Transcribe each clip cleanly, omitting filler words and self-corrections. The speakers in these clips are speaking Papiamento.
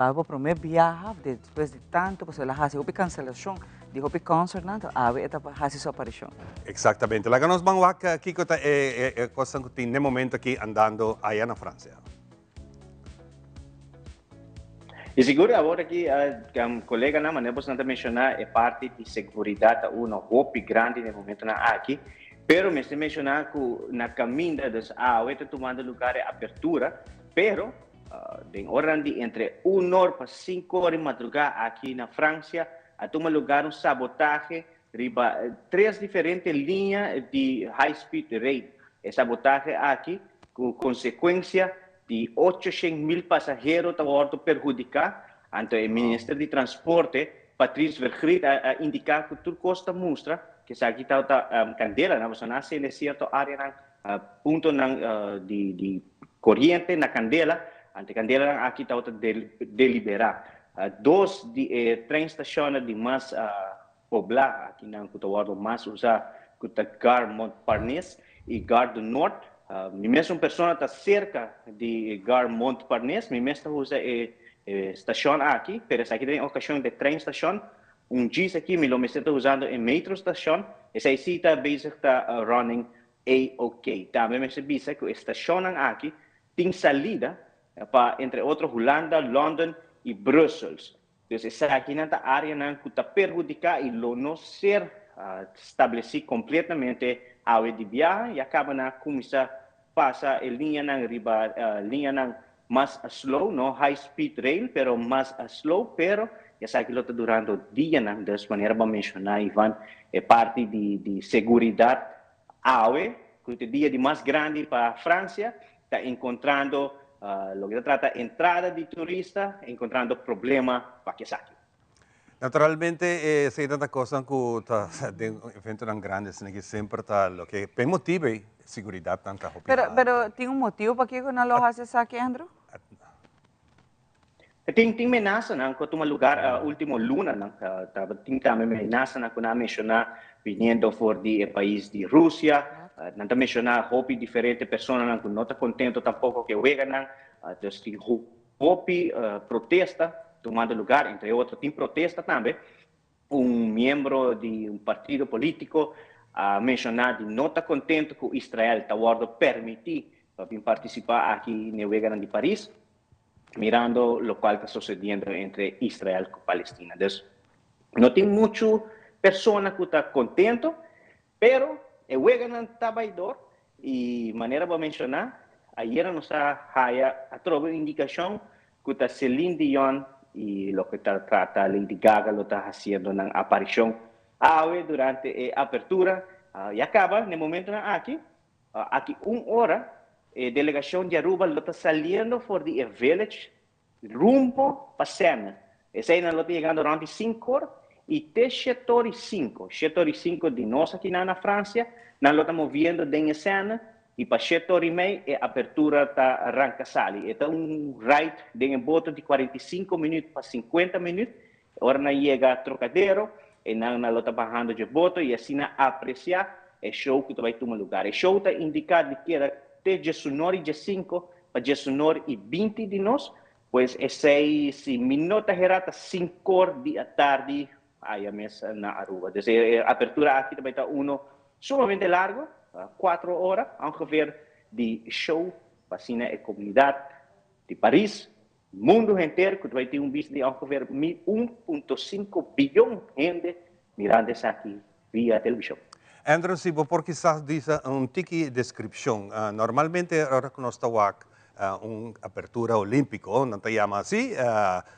Awe prome biaha despues di tanto pasobra el a haci hopi cancelacion di hopi concertnan to awe e ta haci su aparicion. Exactamente. Laga nos ban wak kico ta e cosnan cu tin n'e momento aki andando aya na Francia. Y sigur awor aki coleganan manera boso nan ta menciona e parti di seguridad ta uno hopi grandi n'e momentonan aki pero mester menciona cu na caminda dus awe ta tumando lugar e apertura pero Den oranan di entre un or pa sinku or di madrugá aki na Francia a tuma lugar un sabotahe riba tres diferente liña di high speed rail. E sabotahe aki ku konsekuensia di 800,000 pasahero ta wòrdu perhudiká. Anto e minister di transporte Patrice Vergriet a indiká ku tur kos ta mustra ku esaki tabata kandela nan pasobra nan a sende sierto áreanan Puntonan di koriente na kandela, ante kandelanan aki tabata deliberá. Dos di e treinstashonnan di mas poblá akinan ku ta wòrdu mas usá ku ta Gare Montparnasse i Gare du Nord. Mi mes un persona ta serka di Gare Montparnasse, mi mes ta usa e stashon aki, pero esaki ta den okashon di treinstashon. Un djis aki mi lo mester ta usando e metrostashon, esei si ta bezig ta running A-OK. Tambe mester bisa ku e stashonnan aki tin salida pa entre otro Hulanda, London i Brussels. Dus esakinan ta áreanan ku ta perhudiká i lo no ser stablesí kompletamente awe di biaha. Ya kaba nan a kuminsá pasa e liñanan riba liñanan mas slow, no high speed rail pero mas slow, pero esaki lo ta durando dianan. Dus manera bo a menshoná Ivan, e parti di seguridat awe, ku ta e dia di mas grandi pa Fransia, ta enkontrando loke ta trata entrada di turista, enkontrando problema pa esaki. Naturalmente eseinan ta kosnan ku ta den eventonan grandi asina ki semper ta loke p'e motibu ei siguridatnan ta hopi Pero alto. pero tin un motibu pakiko nan lo hasi esaki, Andrew? Tin tin menasanan ku a tuma lugar ultimo lunanan. Tabatin tambe menasanan ku nan a menshoná biniendo for di e pais di Rusia. Nan ta menshoná hopi diferente personanan ku no ta kontento tampoko ku e weganan. Dus tin Hopi protesta tumando lugar, entre otro tin protesta tambe, un miembro di un partido politico a menciona di no ta contento cu Israel ta wordo permiti pa bin participa aki n'e weganan di Paris, mirando locual ta sucediendo entre Israel cu Palestina. Dus no tin mucho persona cu ta contento, Pero e weganan ta bai dor y manera bo a menciona, ayera nos a haya atrobe un indicacion cu ta Celine Dion y loke ta trata Lady Gaga lo ta haciendo nan aparicion awe durante e apertura. Ya caba n'e momentonan aki, aki un ora e delegacion di Aruba lo ta saliendo for di e village Rumbo pa Sène. Eseinan lo ta yegando rònt di sinkor i te shetor i sinku. Shetor i sinku di nos akinan na Fransia, nan lo ta moviendo den e Sène i pa shetor i mei e apertura ta ranka sali. E ta un ride den e boto di 45 minüt pa 50 minüt. Ora nan yega Trocadero, einan nan lo ta bahando dje boto i asina apresiá e show ku ta bai tuma lugar. E show ta indiká di keda te djesunor i djesinku Pa djesunor i 20 di nos, pues esei si mi no ta hera ta sinkor di atardi aya mes na Aruba. Dus e apertura aki ta bai ta uno sumamente largo, 4 ora ongeveer di show pa asina e comunidad di Paris, mundo henter cu ta bai tin un bista di ongeveer 1.5 biyon hende mirando esaki via television. Andrew, si bo por kisas bisa un tiki descripcion. Normalmente ora cu nos ta wak un apertura olimpico, nan ta yama asi,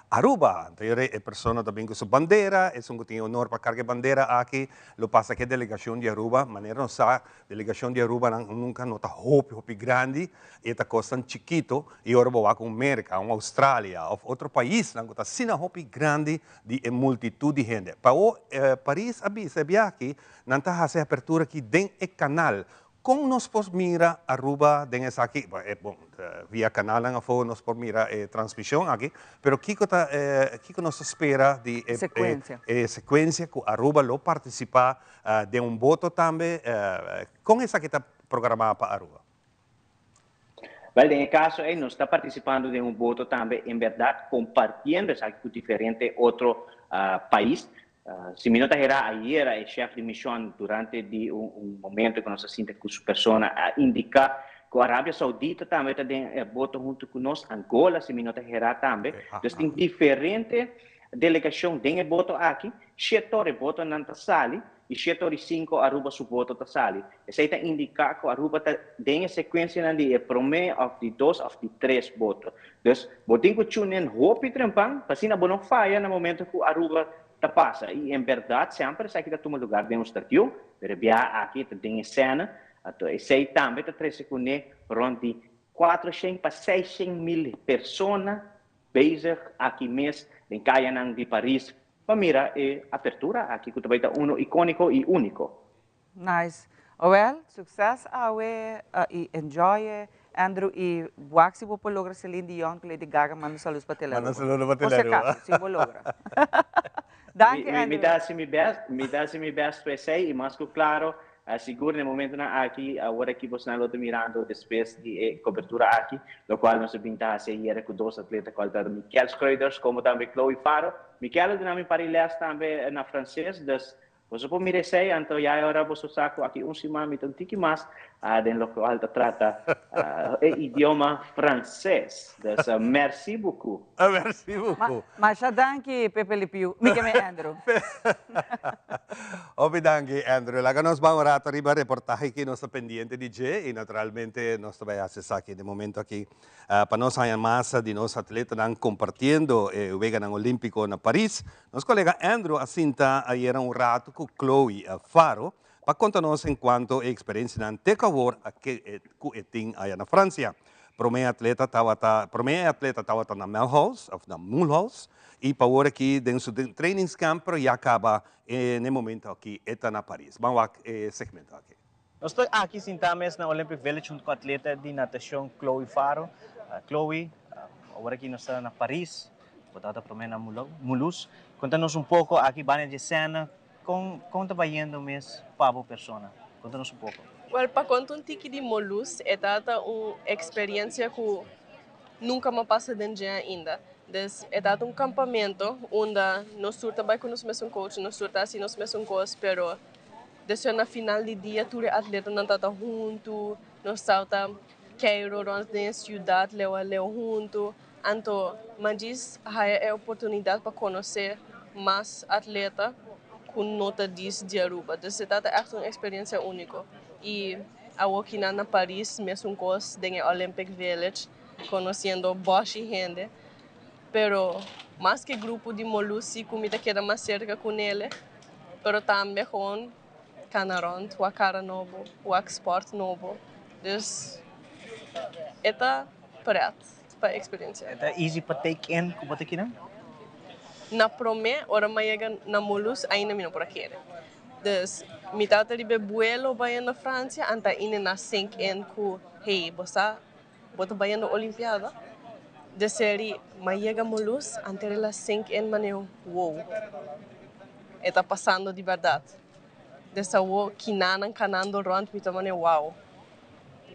Aruba. Anto yora e persona ta bin cu su bandera, esun cu tin e honor pa carga e bandera aki lo pasa cu e delegacion di Aruba. Manera nos sa, delegacion di Aruba nan nunca no ta hopi hopi grandi, e ta cosnan chikito y ora bo wak un Merca, un Australia of otro paisnan cu ta asina hopi grandi di e multitud di hende. Pa o Paris a bisa e biaha aki, nan ta hasi e apertura aki den e kanal. Kon nos por mira Aruba den esaki? Bon, via kanalnan afó nos por mira e transmishon aki, pero kiko ta kiko nos ta spera di e Sekuensia. e sekuensia ku Aruba lo partisipá den un boto tambe? Kon esaki ta programá pa Aruba? Wel, den e caso ey nos ta participando den un boto tambe, en berdad compartiendo esaki cu diferente otro pais. Si mi no ta hera, ayera e chef di mision durante di un momento cu nos a sinta cu su persona a indica cu Arabia Saudita tambe ta den e boto hunto cu nos, Angola si mi no ta hera tambe. Dus tin diferente delegacion den e boto aki. Shetor e botonan ta sali y shetor y cinco Aruba su boto ta sali. Esey ta indica cu Aruba ta den e secuencianan di e prome of di dos of di tres boto. Dus bo tin cu tune in hopi trempan pa asina bo no faya na momento cu Aruba ta pasa. Y en berdad semper esaki ta tuma lugar den un stadion, pero e biaha aki ta den e Seine. Anto esey tambe ta trece cune rond di 400 pa 600 mil persona bezig aki mes den cayanan di Paris pa mira e apertura aki cu ta bay ta uno iconico y unico. Nice. Well, succes awe y enjoy, Andrew, y wak si bo por logra Celine Dion cu Lady Gaga manda saludos pa Tele Manda Aruba. saludo pa Por Tele si Aruba. acaso, si bo logra. Danki, Mi, mi Andrew. ta haci mi best, mi ta haci mi best pa esey y mas cu claro, sigur na e momentonan aki, awor aki bosnan lo ta mirando despues di e cobertura aki, locual nos a bin ta haci ayera cu dos atleta cual ta Mikel Schreuders como tambe Chloe Faro. Mikel a duna mi par di les tambe na Frances, dus boso por mira esei, anto ya e ora boso sa ku aki un siman mi ta un tiki mas den lokual ta trata e idioma franses. Dus merci beaucoup. Merci beaucoup. Masha danki Pepe Le Pew. Mi ke me Andrew. Hopi danki Andrew. Laga nos ban un rato riba reportahe ki nos ta pendiente di dje i naturalmente nos ta bai hasi esaki den momento aki. Pa nos haña mas di nos atletanan kompartiendo e Weganan Olímpiko na Paris, nos kolega Andrew a sinta ayera un ratu ku Chloe Faro pa konta nos enkuanto e eksperensianan te ku awor ku e tin aya na Fransia. Promé atleta tabata promé e atleta tabata na Melhaus òf na Mulhouse i pa awor aki den su trainingskamp pero ya kaba n'e momento aki e ta na Paris. Ban wak e segmento aki. Nos ta aki sintá mes na Olympic Village huntu ku atleta di natashon Chloe Faro. Chloe, awor aki nos ta na Paris, bo tabata promé na Mulhouse. Konta nos un poko aki banda dje sèna, kon kon ta bayendo mes pa bo persona? Konta nos un poko. Wèl, pa konta un tiki di Mulhouse, e tabata un eksperensia ku nunka mi a pasa den dje ainda. Des, e tabata un kampamento unda nos tur ta bai ku nos mesun coach, nos tur ta hasi nos mesun kos, pero Despues na final di dia tur e atletanan ta ta huntu, nos tabata keiro rond den e ciudad leu a leu huntu. Anto man djis haya e oportunidad pa conoce mas atleta cu no ta djis di Aruba. Dus e tabata echt un experiencia unico. Y awo kinan na Paris mesun cos den e Olympic Village conociendo boshi hende. Pero mas ke grupo di Molusi ku mi ta keda mas serka ku nele, pero tambe gewoon kana rònt, wak kara nobo, wak spòrt nobo. Dus e ta prèt pa eksperensiá. E ta easy pa take in ku bo ta kinan? Na promé ora mi a yega na Mulhouse ainda mi no por a kere. Dus mi tabata riba e buelo bayendo Fransia anta ainda na sink in ku hey bo sa Bo ta bayendo Olimpiada? De seri ma yega Mulhouse anter el a sink in maneo wow e ta pasando di berdad. Des awo kinanan kanando rond mi ta maneo wow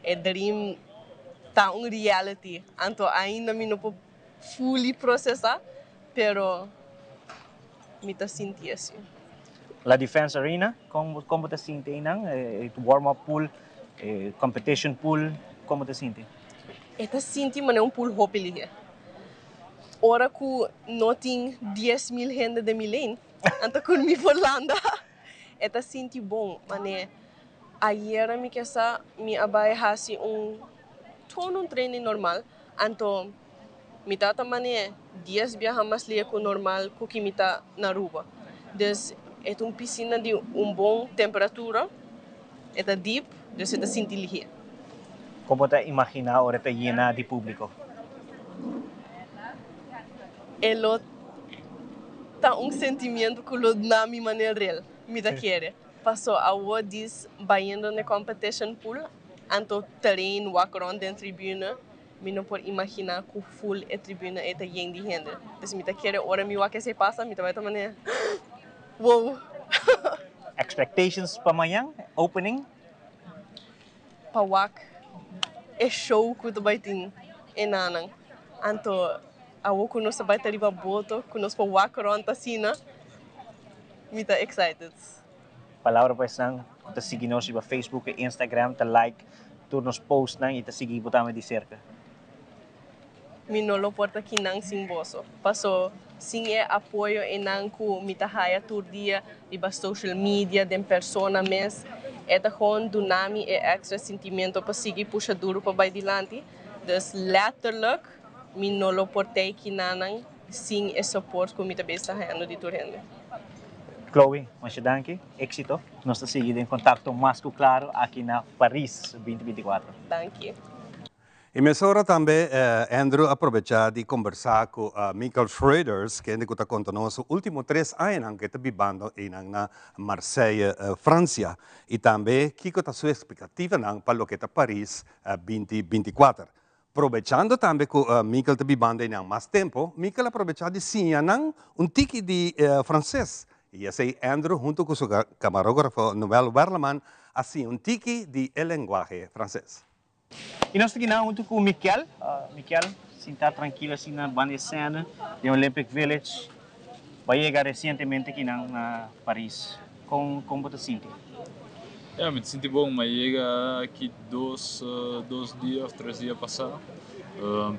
e dream ta un reality anto ainda mi no por fully procesa pero mi ta sinti asi. La Defense Arena, con con bo ta sinti einan? E warm up pool, e competition pool, con bo ta sinti? E ta sinti manera un pool hopi lihe. Ora cu no tin 10,000 hende den mi lane, anto cu mi por landa. E ta sinti bon, mane ayera mi ke sa mi a bay haci un gewoon un training normal, anto Mi tata man'é dies biaha mas lia ku normal ku ki mi ta na Aruba. Dus e ta un pisina di un bon temperatura, e ta dip, dus e ta sinti lihé. Kon bo ta imaginá ora e ta yena di públiko? E lo ta un sentimiento ku lo duna mi manera rel, mi ta kere. Paso awor dis bayendo n'e competition pool, anto train wak rond den tribune. Mi no por imaginá ku ful e tribuna ei ta yen di hende. Dus mi ta kere ora mi wak esei pasa, mi ta bai ta manera, Wow! Expectations pa mañan, opening? Pa wak E show ku ta bai tin enanan. Anto awor ku nos ta bai ta riba boto ku nos por wak rònt asina, mi ta excited. Palabra pa esnan ku ta sigui nos riba Facebook i Instagram, ta like tur nos postnan i ta sigui bo tambe di serka. Mi no lo por ta kinan sin boso, paso sin e apoyo einan ku mi ta haya tur dia riba social media, den persona mes, e ta gewoon duna mi e extra sentimiento pa sigui pusha duru pa bai dilanti. Dus letterlijk mi no lo por tei kinanan sin e support ku mi ta bes ta hayando di tur hende. Chloe, masha danki. Éxito. Nos ta sigui den kontakto mas ku klaro aki na Paris 2024. Danki. I mesora tambe Andrew a probechá di kombersá ku Michael Schroeders, kende ku ta konta nos su último tres añanan ku e ta bibando einan na Marseille, Fransia, i tambe kiko ta su ekspektativanan pa loke ta Paris 2024. Probechando tambe ku Michael ta bibando einan mas tempu, Michael a probechá di siña nan un tiki di franses. I esei Andrew huntu ku su kamarógrafo Noel Werleman a siña un tiki di e lenguahe franses. I nos ta kina huntu ku Mikel. Mikel, sinta trankil asina banda e sène den Olympic Village. Bo a yega resientemente kinan na Paris. Kon kon bo ta sinti? Ya, mi ta sinti bon. Mi a yega aki dos dos dia òf tres dia pasá.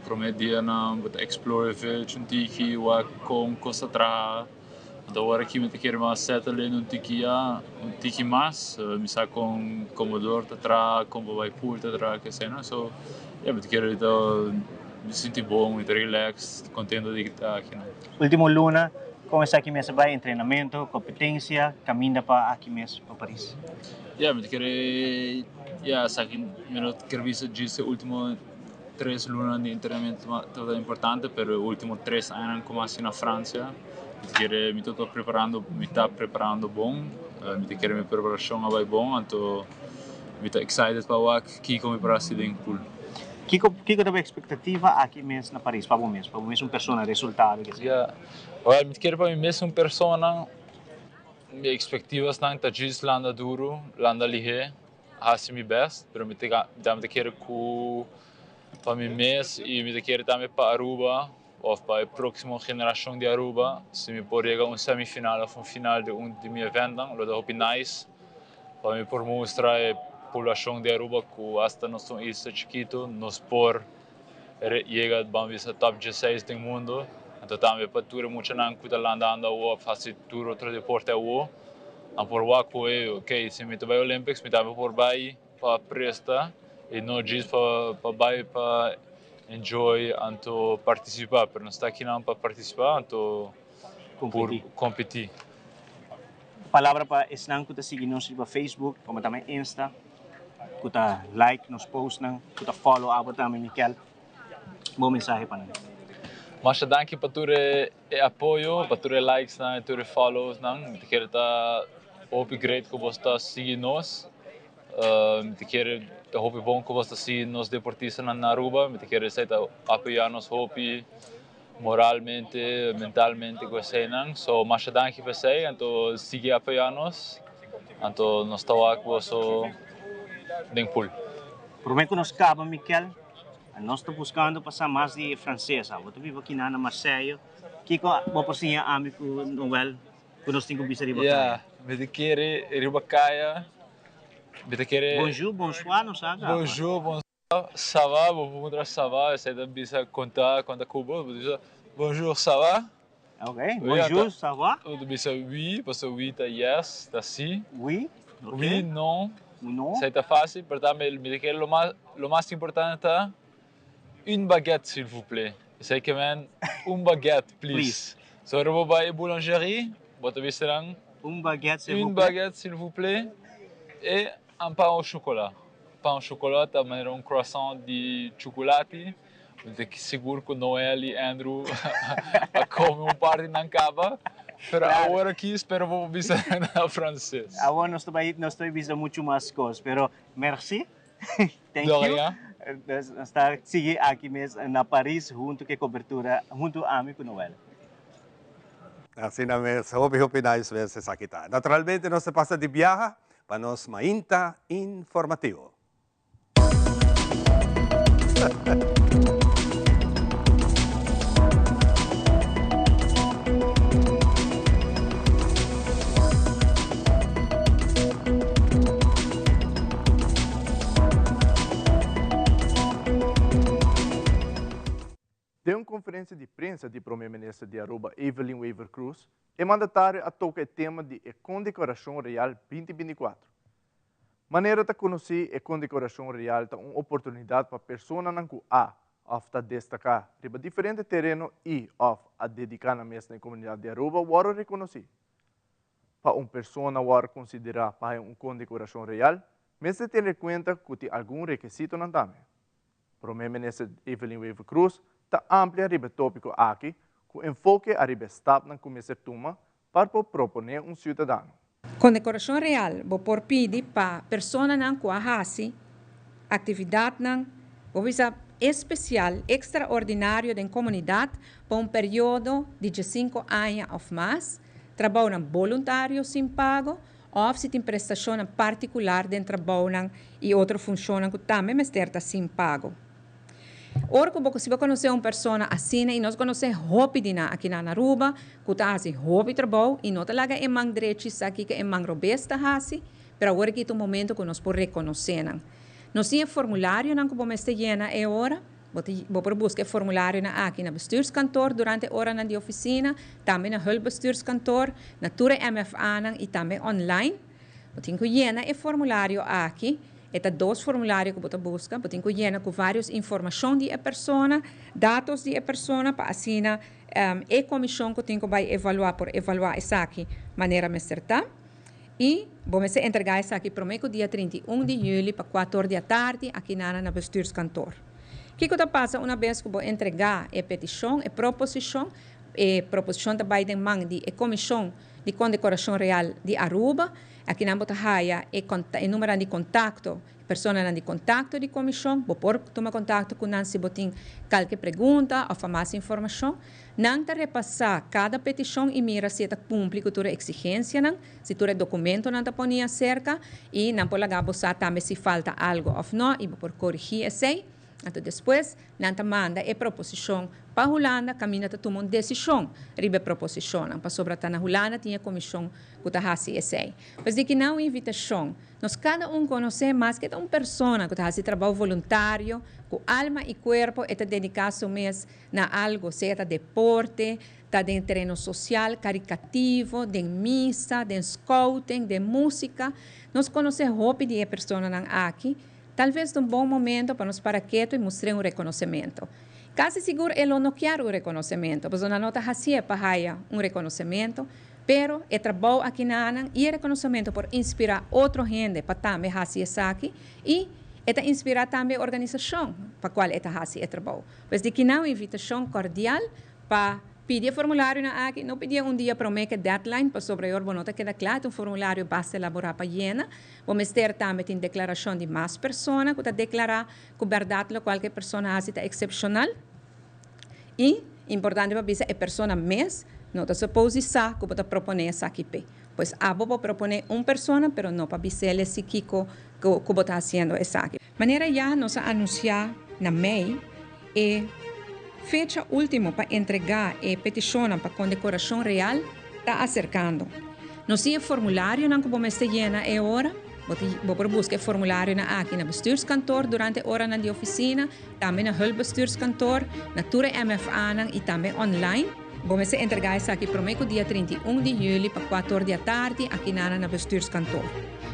Promé dianan bo ta explore e village un tiki, wak kon kos ta traha. Anto awor aki mi ta kere mas settle in un tiki ya, un tiki mas. Mi sa kon Commodore ta traha, kon Babai Pool ta traha, ke esei no. So, ya, mi ta kere ahorita mi sinti bon, mi ta relax, kontento di ta aki no. Ultimo luna, kon esaki mes a bai? Entrenamento, kompetensia, kaminda pa aki mes pa Paris? Ya, mi ta kere, ya, esaki mi no kere bisa djis e ultimo Tres lunanan di entrenamentu tabata importante, pero e ultimo tres añanan ku mi hasi na Fransia, mi ta kere mi tabata preparando, mi ta preparando bon, mi ta kere mi preparashon a bai bon, anto mi ta excited pa wak kiko mi por hasi den pool. Kiko kiko ta bo ekspektativa aki mes na Paris pa bo mes, pa bo mes un persona, resultado ke sea? Ya, wèl mi ta kere pa mi mes un persona, mi ekspektivasnan ta djis landa duru, landa lihé. Hasi mi best, pero mi ta mi ta kere ku pa mi mes i mi ta kere tambe pa Aruba of pa e proksimo generashon di Aruba, si mi por yega un semifinal of un final di un di mi eventnan lo ta hopi nice pa mi por mustra e poblashon di Aruba ku asta nos ta un isla chikitu nos por yega ban bisa top dieseis den mundo. Anto tambe pa tur e muchanan ku ta landando awo of hasi tur otro deporte awo. Nan por wak ku e, ok, si mi ta bai Olympics mi tambe por bai pa presta i no djis pa pa bai pa enjoy anto partisipá, pero nos ta akinan pa partisipá anto por kompetí. Palabra pa esnan ku ta sigui nos riba Facebook komo tambe Insta ku ta like nos postnan ku ta follow abo tambe Mikel bo mensahe pa nan. Masha danki pa tur e E apoyo pa tur e likes nan y tur e follows nan. Mi ta kere ta hopi great cu bos ta sigui nos. Mi ta kere ta hopi bon cu bos ta sigui nos deportistanan na Aruba. Mi ta kere esey ta apoya nos hopi moralmente, mentalmente cu eseynan. So masha danki pa esey. Anto sigui apoya nos. Anto nos ta wak boso den pool. Prome cu nos caba Mikel, Nos ta buscando pa sa mas di e frances. Abo ta biba kinan na Marseille. Kico bo por siña ami cu Noel cu nos tin cu bisa riba caya? Ya, mi ta kere riba caya, mi ta kere. Bonjour, bonsoir no sa caba. Bonjour, bonsoir, ça va, bo por puntra ça va, esey ta bisa conta, conta cu bo, bo ta bisa bonjour, ça va? Ok, bonjour, ça va? Bo ta bisa oui, pasobra oui ta yes, ta si. Oui, ok. Oui, non. Non. Esei ta fácil, pero tambe mi ta kere lo mas, lo mas importante ta un baguette s'il vous plaît. Esei ke men un baguette, please. Please. So ora bo bai e boulangerie, bo ta bisa nan. Un baguette s'il vous plaît. Un baguette s'il vous plaît e un pain au chocolat. Pain au chocolat ta manera un croissant di chuculati. Mi ta sigur ku Noel i Andrew a kome un par di nan kaba, pero awor aki spero bo por bisa na franses. Awor nos ta bai nos ta bai bisa muchu mas kos, pero merci, thank you. Nos ta sigui aki mes na Paris huntu ku e kobertura huntu ami ku Noel. Asina mes, hopi hopi nice mes esaki ta. Naturalmente nos ta pasa di biaha pa nos mainta informativo. Den un conferencia di prensa di Prome Minister di Aruba Evelyn Wever-Croes, e mandatario a toca e tema di e Condecoracion Real 2024. Manera ta conoci, e Condecoracion Real ta un oportunidad pa personanan cu a of ta destaca riba diferente tereno y of a dedica nan mes na e comunidad di Aruba wordo reconoci. Pa un persona wordo considera pa haya un Condecoracion Real, mester tene cuenta cu tin algun rekisitonan tambe. Prome Minister Evelyn Wever-Croes ta amplia riba e topico aki cu enfoke ariba e stapnan cu mester tuma pa por propone un ciudadano. Condecoracion Real bo por pidi pa personanan cu a haci actividadnan, bo bisa, especial, extraordinario den comunidad pa un periodo di diescinco aña of mas, trabounan boluntario sin pago, Òf si tin prestashonnan partikular den trabounan i otro funshonnan ku tambe mester ta sin pago. Ora ku bo si bo konosé un persona asina, i nos konosé hopi di nan aki na Aruba, ku ta hasi hopi trabou i no ta laga e man drechi sa kiko e man robes ta hasi, pero awor aki ta un momento ku nos por rekonosé nan. Nos tin e formularionan ku bo mester yena e ora. Bo ta bo por buska e formularionan aki na bestuurskantoor durante e oranan di ofisina, tambe na hulpbestuurskantoor, na tur e MFAnan i tambe online. Bo tin ku yena e formulario aki. E ta dos formulario ku bo ta buska. Bo tin ku yena ku vários informashon di e persona, datos di e persona pa asina e komishon ku tin ku bai evaluá por evaluá esaki manera mester ta. I bo mester entregá esaki promé ku dia 31 di yüli pa kuator di atardi aki nana na bestuurskantoor. Kiko ta pasa una bes ku bo entregá e petishon, e proposishon? E proposishon ta bai den man di e Komishon di Kondekorashon Real di Aruba. Akinan bo ta haya e e numeronan di kontakto Personanan di kontakto di komishon, bo por tuma kontakto ku nan si bo tin kalke pregunta òf pa mas informashon. Nan ta repasá kada petishon i mira si e ta kumpli ku tur e eksigensianan, si tur e dokumentonan ta poni aserka i nan por laga bo sa tambe si falta algu òf nò i bo por korigí esei. Anto despues nan ta manda e proposishon pa Hulanda kaminda ta tuma un desishon riba e proposishonnan pasobra ta na Hulanda tin e komishon ku ta hasi esei. Pues di kinan un invitashon. Nos kada un konosé maske ta un persona ku ta hasi trabou voluntario, ku alma i kuerpo e ta dediká su mes na algu, sea ta deporte, ta den tereno sosial, karikativo, den misa, den scouting, den músika. Nos konosé hopi di e personanan aki. Talves ta un bon momento pa nos para ketu i mustr'é un rekonosementu. Kasi sigur e lo no kier un rekonosementu, pasobra nan no ta hasié pa haya un rekonosementu, Pero e trabou aki na nan i e rekonosementu por inspirá otro hende pa tambe hasi esaki i e ta inspirá tambe e organisashon pa kual e ta hasi e trabou. Pues di kinan un invitashon kordial pa pidi e formularionan aki. No pidié un dia promé ku e deadline pasobra yor bo no ta keda kla. E ta un formulario basta elaborá pa yena. Bo mester tambe tin deklarashon di mas persona ku ta deklará ku bèrdat lokual ku e persona hasi ta eksepshonal. I, importante pa bisa, e persona mes no ta suppose di sa ku bo ta proponé esaki p'e. Pues abo por proponé un persona, pero no pa bis'el si kiko ku bo ta hasiendo esaki. Manera ya nos a anunsiá na mei, e fecha último pa entregá e petishonnan pa kondekorashon real ta aserkando. Nos tin e formularionan ku bo mester yena e ora. Bo ta bo por buska e formularionan aki na bestuurskantoor durante oranan di ofisina, tambe na hulpbestuurskantoor, na tur e MFAnan i tambe online. Bo mester entregá esaki promé ku dia 31 di yüli pa kuator di atardi aki nana na bestuurskantoor.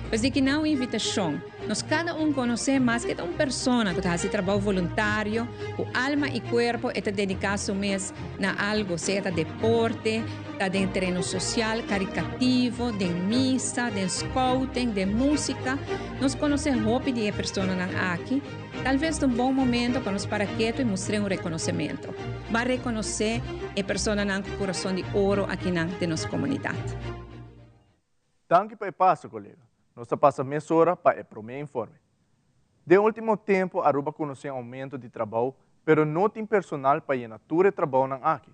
Pues di kinan un invitashon. Nos kada un konosé maske ta un persona ku ta hasi trabou voluntario, ku alma i kuerpo e ta dediká su mes na algu, sea ta deporte, ta den tereno sosial, karikativo, den misa, den scouting, den músika. Nos konosé hopi di e personanan aki. Talves ta un bon momento pa nos para ketu i mustr'é un rekonosementu. Ban rekonosé e personanan ku kurason di oro akinan den nos komunidat. Danki pa e paso, kolega. Nos ta pasa mesora pa e promé informe. Den ultimo tempu Aruba konosé un oumento di trabou, pero no tin personal pa yena tur e trabounan aki.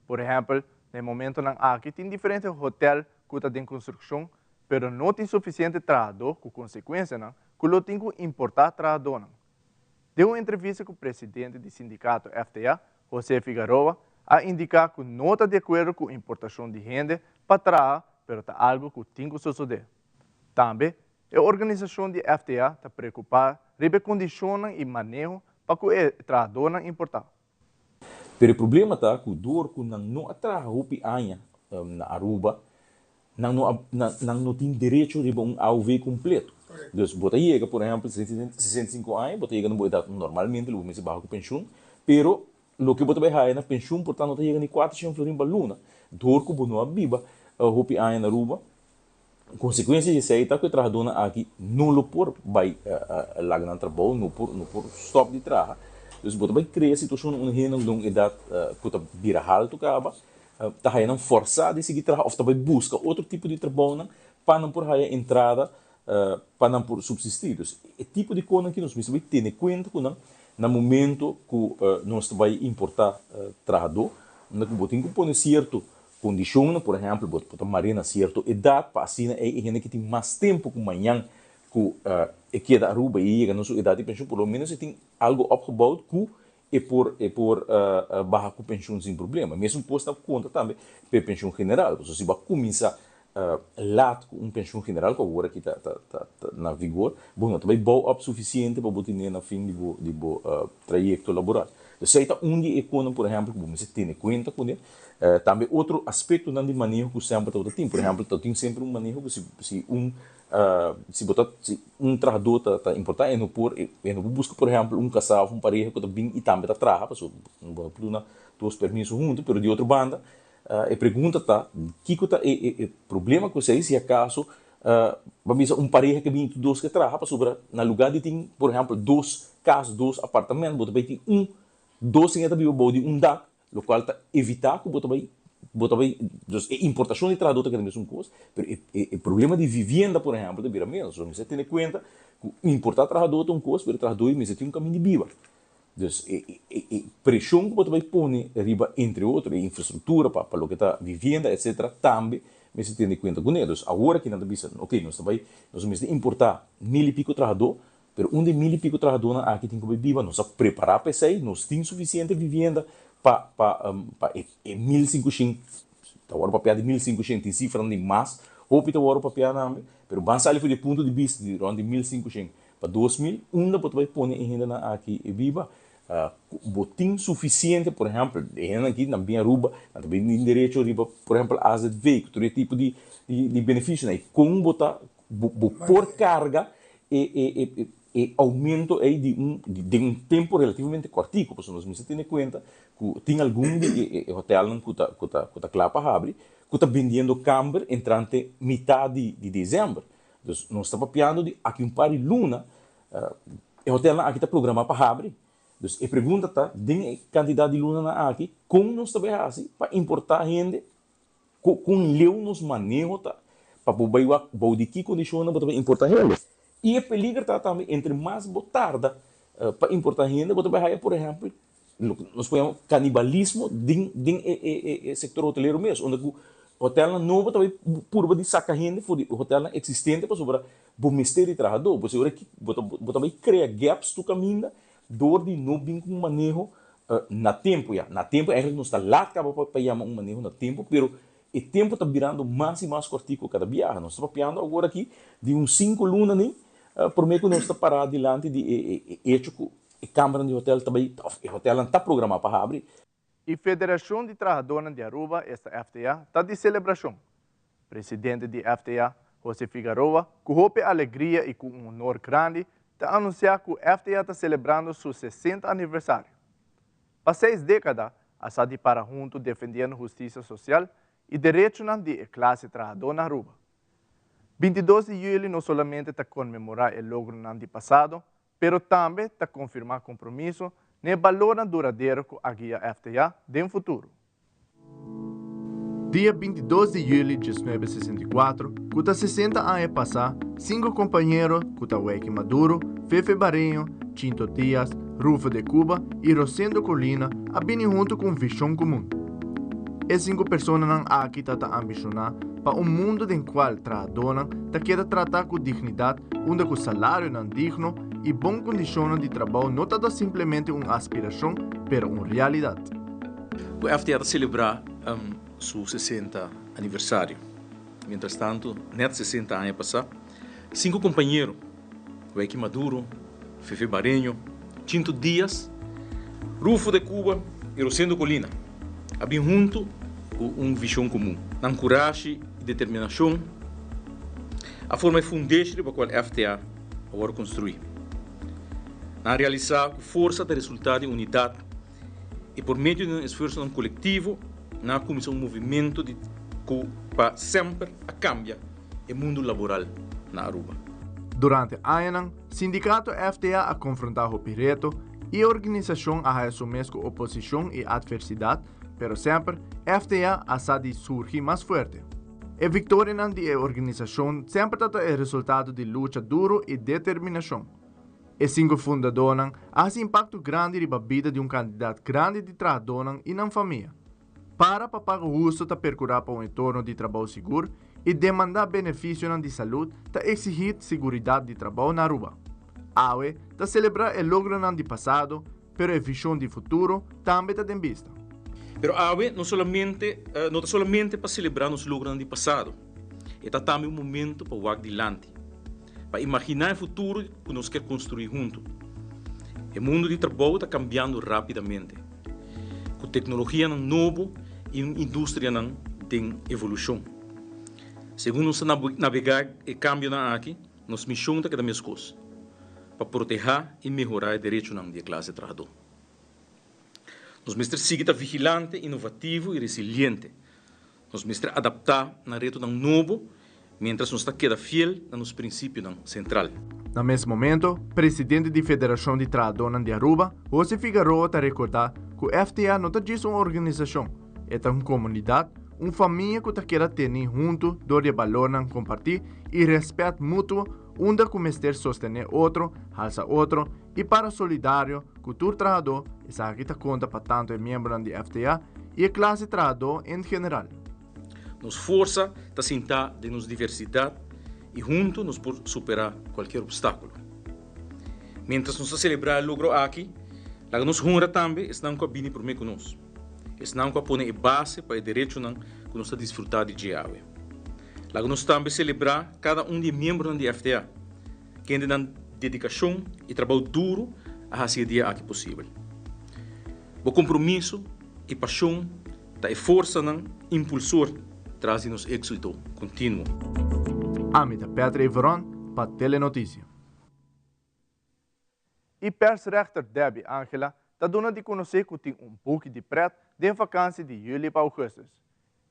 Por ehèmpel, na e momentonan aki tin diferente hotèl ku ta den konstrukshon, pero no tin sufisiente trahadó ku konsekuensianan ku lo tin ku importá trahadónan. Den un entrevista ku presidente di sindikato FTA, José Figaroa, a indiká ku no ta di akuerdo ku importashon di hende pa traha pero ta algu ku tin ku sosodé. Tambe e organisashon di FTA ta preokupá riba e kondishonnan i maneho pa ku e trahadónan importá. Pero e problema ta ku dor ku nan no a traha hopi aña na Aruba, nan no a nan no tin derecho riba un AOV kompleto. Dus bo ta yega por ehèmpel 65 aña, bo ta yega na bo edat normalmente lo bo mester baha ku penshun, pero loke bo ta bai haya na penshun por ta no ta yega ni 400 florin pa luna, dor ku bo no a biba hopi aña na Aruba. Konsekuensia di esei ta ku e trahadónan aki no lo por bai laga nan trabou, no por no por stòp di traha. Dus bo ta bai krea situashon unda hende den un edat ku ta bira haltu kaba ta haya nan fòrsá di sigui traha òf ta bai buska otro tipo di trabounan pa nan por haya entrada pa nan por supsistí. Dus e tipo di konan aki nos mester bai tene kuenta ku nan na momento ku nos ta bai importá trahadó, unda ku bo tin ku pone sierto Kondishonnan, por ehèmpel, bo ta mar'é na sierto edat pa asina ei e hende ki tin mas tempu ku mañan ku e keda Aruba i e yega na su edat di penshun, por lo ménos e tin algu opgebouwd ku e por e por baha ku penshun sin problema. Mesun kos ta konta tambe pa e penshun general. Pasobra si bo a kuminsá laat ku un penshun general ku awor aki ta ta ta na vigor, bo no ta bai bou op sufisiente pa bo tene na fin di bo di bo trayekto laboral. Esei ta un di e konan, por ehèmpel, ku bo mester tene kuenta kuné. Tambe otro aspectonan di maneho cu semper tabata tin. Por ehempel, ta tin semper un maneho cu si si un si bo ta si un trahador ta ta importa e no por e no por busca por ehempel un casa of un pareha cu ta bin y tambe ta traha pasobra bo no por duna dos permiso hunto. Pero di otro banda e pregunta ta kico ta e e problema cu esey si acaso bo bisa un pareha ke bin y tur dos ke traha pasobra na lugar di tin por ehempel dos cas dos apartamento bo ta bay tin un dos hende ta biba bou di un dak. Lokual ta evitá ku bo ta bai, bo ta bai, dus e importashon di trahadó ta keda mesun kos, pero e e problema di vivienda, por ehèmpel, ta bira ménos. So mester tene kuenta ku importá trahadó ta un kos, pero e trahadó ei mester tin un kaminda di biba. Dus e e e preshon ku bo ta bai pone riba, entre otro, e infrastruktura pa pa loke ta vivienda, etsetera, tambe mester tene kuenta kuné. Dus awor aki nan ta bisa, oke, nos ta bai, nos mester importá mil i piko trahadó, Pero un di e mil i piko trahadónan aki tin ku bai biba, nos a prepará pa esei, nos tin sufisiente vivienda pa pa pa e e 1500, ta wòrdu papiá di 1500, tin sifranan di mas hopi ta wòrdu papiá tambe, pero ban sali for di e punto di bista di rònt di 1500 pa 2000, unda bo ta bai pone e hendenan aki e biba? Bo tin sufisiente, por ehèmpel, e hendenan aki nan bin Aruba, nan ta bin tin derecho riba, por ehèmpel, azv, ku tur e tipo di di benefisionan, i kon bo ta bo bo por karga E e e e aumento ei di un den un tempo relativamente kortiku, pasobra nos mester tene kuenta ku tin algun di e e hotelnan ku ta ku ta ku ta kla pa habri ku ta bendiendo kamber entrante mitá di di desèmber. Dus nos ta papiando di aki un par di luna e hotelnan aki ta programá pa habri. Dus e pregunta ta, den e kantidat di lunanan aki, kon nos ta bai hasi pa importá hende Kon leu nos maneho ta pa bo bai wak bou di ki kondishonnan bo ta bai importá hende. I e peliger ta tambe entre mas bo tarda pa importá hende bo ta bai haya por ehèmpel loke nos por yama kanibalismo den den e e sektor hotelero mes unda ku hotelnan nobo ta bai purba di saka hende for di hotelnan eksistente pasobra bo mester di trahadó. Bo segura ki bo ta bo ta bai krea gaps tur kaminda dor di no bin ku un maneho Na tempu ya, na tempu eigenlijk nos ta laat kaba pa pa yama un maneho na tempu, pero e tempu ta birando mas i mas kortiku kada biaha. Nos ta papiando awor aki di un sinku luna ni promé ku nos ta pará dilanti di e e echo ku e kambernan di hotel ta bai òf e hotelnan ta programá pa habri. E Federashon di Trahadónan di Aruba, esta FTA, ta di selebrashon. Presidente di FTA, Jose Figaroa, ku hopi alegria i ku un honor grandi, ta anunsiá ku FTA ta selebrando su 60 aniversario. Pa seis dékada a sa di para huntu defendiendo hustisia sosial i derechonan di e klase trahadó na Aruba. 22 di yüli no solamente ta konmemorá e logronan di pasado, pero tambe ta konfirmá kompromiso n'e balornan duradero ku a guia FTA den futuro. Dia 22 di juli 1964, ku ta 60 aña pasá, sinku kompañero ku ta Weiki Maduro, Fefe Bareño, Chinto Diaz, Rufo de Cuba i Rosendo Colina a bini huntu ku un vishon komun. E sinku personanan aki ta ta ambishoná pa un mundu den kual trahadónan ta keda tratá ku dignidat unda ku salarionan digno. y bon condicionnan di trabou no ta simplemente un aspiracion, pero un realidad. E FTA ta celebra su 60 aniversario. Mientras tanto, net 60 aña pasa, cinco compañero, Wecky Maduro, Fefe Bareño, Chinto Diaz, Rufo de Cuba y Rosendo Colina, a bin hunto cu un vision comun. Nan curashi y determinacion a forma e fundeshi riba cual FTA a wordo construi. Nan a realisa cu forsa ta resulta di unidad y por medio di nan esfuersonan colectivo nan a cuminsa un movimento di cu pa semper a cambia e mundo laboral na Aruba. Durante añanan, sindicato FTA a confronta hopi reto y e organisacion a haya su mes cu oposicion y adversidad, pero semper FTA a sa di surgi mas fuerte. E victorianan di e organisacion semper ta e resultado di lucha duro y determinacion. E cinco fundadonan a haci impacto grandi riba bida di un cantidad grandi di trahadonan y nan famia. Para pa pago husto ta percura pa un entorno di trabou sigur y demanda beneficionan di salud ta exigi siguridad di trabou na Aruba. Awe ta celebra e logronan di pasado, pero e vision di futuro tambe ta den bista. Pero awe no solamente no ta solamente pa celebra nos logronan di pasado, e ta tambe un momento pa wak dilanti, pa imagina e futuro cu nos kier construi hunto. E mundo di trabou ta cambiando rapidamente, cu tecnologianan nobo y un industrianan den evolucion. Segun nos ta nabega e cambionan aki, nos mision ta keda mescos, pa proteha y mehora e derechonan di e clase trahador. Nos mester sigui ta vigilante, inovativo y resiliente. Nos mester adaptá na retonan nobo miéntras nos ta keda fiel na nos prinsipionan sentral. Na mes momento, presidente di Federacion di Trahadornan di Aruba, Jose Figaroa ta recorda cu FTA no ta djis un organisacion, e ta un comunidad, un famia cu ta keda teni hunto door di e balornan comparti y respet mutuo unda cu mester sostene otro, halsa otro y para solidario cu tur trahador, esaki ta conta pa tanto e miembronan di FTA y e clase trahador en general. Nos forsa ta sintá den nos diversidat i huntu nos por superá kualkier opstákulo. Miéntras nos ta selebrá e logro aki, laga nos honra tambe esnan ku a bini promé ku nos, esnan ku a pone e base pa e derechonan ku nos ta disfrutá di dje awe. Laga nos tambe selebrá kada un di e miembronan di FTA, kende nan dedikashon i trabou duru a hasi e dia aki posibel. Bo kompromiso i pashon ta e forsanan impulsor tras di nos éksito kontinuo. Ami ta Patrick Veron pa Telenoticia. E persrechter Debbie Angela ta duna di konosé ku tin un buki di prèt den vakansi di yüli pa ougùstùs.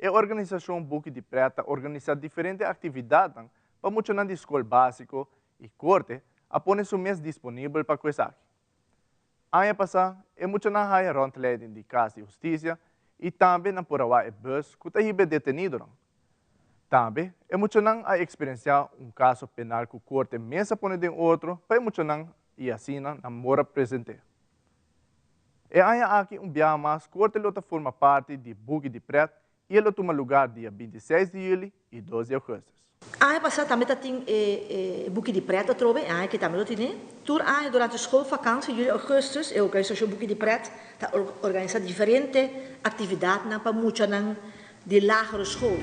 E organisashon Buki di Prèt ta organisá diferente aktividatnan pa muchanan di skol básiko i korte a pone su mes disponibel pa ku esaki. Aña pasá e muchanan haya ròntleiding di Kas di Hustisia i tambe nan por a wak e bùs ku ta hiba e detenidonan. Tambe e muchanan a eksperensiá un kaso penal ku korte mes a pone den otro pa e muchanan i asina nan mor a present'é. E aña aki un biaha mas korte lo ta forma parti di Buki di Prèt i e lo tuma lugar dia 26 di yüli i 2 di ougùstùs. Aña pasá tambe ta tin e Buki di Prèt atrobe, e aña aki tambe lo tine. Tur aña durante schoolvakantie, yüli, ougùstùs, e organisashon Buki di Prèt ta organisá diferente aktividatnan pa muchanan di lagere school.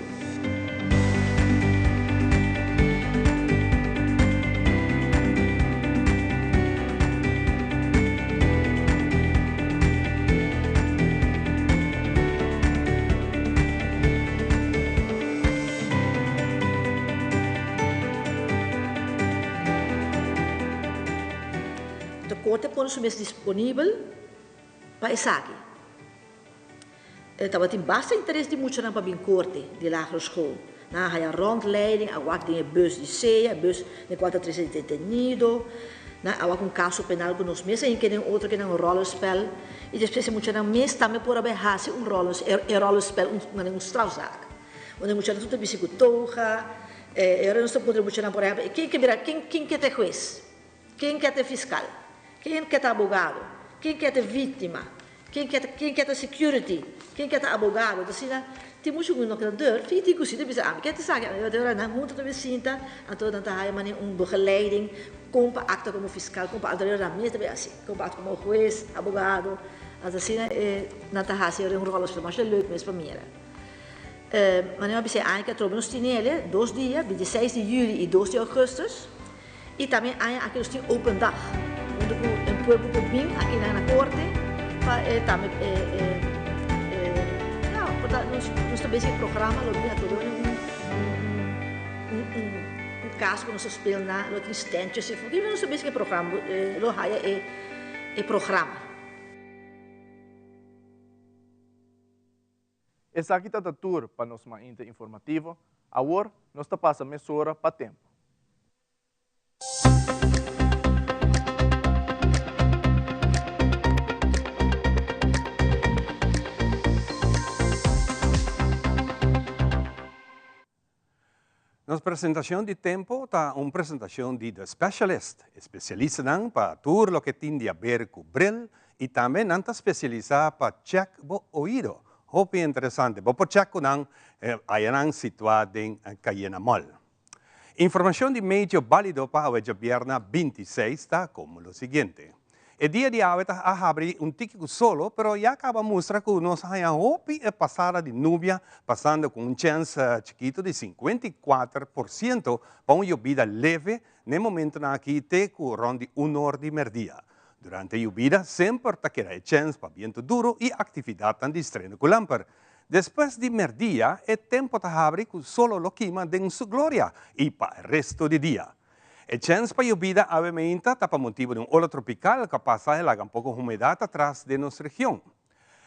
De korte pone su mes disponibel pa esaki. E tabatin basta interes di muchanan pa bin korte di lagere school. Nan a haya rondleiding, a wak den e bus di sea, e bus den cual ta trece detenido. Nan a wak un caso penal cu nos mes a hinca den otro kinan un rollenspel. Y despues e muchanan mes tambe por a bay haci un rollens, e rollenspel, un, manera un strafzaak. Unda e muchanan tur ta bisti cu toga. E ora nos ta puntra e muchanan, por ehempel, ken ke bira, ken, ken ke ta e hues? Ken ke ta e fiscal? Ken ke ta abogado? Ken ke ta e victima? Ken ke ta ken ke ta security? Ken ke ta abogado? Ta asina Tin muchu ku no ke ta durf i tin ku si ta bisa ami ke ta saki ami ora nan huntu ta bin sinta anto nan ta haya manera un begeleiding kon pa aktua komo fiskal kon pa aktua nan mes ta bin hasi kon pa aktua komo hues abogado anto asina e nan ta hasi ora un ròlspel masha leuk mes pa mira. Manera mi a bisa e aña aki atrobe nos tine ele dos dia 26 di juli i 2 di augustus i tambe e aña aki nos tin open dag unda ku e pueblo por bin aki nan na korte pa e tambe e ya por ta nos nos ta bezi e programa lo bin atrobe un un un un kaso ku nos ta speel na lo tin standjes i nos ta bezi ku e programa lo haya e e programa. Esaki ta ta tur pa nos mainta informativo, awor nos ta pasa mesora pa tempo. Nos presentacion di tempo ta un presentacion di The Specialist, e specialistanan pa tur loke tin di haber cu bril y tambe nan ta specialisa pa check bo oido. Hopi interesante, bo por check cu nan ayanan situa den Cayena Mall. Informacion di meteo balido pa awe djabierna 26 ta como lo siguiente. E dia di awe ta a habri un tiki ku solo, pero ya kaba mustra ku nos a haña hopi e pasada di nubia, pasando ku un chèns chikitu di 54% pa un yobida leve n'e momentunan aki te ku rònt di un or di mèrdia. Durante e yobida semper ta keda e chèns pa bientu duru i aktividatnan di streno ku lamper. Despues di mèrdia e tempu ta habri ku solo lo kima den su gloria i pa e resto di dia. E chèns pa yobida awe meinta ta pa motibu di un ola tropikal ku a pasa e laga un poko humedat atras den nos region.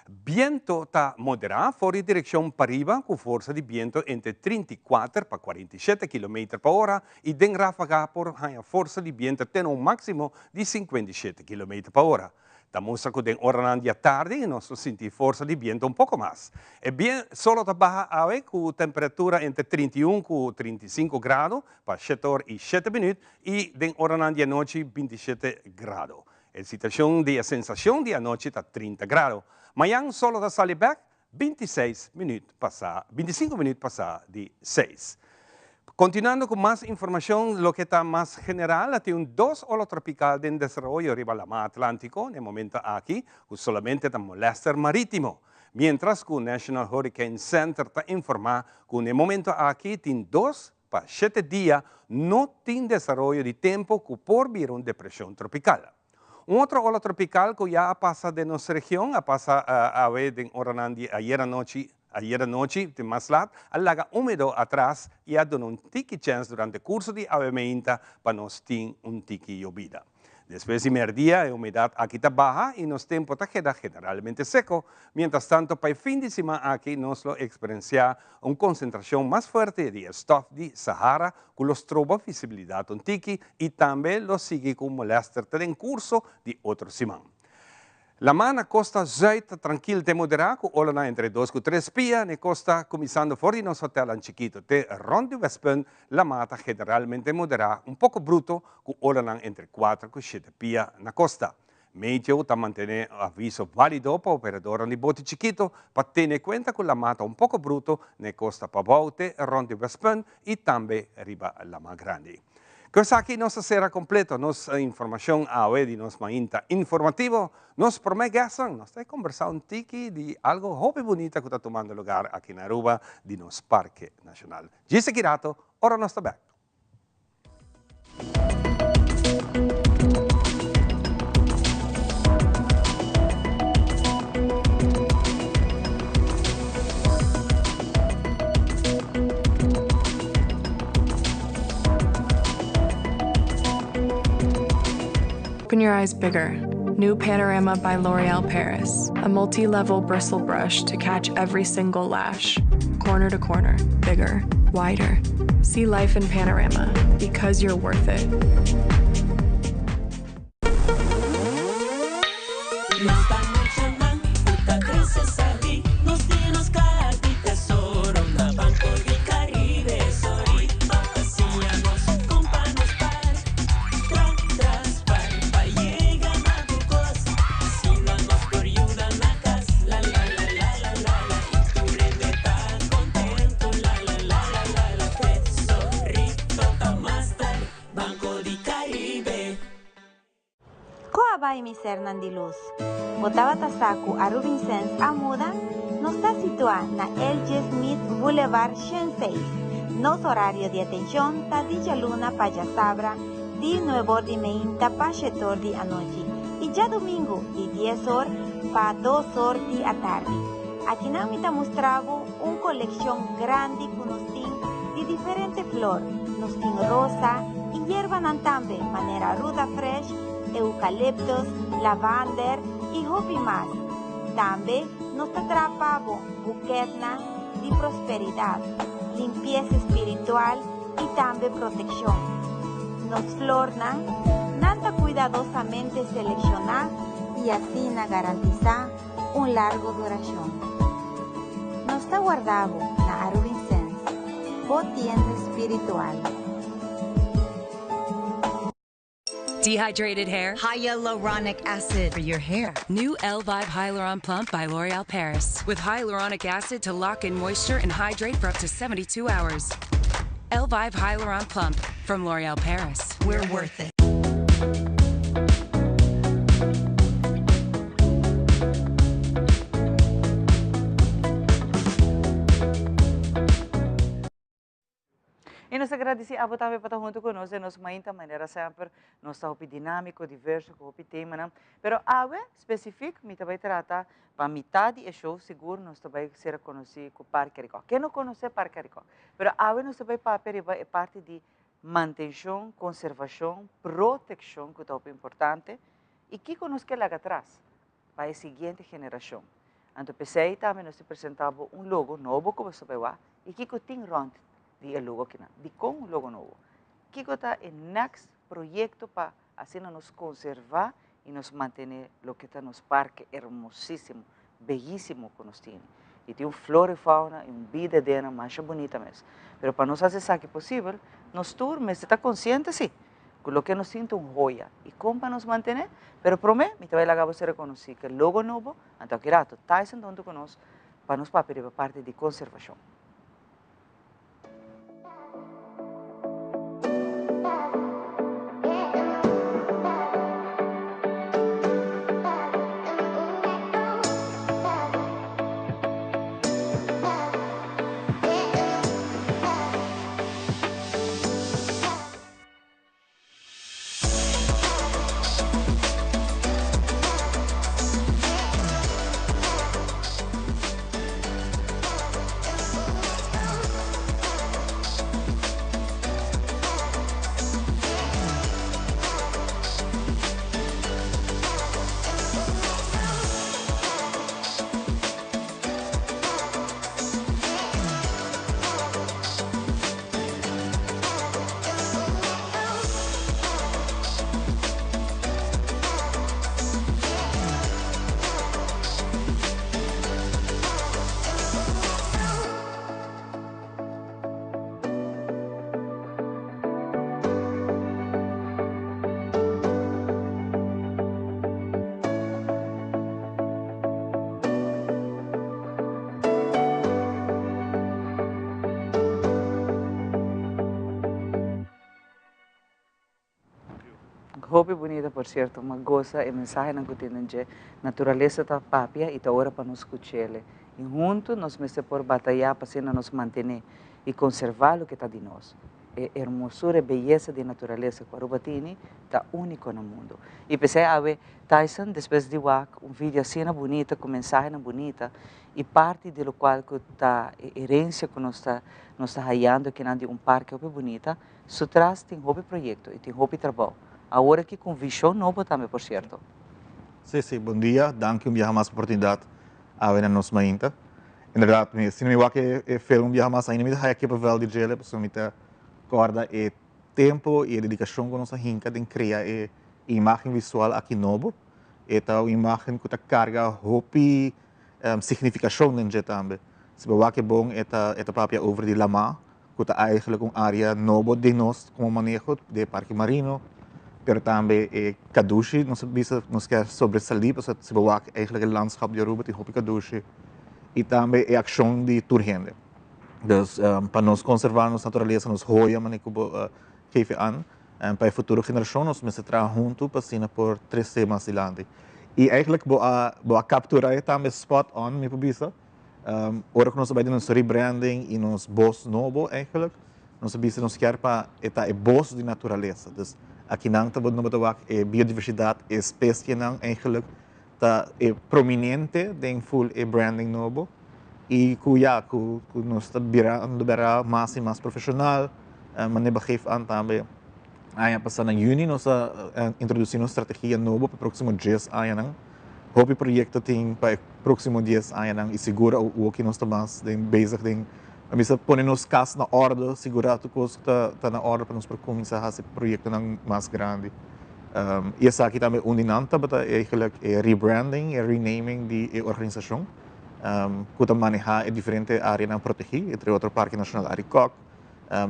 Biento ta moderá for di direkshon pariba ku forsa di biento entre 34 pa 47 kilometer pa ora i den ráfaga por haña forsa di biento te na un máksimo di 57 kilometer pa ora. Ta mustra ku den oranan di atardi nos lo sinti forsa di biento un poko mas. E bien solo ta baha awe ku temperatura entre 31 ku 35 grado pa shete or i shete minüt i den oranan di anochi 27 grado. E situashon di e sensashon di anochi ta 30 grado. Mayan solo ta sali bèk 26 minüt pasá, 25 minüt pasá di seis. Kontinuando ku mas informashon, loke ta mas general, tin un dos ola tropikal den desaroyo riba Lamá Atlántiko na e momento aki, ku solamente ta molèster marítimo. Miéntras ku National Hurricane Center ta informá ku na e momento aki tin dos pa shete dia no tin desaroyo di tempu ku por bira un depreshon tropikal. Un otro ola tropikal ku ya a pasa den nos region a pasa awe den oranan di ayer anochi, ayer anochi tin mas lat, a laga húmedo atras i a duna un tiki chèns durante kurso di awe meinta pa nos tin un tiki yobida. Despues di merdia e humedat aki ta baha i nos tempu ta keda generalmente seko. Mientras tanto pa e fin di siman aki nos lo eksperensiá un konsentrashon mas fuerte di e stòf di Sahara ku lo stroba visibilidat un tiki i tambe lo sigui ku molèster te den kurso di otro siman. Lamá na kosta zùit ta trankil te moderá ku olanan entre dos ku tres pia na e kosta kuminsando for di nos hotèlnan chikitu te rònt di Westpunt lamá ta generalmente moderá un poko bruto ku olanan entre kuater ku shete pia na kosta. Meteo ta mantené aviso válido pa operadornan di boti chikitu pa tene kuenta ku lamá ta un poko bruto na e kosta pabou te rònt di Westpunt i tambe riba lamá grandi. Ku esaki nos a sera kompleto nos informashon awe di nos mainta informativo. Nos promé gèstnan nos ta e kombersá un tiki di algu hopi bunita ku ta tumando lugar aki na Aruba di nos Parke Nashonal. Djis aki rato ora nos ta bèk. Open your eyes bigger. New Panorama by L'Oreal Paris. A multi level bristle brush to catch every single lash. Corner to corner, bigger, wider. See life in panorama because you're worth it. ta bai mi sernan di lus? Bo tabata sa ku Arubinsens a muda? Nos ta situá na LG. Smith Boulevard 106. Nos orario di atenshon ta di djaluna pa djasabra di nuebor di meinta pa shetor di anochi i djadumingu di dies or pa dos or di atardi. Akinan mi ta mustra bo un kolekshon grandi ku nos tin di diferente flor. Nos tin rosa i yerbanan tambe manera ruda fresh, eukaliptus, lavander i hopi mas. Tambe nos ta traha pa bo buketnan di prosperidat, limpiesa spiritual i tambe protekshon. Nos flornan nan ta kuidadosamente selekshoná i asina garantisá un largo durashon. Nos ta warda bo na Arubinsens, bo tienda spiritual. Dehydrated hair? Hyaluronic acid for your hair. New Elvive Hyaluron Plump by L'Oreal Paris. With hyaluronic acid to lock in moisture and hydrate for up to 72 hours. Elvive Hyaluron Plump from L'Oreal Paris. We're worth it. I nos ta gradisí abo tambe pa ta huntu ku nos den nos mainta. Manera semper nos ta hopi dinámiko, diverso, ku hopi temanan. Pero awe spesifik mi ta bai trata pa mitá di e show sigur nos ta bai ser konosí ku Parke Arikó. Ken no konosé Parke Arikó? Pero awe nos ta bai papia riba e parti di mantenshon, konservashon, protekshon ku ta hopi importante i kiko nos ke laga atras pa e siguiente generashon. Anto p'esei tambe nos ta presentá bo un logo nobo ku bo sa bai wak I kiko tin rònt di e logo akinan? Dikon un logo nobo? Kiko ta e next proyekto pa asina nos konservá i nos mantené loke ta nos parke hermosísimo, beyísimo ku nos tene? I tin un flora i fauna i un bida den nan masha bunita mes. Pero pa nos hasi esaki posibel, nos tur mester ta konsiente sí, ku loke nos tin ta un hoya i kon pa nos mantené. Pero promé mi ta bai laga bo ser rekonosí ku e logo nobo, anto aki rato Tyson ta huntu ku nos pa nos papia riba parti di konservashon. Hopi bunita por cierto, m'a goza e mensahenan cu tin den dje. Naturalesa ta papia y ta ora pa nos scuchele. Y hunto nos mester por bataya pa asina nos mantene y conserva loke ta di nos. E hermosura, e beyesa di naturalesa cu Aruba tini ta unico na mundo. Y p'esey awe Tyson despues di wak un video asina bunita cu mensahenan bunita y parti di locual cu ta e herencia cu nos ta nos ta hayando akinan di un parke hopi bunita, su tras tin hopi proyecto y tin hopi trabou. Awor aki cu un vision nobo tambe por cierto. Sí, sí, bon dia. Danki un biaha mas pa oportunidad awe na nos mainta. Inderdaad, mi si no mi wak e film un biaha mas ainda mi ta haya kippenvel di djele pasobra mi ta corda e tempo y e dedicacion cu nos a hinca den crea e imagen visual aki nobo. E ta un imagen cu ta carga hopi significacion den dje tambe. Si bo wak e bon e ta e ta papia over di lama cu ta eigenlijk un area nobo den nos como maneho di e parke marino, pero tambe e kadushi nos a bisa nos kier sobresali pasobra si bo wak eigenlijk e landschap di Aruba tin hopi kadushi y tambe e accion di tur hende. Dus pa nos conserva nos naturalesa, nos hoya manera cu bo geef e an. Pa e futuro generashon nos mester traha huntu pa asina por trese mas dilanti. I eigenlijk bo a bo a kaptura e tambe spot on mi por bisa. Ora ku nos a bai den nos rebranding i nos bos nobo eigenlijk nos a bisa nos kier pa e ta e bos di naturalesa. Dus akinan ta bo no bo ta wak e biodiversidat, e espesienan eigenlijk ta e prominente den full e branding nobo i ku ya ku ku nos ta birando bera mas i mas profeshonal. Manera bo geef aan tambe aña pasá na yüni nos a introdusí nos strategia nobo pa e próksimo dies añanan. Hopi proyekto tin pa e próksimo dies añanan i sigur awoki nos ta mas den bezig den a bisa pone nos kas na òrde, sigurá tur kos ta ta na òrde pa nos por kuminsá hasi proyektonan mas grandi. I esaki tambe un di nan tabata eigenlijk e rebranding, e renaming di e organisashon ku ta manehá e diferente áreanan protegí, entre otro Parke Nashonal Arikok,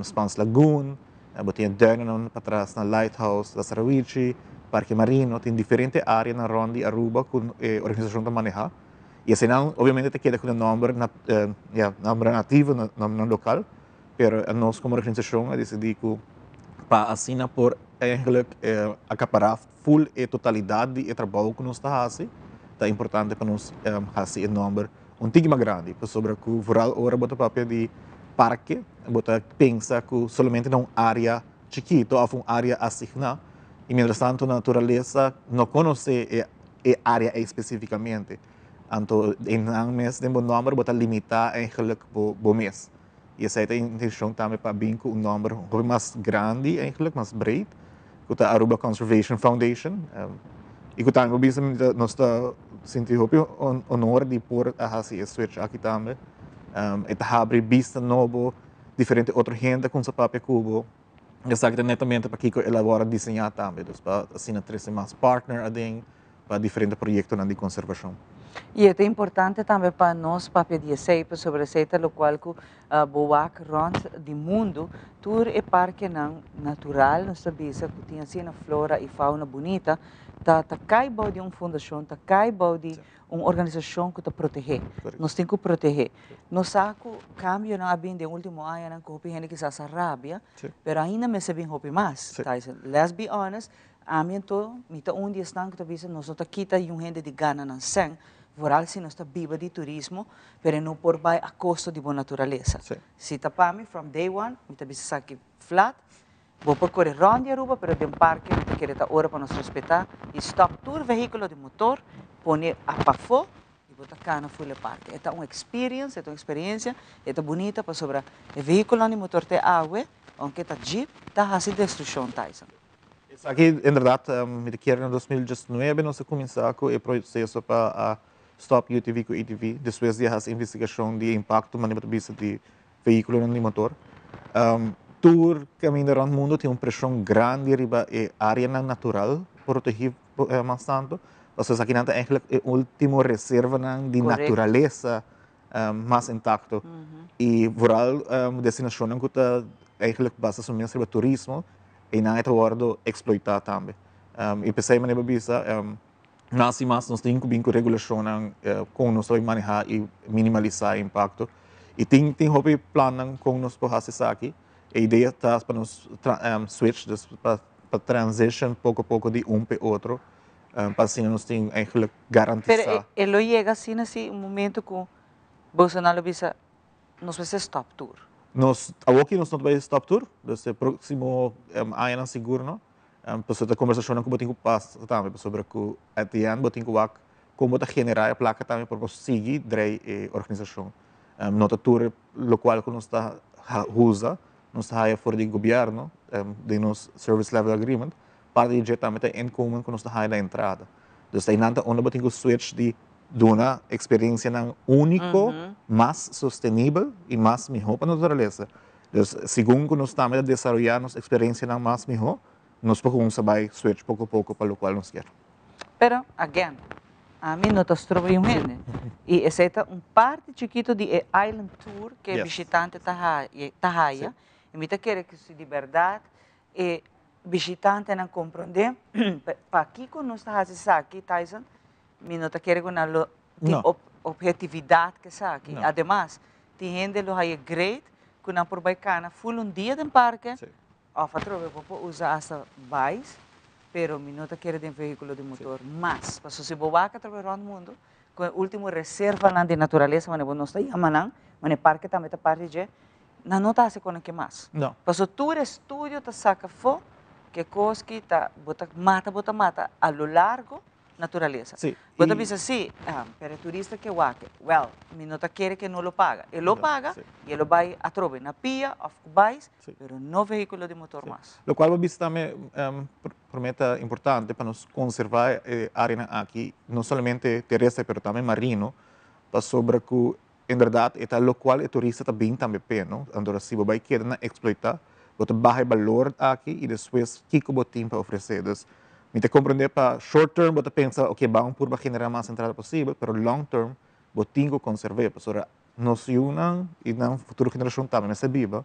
Spaans Lagoon, bo tin e duinennan patras na Lighthouse, Lasarawichi, Parke Marino, tin diferente áreanan rònt di Aruba ku e organisashon ta manehá. I eseinan obviamente ta keda ku e nòmber, ya, nòmber nativo, nòmbernan lokal. Pero nos como organisacion a dicidi cu pa asina por eigenlijk acapara full e totalidad di e trabou cu nos ta haci, ta importante pa nos haci e nomber un tiki mas grandi, pasobra cu vooral ora bo ta papia di parke, bo ta pensa cu solamente na un area chikito of un area asigna, y mientras tanto naturalesa no conoce e area ey specificamente, anto eynan mes den bo nomber bo ta limita eigenlijk bo mes. I esei ta e intencion tambe pa bin cu un nomber hopi mas grandi eigenlijk, mas breed, cu ta Aruba Conservation Foundation. I cu tambe por bisa nos ta sinti hopi honor di por a haci e switch aki tambe. E ta habri bista nobo, diferente otro hende a cuminsa papia cu bo. Esaki ta netamente pakico el a worde diseña tambe, dus pa asina trece mas partner aden. Pa diferente proyectonan di conservacion. Y e ta importante tambe pa nos papia di esey, pasobra esey ta locual cu bo wak rond di mundo, tur e parkenan natural, nos ta bisa, cu tin asina flora y fauna bunita, ta ta cay bou di un fundacion, ta cay bou di un organisacion cu ta protege. Nos tin cu protege. Nos sa cu cambionan a bin den ultimo añanan cu hopi hende kisas a rabia, pero ainda mester bin hopi mas, Tyson. Let's be honest, Ami anto, mi ta un di esnan ku ta bisa nos no ta kita yun hende di gana nan sèn, vooral si nos ta biba di turismo, pero e no por bai a kosto di bo naturalesa. Si ta pa mi, from day one, mi ta bisa esaki flat, bo por kore rònt di Aruba, pero den parke mi ta kere ta ora pa nos respetá i stòp tur vehíkulo di motor, pone a pafó i bo ta kana full e parke. E ta un experience, e ta un eksperensia, e ta bunita pasobra e vehíkulonan di motor te awe, ounke ta jeep, ta hasi destrukshon, Tyson. Esaki inderdaad mi ta kere na 2019 nos a cuminsa cu e proceso pa a stop UTV cu ATV despues di a haci investigacion di e impacto manera bo ta bisa di vehiculonan di motor. Tur caminda rond mundo tin un presion grandi riba e areanan natural protegi mas tanto pasobra esakinan ta eigenlijk e ultimo reservanan di naturalesa mas intacto y vooral destinacionnan cu ta eigenlijk basa su mes riba turismo eynan e ta wordo exploita tambe y pesey manera bo bisa mas y mas nos tin cu bin cu regulacionnan con nos ta bay maneha y minimalisa e impacto y tin tin hopi plannan con nos por haci esaki e idea ta pa nos switch dus pa transition poco poco di un pa e otro Pa asina nos tin eigenlijk garantisa. Pero e lo yega asina si un momento cu Bolsonaro lo bisa nos mester stop tur. Nos awoki nos no ta bay stop tur, dus e proximo añanan sigur no. Pasobra ta conversacionnan cu bo tin cu pasa tambe pasobra cu at the end bo tin cu wak con bo ta genera e placa tambe pa bo sigui drei e organisacion. No ta tur locual cu nos ta usa nos ta haya for di gobierno den nos service level agreement. Parti di dje tambe ta e inkomen ku nos ta haña na entrada. Dus einan ta unda bo tin ku switch di duna eksperensianan úniko, mas sostenibel i mas mihó pa naturalesa. Dus segun ku nos tambe ta desaroyá nos eksperensianan mas mihó, nos por kuminsá bai switch poko poko pa lokual nos kier. Pero, again, ami no ta stroba un hende. I esei ta un parti chikito di e island tour ku e bishitante ta haya. I mi ta kere ku si di bèrdat E bishitantenan komprondé pakiko nos ta hasi esaki, Tyson, mi no ta kere ku nan lo tin ophetividat ku esaki. Ademas, tin hende lo haya great ku nan por bai kana ful un dia den parke. Of atrobe bo por usa hasta bais, pero mi no ta kere den vehiculo di motor mas. Pasobra si bo wak atrobe rond mundo, cu e ultimo reservanan di naturalesa, manera bo nos ta yama nan, manera e parke tambe ta parti dje, nan no ta haci con nan ke mas. No. Pasobra tur estudio ta saca afo cu e cos ki ta, bo ta mata, bo ta mata a lo largo naturalesa. Sí, Bo ta y bisa sí, pero e turista ke wak, well, mi no ta kere ke no lo paga. E lo paga Sí. y e lo bai atrobe na pia of cu bais, Sí. pero no vehiculo di motor Sí. mas. Locual bo bisa tambe, prome ta importante pa nos conserva e areanan aki, no solamente terestre pero tambe marino, pasobra cu inderdaad e ta locual e turista ta bin tambe p'e, no? Anto si bo bai keda na exploita, bo ta baha e balor aki y despues kico bo tin pa ofrece. Dus mi ta comprende pa short term bo ta pensa ok ban purba genera mas entrada posibel, pero long term bo tin cu conserve pasobra nos yunan y nan futuro generacion tambe mester biba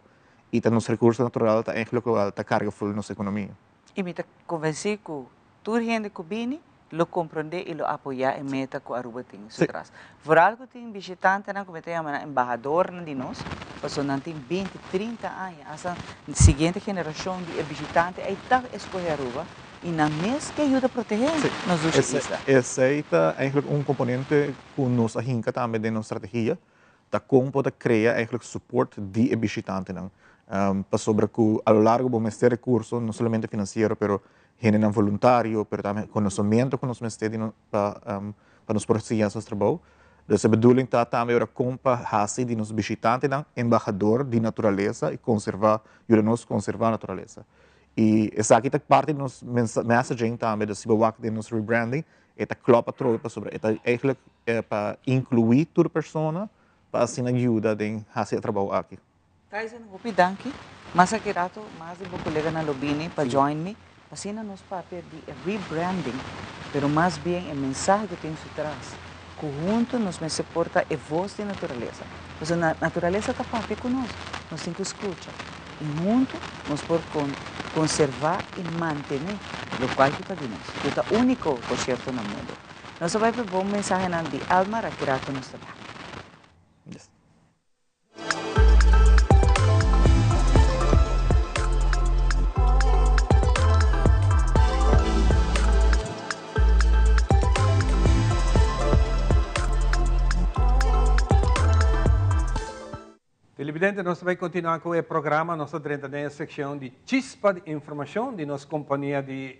y ta nos recurso natural ta eigenlijk locual ta carga full nos economia. Y mi ta convenci cu tur hende cu bini lo comprende y lo apoya e meta cu Aruba tin su tras. Vooral cu tin bishitantenan cu mi ta yama nan embahadornan di nos, pasobra nan tin binti, trinta aña, hasta siguiente generacion di e bishitante ey ta escoge Aruba y nan mes ke yuda protehe nos dushi isla. Esey ta eigenlijk un componente cu nos a hinca tambe den nos strategia, ta con por ta crea eigenlijk support di e bishitantenan, pasobra cu a lo largo bo mester recurso, no solamente financiero, pero hendenan voluntario, pero tambe conocimiento cu nos mester di pa pa nos por sigui haci nos trabou. Dus e bedoeling ta tambe ora con pa haci di nos bishitantenan embahador di naturalesa y conserva, yuda nos conserva naturalesa. Y esaki ta parti di nos messaging tambe, dus si bo wak den nos rebranding, e ta klop atrobe pasobra e ta eigenlijk pa inclui tur persona pa asina yuda den haci e trabou aki. Tyson, hopi danki. Mas aki rato mas di bo coleganan lo bini pa join mi pa asina nos papia di e rebranding, pero mas bien e mensahe cu tin su tras, cu hunto nos mester por ta e voz di naturalesa. Pasobra naturalesa ta papia cu nos, nos tin cu scucha y hunto nos por conserva y mantene locual cu ta di nos, cu ta unico por cierto na mundo. Nos a bay pa e bon mensahenan di Elmar, aki rato nos ta bek. Televidente, nos ta bay continua cu e programa. Nos ta drenta den e seccion di Chispa di Informacion di nos compania di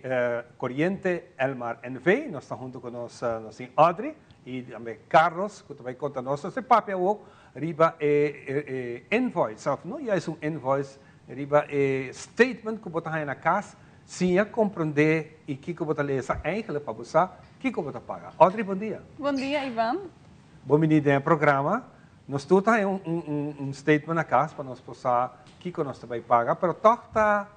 coriente Elmar NV. Nos ta hunto cu nos, nos tin Audrey y tambe Carlos cu ta bay conta nos. Nos ta papia awor riba e invoice, of no juist un invoice, riba e statement ku bo ta haña na kas, siña komprondé i kiko bo ta lesa eigenlijk pa bo sa kiko bo ta paga. Audrey, bon dia. Bon dia, Ivan. Bon bini den e programa. Nos tur ta haña un statement na kas pa nos por sa kiko nos ta bai paga, pero tòg ta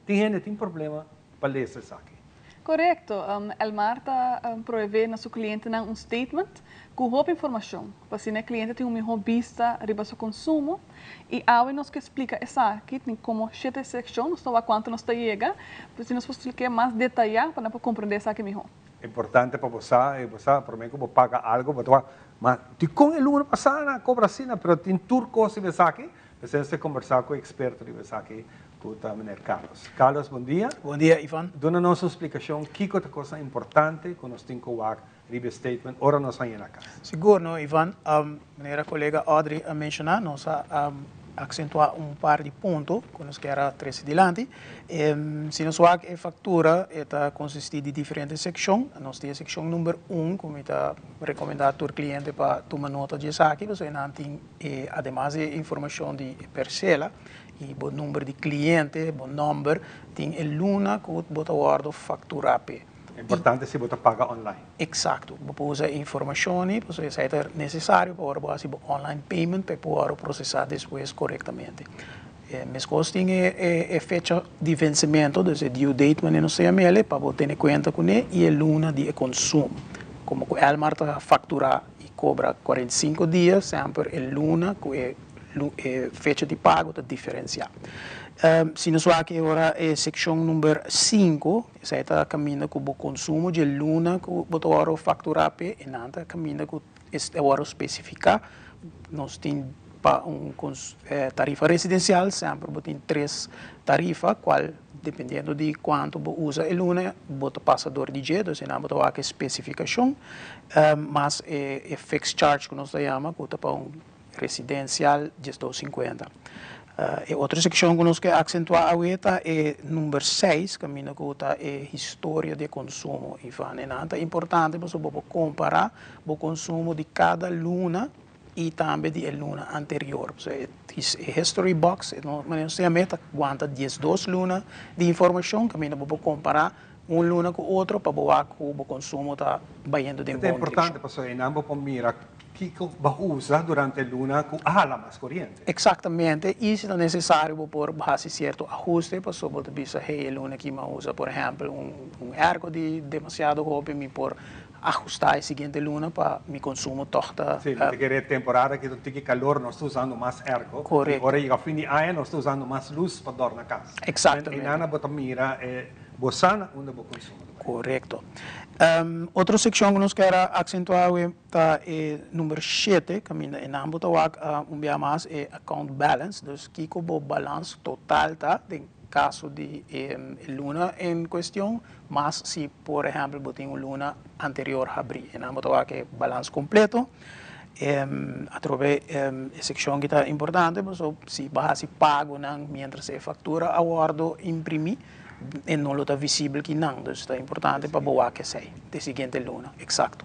Tin hende tin problema pa lesa esaki. Korekto. Elmar ta proevé na su klientenan un statement ku hopi informashon, pa asina e kliente tin un mihó bista riba su konsumo. I awe nos ke splika esaki, tin komo shete sekshon, nos ta wak kuantu nos ta yega, pa asina nos por splik'é mas detayá pa nan por komprendé esaki mihó. Importante pa bo sa, bo sa promé ku bo paga algu bo ta wak, ma dikon e luna pasá nan a kobra asina, pero tin tur kos riba esaki, P'esei nos ta kombersá ku e eksperto riba esaki ku ta meneer Carlos. Carlos, bon dia. Bon dia, Ivan. Duna nos un splikashon kiko ta kosnan importante ku nos tin ku wak riba e statement ora nos haña na kas. Sigur no, Ivan. Manera kolega Audrey a menshoná, nos a aksentuá un par di punto ku nos kier a trese dilanti. Si nos wak e faktura e ta konsistí di diferente sekshon. Nos tin e sekshon number un ku mi ta rekomendá tur kliente pa tuma nota di esaki pasobra nan tin E ademas di e informashon di e persela i bo number di kliente, bo nòmber, tin e luna ku bo ta wòrdu fakturá p'e. Importante si bo ta paga online. Eksakto. Bo por usa e informashon ei pasobra esei ta nesesario pa ora bo hasi bo online payment pa e por wòrdu prosesá despues korektamente. Meskos tin e fecha di vensementu, dus e due date manera nos ta yam'el, pa bo tene kuenta kuné i e luna di e konsumo. Komo ku Elmar ta fakturá i kobra 45 dia, semper e luna ku e e fecha di pago ta diferensiá. Si nos wak e ora e sekshon number sinku, esei ta kaminda ku bo konsumo dje luna ku bo ta wòrdu fakturá p'e, e nan ta kaminda ku ta wòrdu spesifiká. Nos tin. Pa un tarifa residencial semper bo tin tres tarifa cual dependiendo di cuanto bo usa e luna bo ta pasa door di dje, dus enan bo ta wak e specificacion mas e fixed charge cu nos ta yama cu ta pa un residencial diesdos cincuenta. E otro seccion cu nos ke accentua awe ta e number seis caminda cu ta e historia di e consumo. Ivan, enan ta importante pasobra bo por compara bo consumo di cada luna i tambe di e luna anterior. So e history box, e manera nos ta yam'é, ta wanta diesdos luna di informashon kaminda bo por kompará un luna ku otro pa bo wak ku bo konsumo ta bayendo den Ta bon importante direkshon. pasobra einan bo por mira kiko bo a usa durante e luna ku a hala mas koriente. Eksaktamente, i si ta nesesario bo por hasi sierto ahuste pasobra bo ta bisa, hey, e luna aki mi a usa por ehèmpel un airco di demasiado hopi, mi por Ajustá e siguiente luna pa mi consumo tog ta. Sí, mi ta kere e temporada aki ta un tiki calor, nos ta usando mas airco. Correcto. I ora yega fin di aña nos ta usando mas luz pa dorna cas. Exactamente. I nana bo ta mira e bo sa na unda bo consumo ta bai. Correcto. Otro seccion cu nos kier a accentua awe ta e number shete, caminda e nan bo ta wak un bia mas e account balance, dus kico bo balans total ta den caso di e luna en cuestion. Mas si por ehèmpel bo tin un luna anterior habrí, e nan bo ta wak e balans kompleto. Atrobe e sekshon ki ta importante pasobra si bo hasi pagonan miéntras e faktura a wòrdu imprimí e no lo ta visibel ki nan. Dus ta importante pa bo wak esei di siguiente luna, eksakto.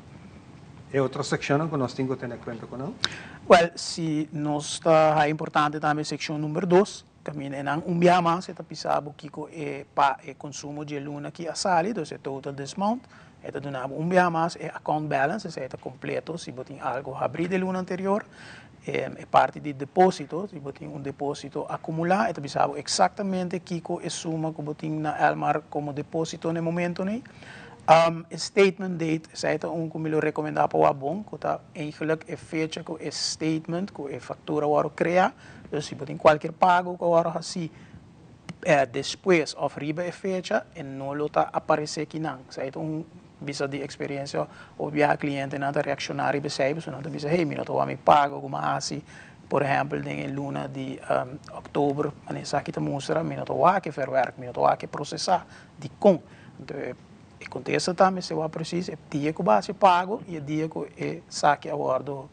E otro sekshonnan ku nos tin ku tene kuenta ku nan? Wèl, si nos ta haña importante tambe sekshon number dos. Caminda e nan un biaha mas e ta pisa bo kico e pa e consumo dje luna ki a sali, dus e total this month. E ta duna bo un biaha mas e account balance, esey ta completo si bo tin algo habri de luna anterior. E parti di deposito, si bo tin un deposito acumula, e ta bisa bo exactamente kico e suma cu bo tin na Elmar como deposito na e momento ney. E statement date, esey ta un cu mi lo recomenda pa wak bon, cu ta eigenlijk e fecha cu e statement, cu e factura worde crea. Dus si bo tin kualkier pago ku a wòrdu hasí despues òf riba e fecha, e no lo ta aparesé kinan. Esei ta un bisa di eksperensia hopi biaha klientenan ta reakshoná riba esei pasobra nan ta bisa, hey, mi no ta wak mi pago ku mi a hasi, por ehèmpel den e luna di òktober, manera esaki ta mustra, mi no ta wak e verwerk, mi no ta wak e prosesá. Dikon? Anto e kontesta ta mester wak presis e dia ku bo a hasi e pago i e dia ku esaki a wòrdu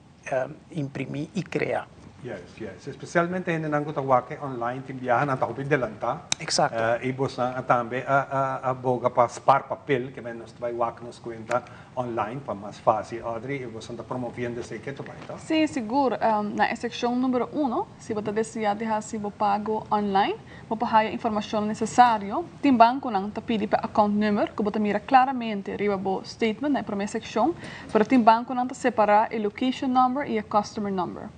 imprimí i kreá. Yes, yes. Especialmente hendenan ku ta wak e online tin biaha nan ta hopi delantá. Exacto. I bosnan a tambe a a a boga pa spar papel, ke men nos ta bai wak nos kuenta online pa mas fácil. Audrey, i bosnan ta promoviendo esei ke ta bai, to? Sí, sigur. Na e sekshon numero uno, si bo ta deseá di hasi bo pago online, bo por haya informashon nesesario. Tin bankonan ta pidi pa account number ku bo ta mira klaramente riba bo statement na e promé sekshon, pero tin bankonan ta separá e location number i e customer number.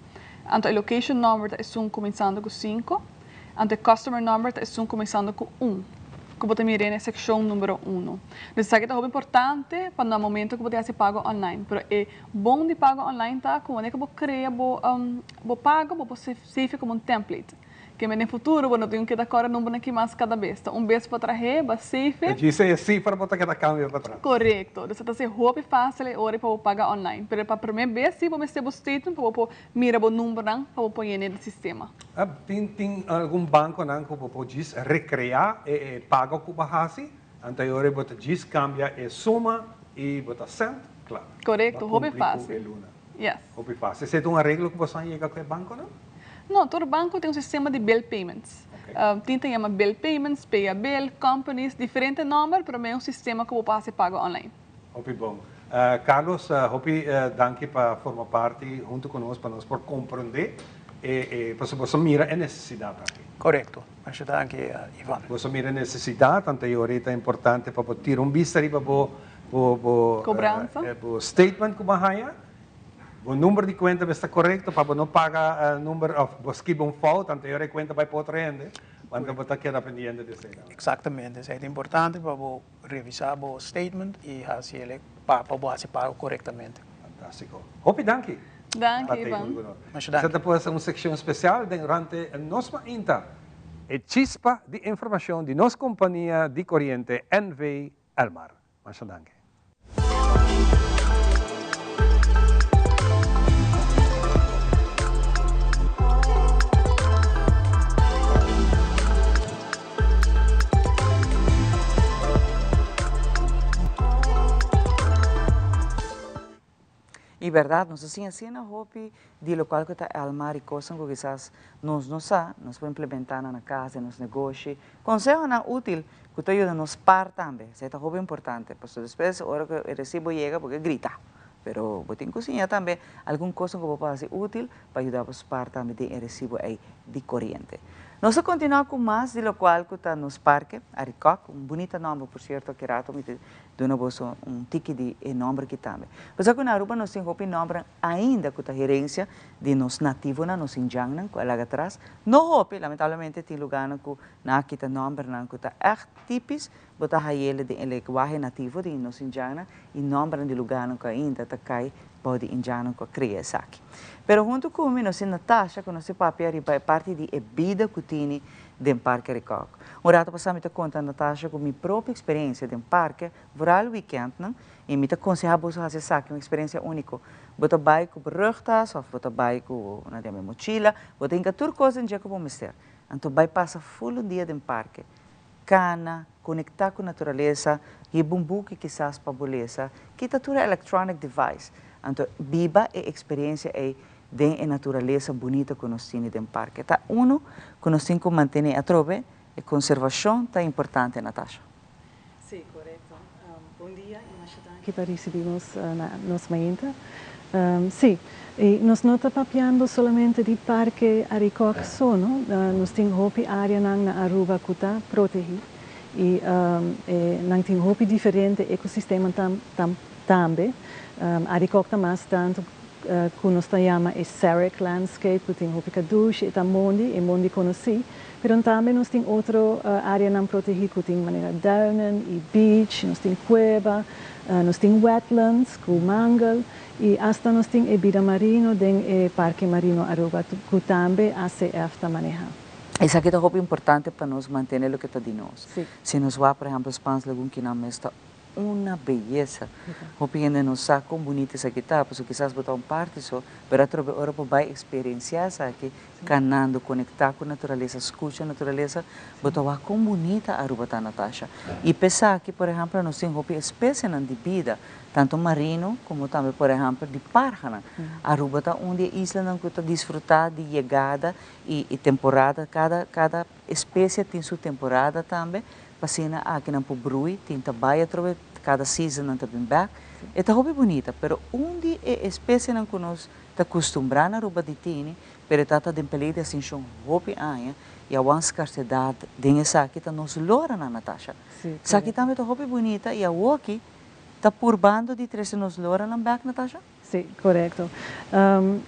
Anto e location number ta esun kuminsando ku sinku, anto e customer number ta esun kuminsando ku un, ku bo ta mira na e sekshon numero uno. Dus esaki ta hopi importante pa na momento ku bo ta hasi pago online. Pero e bon di pago online ta ku wanneer ku bo krea bo bo pago bo por save komo un template. Keme den futuro bo no tin ku keda kòrda numbernan ki mas kada bes. Ta un bes pa trah'é, ba save E djis e sifra bo ta keda kambia pa tras. Korekto. Dus ta ser hopi fásil e ora pa bo paga online. Pero pa promé bes sí bo mester bo statement pa bo por mira bo numbernan pa bo por yena den sistema. Tin tin algun bankonan ku bo por djis rekreá e e pago ku bo hasi, anto e ora bo ta djis kambia e suma i bo ta sènt, kla. Korekto, Bo a hopi kumpli ku e fásil. luna. Yes. Hopi fásil. Esei ta un areglo ku boso a yega ku e bankonan? No, tur banko tin un sistema di bill payments. Tin ta yama bill payments, pay a bill, companies, diferente nomber, pero mei un sistema ku bo por hasi pago online. Hopi bon. Carlos, hopi danki pa forma parti huntu ku nos pa nos por komprondé e e pasobra boso mira e nesesidat aki. Korekto. Masha danki, Ivan. Boso mira e nesesidat, anto e ora ei ta importante pa bo tira un bista riba bo bo bo Kobransa. bo statement ku bo a haña. Bo number di cuenta mester ta corecto pa bo no paga number of bo skiba un fout anto e ora e cuenta bay pa otro hende, anto bo ta keda pendiente di esey tambe. Exactamente, esey ta importante pa bo revisa bo statement y haci el pa bo haci pago corectamente. Fantastico. Hopi danki. Danki Ivan. Masha danki. Esey ta por ser un seccion special den durante nos mainta. E chispa di informacion di nos compania di coriente NV Elmar. Masha danki. I bèrdat, nos a siña asina hopi di lokual ku ta Elmar i kosnan ku kisas nos no sa, nos por implementá nan na kas, den nos negoshi. Konsehonan útil ku ta yuda nos par tambe. Esei ta hopi importante, pasobra despues ora ku e resibo yega bo ke grita. Pero bo tin ku siña tambe algun kosnan ku bo por hasi útil pa yuda bo spar tambe den e resibo ei di koriente. Nos ta kontinuá ku mas di lokual ku ta nos parke, Arikok, un bunita nòmber por sierto, ki rato mi ta duna boso un tiki di e nòmber aki tambe. Pasobra ku na Aruba nos tin hopi nòmbernan ainda ku ta herensia di nos nativonan, nos indjannan ku a laga atras. No hopi, lamentablemente tin lugánan ku nan a kita nòmbernan ku ta ègt típis, bo ta hay'el den e lenguahe nativo di nos indjannan i nòmbernan di lugánan ku ainda ta kai bou di indjannan ku a kria esaki. Pero huntu ku mi nos tin Natasha ku nos tin papia riba e parti di e bida ku tini den Parke Rikòk. Un rato pasá mi ta konta Natasha ku mi propio eksperensia den parke, vooral wikèntnan, i mi ta konsehá boso hasi esaki, un eksperensia úniko. Bo ta bai ku bo rugtas òf bo ta bai ku nan ta yama e mochila, bo ta hinka tur kos den dje ku bo mester. Anto bai pasa ful un dia den parke, kana, konektá ku naturalesa, hiba un buki kisas pa bo lesa, kita tur e electronic device. Anto biba e eksperensia ei den e naturalesa bunita ku nos tini den parke. Ta unu ku nos tin ku mantené atrobe, e konservashon ta importante, Natasha. Sí, korekto. Bon dia i masha danki pa risibí nos na nos mainta. Sí, i nos no ta papiando solamente di Parke Arikok so, no. Nos tin hopi áreanan na Aruba ku ta protehí i nan tin hopi diferente ekosistema tambe. Arikok ta mas tantu ku nos ta yama e xeric landscape ku tin hopi kadushi, e ta mondi, e mondi konosí, pero tambe nos tin otro áreanan protehí ku tin manera duinen i beach, nos tin kueba, nos tin wetlands ku mangel i asta nos tin e bida marino den e Parke Marino Aruba ku tambe ACF ta manehá. Esaki ta hopi importante pa nos mantene loke ta di nos. Si nos wak por ehempel Spaans Lagoon kinan mes ta Una beyesa. Hopi hende no sa kon bunita esaki ta, pasobra kisas bo ta un parti so, pero atrobe ora bo bai eksperensiá esaki, kanando, konektá ku naturalesa, skucha naturalesa, bo ta wak kon bunita Aruba ta, Natasha. I p'esaki, por ehèmpel, nos tin hopi espesienan di bida, tantu marino komo tambe, por ehèmpel, di parhanan. Aruba ta un di e islanan ku ta disfrutá di yegada i temporada, kada kada espesie tin su temporada tambe, P'asina aki nan por brui, tin ta bai atrobe, kada season nan ta bin bek. E ta hopi bunita, pero un di e espesienan ku nos ta kustumbrá na Aruba di tini, pero e ta ta den peligro di extinshon hopi aña i awan skarsedat den esaki ta nos loranan, Natasha. Esaki tambe ta hopi bunita i awoki ta purbando di trese nos loranan bek, Natasha? Sí, korekto.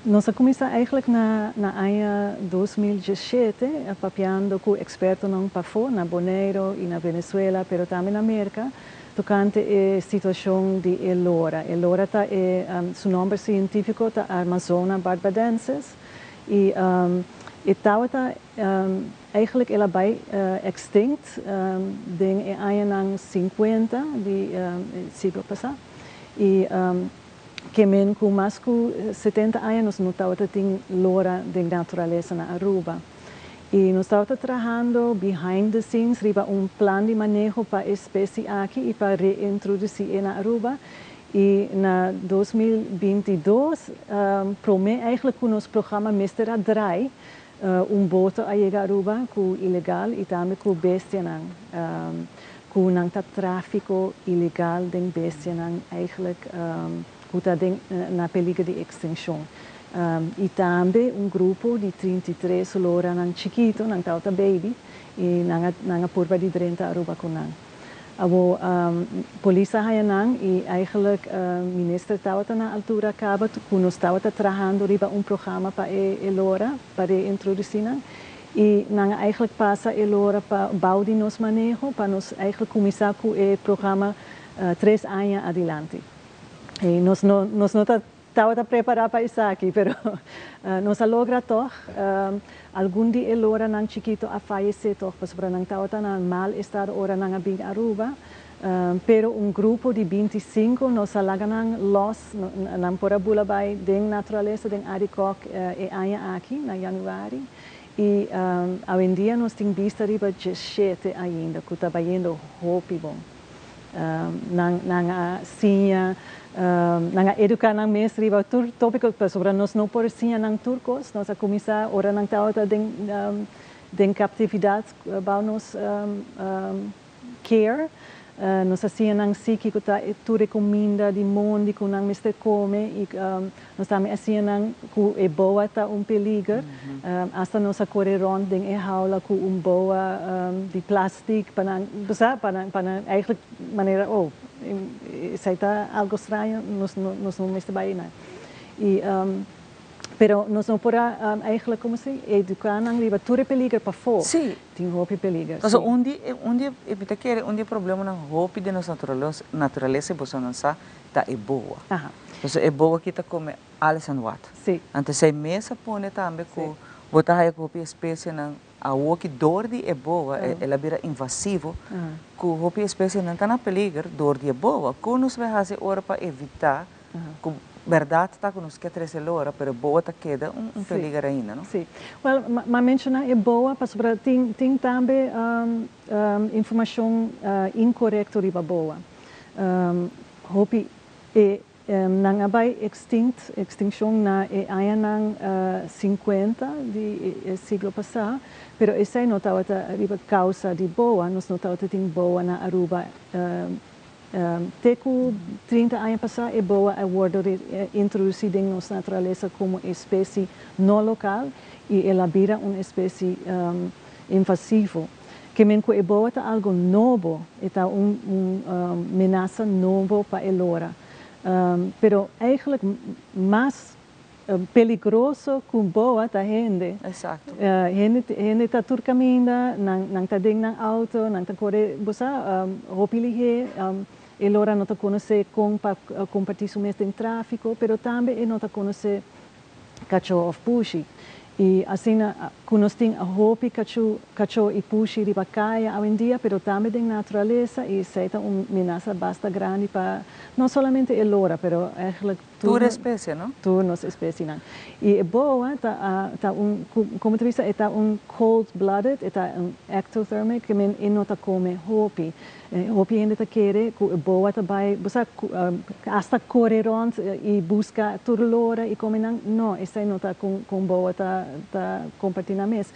Nos a kuminsá eigenlijk na na aña 2017 papiando ku ekspertonan pafó na Boneiru i na Venezuela pero tambe na Merka tokante e situashon di e lora. E lora ta e su nòmber sientífiko ta Amazona barbadensis i e tabata eigenlijk el a bai extinct den e añanan sinkuenta di e siglo pasá i Ke men ku mas ku 70 aña nos no tabata tin lora den naturalesa na Aruba. I nos tabata trahando behind the scenes riba un plan di maneho pa e specie aki i pa reintrodusí e na Aruba. I na 2022, promé eigenlijk ku nos programa mester a drai, un boto a yega Aruba ku ilegal i tambe ku bestianan. Ku nan ta tráfiko ilegal den bestianan eigenlijk ku ta den na peliger di ekstinshon. I tambe un grupo di 33 loranan chikito, nan tabata baby, i nan a nan a purba di drenta Aruba ku nan. Awor polis a haya nan i eigenlijk minister tabata na altura kaba ku nos tabata trahando riba un programa pa e lora, pa reintrodusí nan. I nan a eigenlijk pasa e lora pa bou di nos maneho pa nos eigenlijk kuminsá ku e programa tres aña adilanti. I nos no nos no ta tabata prepará pa esaki pero nos a logra tòg. Algun di e loranan chikito a fayesé tòg pasobra nan tabata na mal estado ora nan a bin Aruba. Pero un grupo di 25 nos a laga nan lòs, nan por a bula bai den naturalesa den Arikok e aña aki na yanüari. I awendia nos tin bista riba 17 ainda ku ta bayendo hopi bon. Nan a siña, nan a educa nan mes riba tur topico, pasobra nos no por siña nan tur cos. Nos a cuminsa ora nan tabata den captividad bao nos care. Nos a siña nan si kico ta tur e cuminda di mondi cu nan mester come y nos tambe a siña nan cu e boa ta un peliger. Hasta nos a core rond den e haula cu un boa di plastic pa nan, bo sa, pa nan eigenlijk manera, oh, esey ta algo straño, nos no mester bay nan. Pero nos no por a eigenlijk, con si, educa nan riba tur e peliger pafo. Tin hopi peliger. Anto, un dia, mi ta kere, un dia problemanan hopi di nos naturalesa, bo no sa, ta e boa. Anto, e boa cu ta come alles en wat. Anto, esey mes a pone tambe cu bo ta haya hopi especienan awo cu door di e boa, el a bira invasivo, cu hopi especienan ta na peliger door di e boa. Con nos bay haci ora pa evita cu berdad ta cu nos kier trece lora, pero boa ta keda un peliger ainda, no? Si. Well, m'a menciona e boa, pasobra tin tambe informacion incorecto riba boa. Hopi e nan a bay extinct, extincion na e añanan 50 di e siglo pasa, pero esey no tabata riba causa di boa, nos no tabata tin boa na Aruba te cu 30 aña pasa. E boa a wordo introduci den nos naturalesa como especie no local y el a bira un especie invasivo. Kiermen cu e boa ta algo nobo, ta un menasa nobo pa e lora. Pero eigenlijk mas peligroso cu boa ta hende. Hende ta tur caminda, nan ta den nan auto, nan ta core, bo sa, hopi lihe, e lora no ta conoce con pa comporta su mes den trafico, pero tambe e no ta conoce cacho of pushi. Y asina, cu nos tin hopi cacho y pushi riba caya awendia, pero tambe den naturalesa, y esey ta un menasa basta grandi pa no solamente e lora, pero eigenlijk tur especie, no? Tur nos especienan. Y e boa ta un, con ta bisa, ta un cold-blooded, ta un ectothermic, kiermen e no ta come hopi. Hopi hende ta kere cu e boa ta bay, bo sa, hasta core rond y busca tur lora y come nan. No, esey no ta con boa ta comporta nan mes.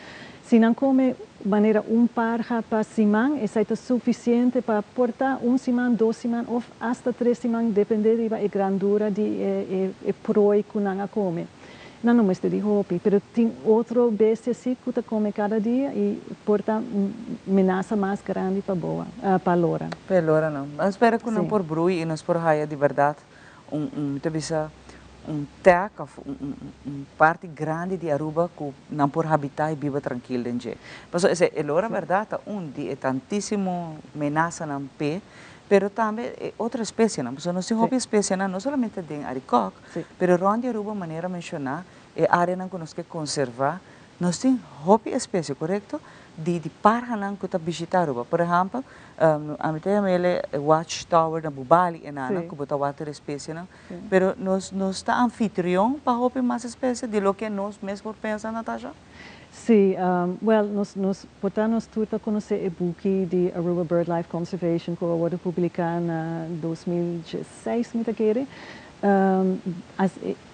Si nan come manera un parha pa siman, esey ta suficiente pa por ta un siman, 2 siman of hasta 3 siman, depende di e grandura di e prooi cu nan a come. Nan no mester di hopi, pero tin otro bestia si cu ta come cada dia y por ta menasa mas grandi pa boa, pa lora. Pa lora no. Ma spera cu nan por broei y nos por haya di berdad un ta bisa un tag of un parti grandi di Aruba cu nan por habita y biba trankil den dje. Paso esey e lora berdad ta un di e tantisimo menasanan pe, pero tambe otro especienan. Paso nos tin hopi especienan, no solamente den Arikok, pero rond di Aruba, manera menciona, e areanan cu nos kier conserva, nos tin hopi especie, corecto? Di parhanan cu ta bishita Aruba. Por ehempel, ami ta yam'e watchtower na Bubali enana, cu bo ta wak especienan. Pero nos ta anfitrion pa hopi mas especie di loke nos mes por pensa, Natasha? Si, well, nos, por ta nos tur ta conoce e buki di Aruba Bird Life Conservation, cu a wordo publica na 2016, mi ta kere.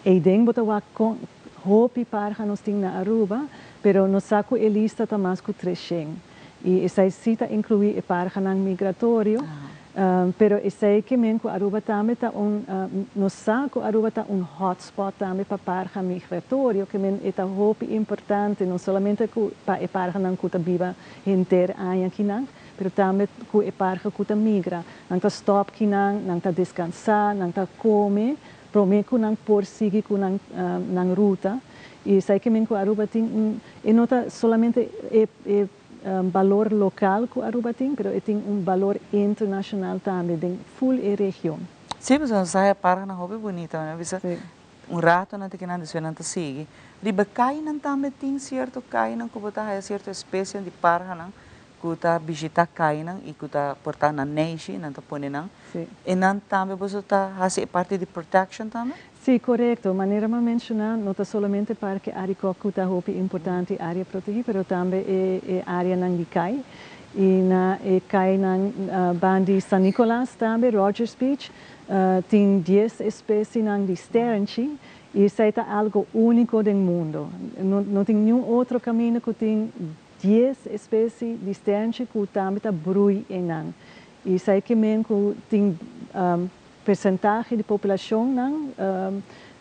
E den bo ta wak con hopi parha nos tin na Aruba, pero nos sa cu e lista ta mas cu 300. Y esey si ta inclui e parhanan migratorio, pero esey kiermen cu Aruba tambe ta un, nos sa cu Aruba ta un hotspot tambe pa parha migratorio, kiermen ta hopi importante, no solamente cu pa e parhanan cu ta biba henter aña akinan, pero tambe cu e parha cu ta migra. Nan ta stop akinan, nan ta descansa, nan ta come, prome cu nan por sigui cu nan ruta. Y esey kiermen cu Aruba tin un, e no ta solamente e balor local cu Aruba tin, pero tin un balor internacional tambe, den full e region. Si, mas nos sa parhanan hopi bunita, no? Bisa un rato nan ta akinan, despues nan ta sigui. Riba cayanan tambe tin cierto cayanan cu ta haya cierto especie di parhanan cu ta bishita cayanan y cu ta por ta nan neishi, nan ta pone nan. Y nan tambe bo ta haci parti di protection tambe? Si, corecto. Manera mi a menciona, no ta solamente Parke Arikok cu ta hopi importante area protegi, pero tambe e areanan di caya. I na e kayanan banda di San Nicolas tambe, Rogers Beach, tin 10 espesienan di sternchi i esei ta algu úniko den mundu. No, no tin ningun otro kaminda ku tin 10 espesie di sternchi ku tambe ta brui einan. I esei ke men ku tin porsentahe di populashonnan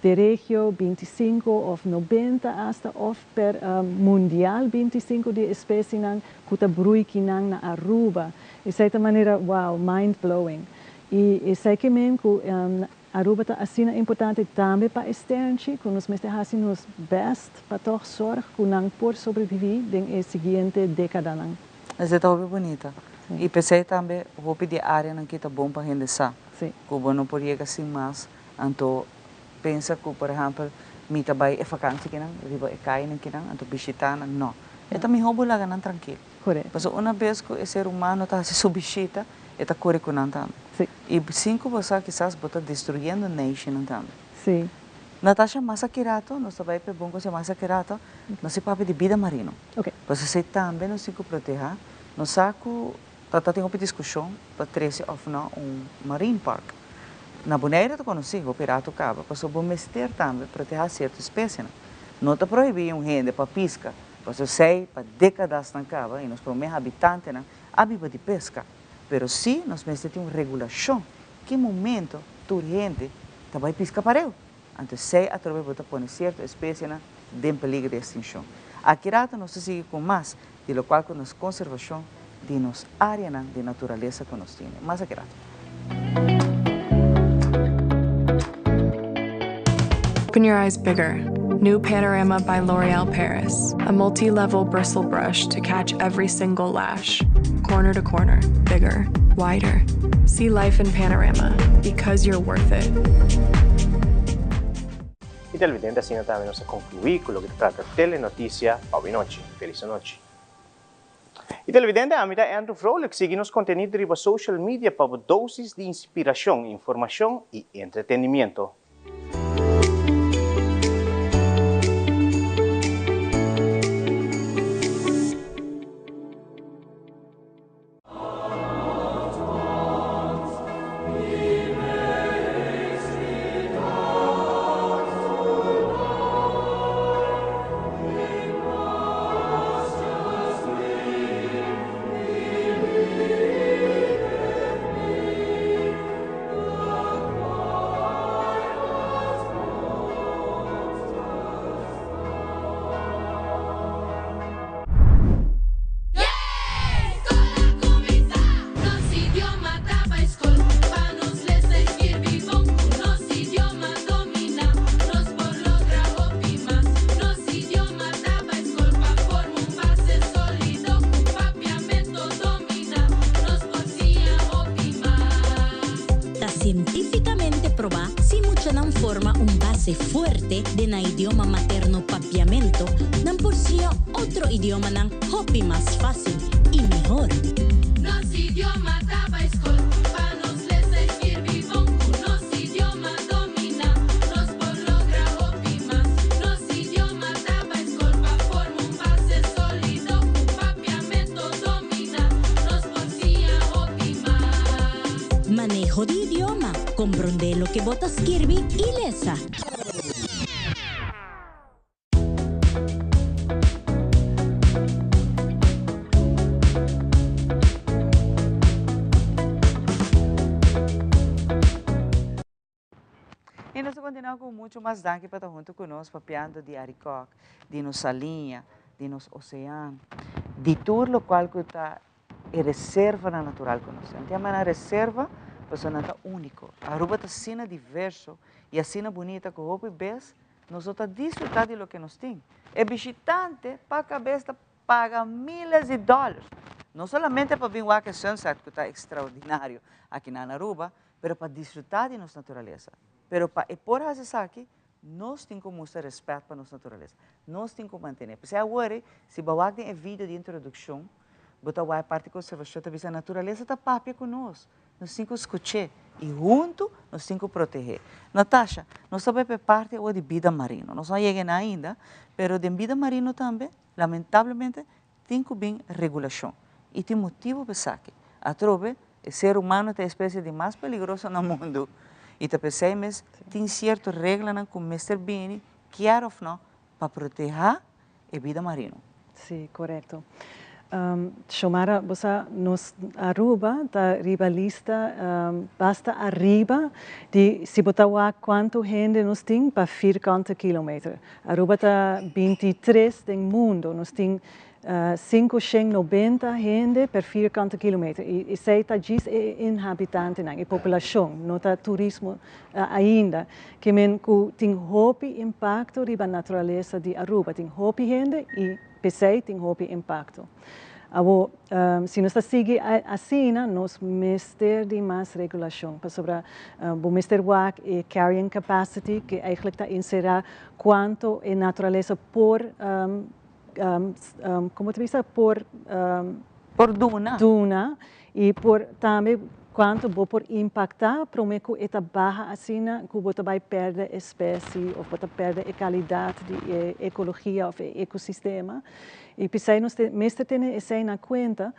di regio 25 òf 90 hasta òf per mundial 25 di espesienan ku ta brui akinan na Aruba. Esei ta manera, wow, mind blowing. I esei ke men ku Aruba ta asina importante tambe pa sternchi, ku nos mester hasi nos best pa toch zorg ku nan por sobreviví den e siguiente dékadanan. Esei ta hopi bunita. I p'esei tambe hopi di áreanan ku ta bon pa hende sa. Ku bo no por yega sin mas, anto pensa ku, por ehèmpel, mi ta bai e vakantie akinan, riba e kayanan akinan, anto bishitá nan, no. E ta mihó bo laga nan trankil. Pasobra un bes ku e ser humano ta hasi su bishita, e ta kore ku nan tambe. I sin ku bo sa, kisas bo ta destruyendo neishi-nan tambe. Natasha, mas aki rato, nos ta bai pa e bon kos, mas aki rato, nos ta papia di bida marino. Pasobra esei tambe nos tin ku protehá. Nos sa ku ta tin hopi diskushon pa trese òf no un marine park. Na Bonaire ta konosí hopi rato kaba, pasobra bo mester tambe protehá sierto espesienan. No ta prohibí un hende pa piska, pasobra esei pa dékadasnan kaba i nos promé habitantenan a biba di peska. Pero sí nos mester tin un regulashon ki momento tur hende ta bai piska pareu. Anto esei atrobe bo ta pone sierto espesienan den peligro di ekstinshon. Aki rato nos ta sigui ku mas di lokual ku nos konservashon di nos áreanan di naturalesa ku nos tene. Mas aki rato. Open your eyes bigger. New Panorama by L'Oreal Paris. A multi level bristle brush to catch every single lash. Corner to corner, bigger, wider. See life in panorama because you're worth it. I televidente, asina tambe nos a konkluí ku loke ta trata Telenotisia pa awe nochi. Felis anochi. I televidente, ami ta Andrew Vrolijk. Sigui nos kontenido riba social media pa bo dosis di inspirashon, informashon i entretenimiento. Ta sientífikamente probá si muchanan forma un base fuerte den nan idioma materno papiamento, nan por siña otro idiomanan hopi mas fásil i mihor. Nos idioma ta bai skol pa nos lesa i skirbi bon ku nos idioma dominá nos por logra hopi mas nos idioma ta bai skol pa forma un base sólido ku papiamento dominá nos por siña hopi mas. Maneho di idioma, komprondé loke bo ta skirbi i lesa. I nos ta kontinuá ku muchu mas danki pa ta huntu ku nos papiando di Arikok, di nos saliña, di nos osean, di tur lokual ku ta e reservanan natural ku nos tin. Tin a manda reserva pasobra nan ta úniko. Aruba ta asina diverso i asina bunita ku hopi bes nos no ta disfrutá di loke nos tin. E bishitante pa kabes ta paga miles di dòlers, no solamente pa bin wak e sunset ku ta ekstraordinario aki na Aruba, pero pa disfrutá di nos naturalesa. Pero pa e por hasi esaki, nos tin ku mustra rèspèt pa nos naturalesa. Nos tin ku mantené. P'esei awor, si bo a wak den e video di introdukshon, bo ta wak e parti konservashon ta bisa naturalesa ta papia ku nos. Nos tin ku skuch'é i huntu nos tin ku proteh'é. Natasha, nos ta bai pa e parti awor di bida marino. Nos no a yega einan ainda, pero den bida marino tambe, lamentablemente, tin ku bin regulashon. I tin motibu pa esaki. Atrobe, e ser humano ta e espesie di mas peligroso na mundu i ta p'esei mes tin sierto reglanan ku mester bini, kier òf no, pa protehá e bida marino. Sí, korekto. Xiomara, bo sa nos Aruba ta riba lista basta ariba di si bo ta wak kuantu hende nos tin pa firkante kilometer. Aruba ta 23 den mundo, nos tin 590 hende per firkante kilometer i esei ta djis e inhabitantenan, e populashon, no ta turismo ainda. Ke men ku tin hopi impakto riba naturalesa di Aruba. Tin hopi hende i p'esei tin hopi impakto. Awor, si nos ta sigui asina, nos mester di mas regulashon, pasobra bo mester wak e carrying capacity, ke eigentlik ta enserá kuantu e naturalesa por, komo ta bisa, por. Por duna. Duna i por tambe kuantu bo por impaktá promé ku e ta baha asina ku bo ta bai pèrdè espèsie òf bo ta pèrdè e kalidat di e ekologia òf e ekosistema. I p'esei nos mester tene esei na kuenta.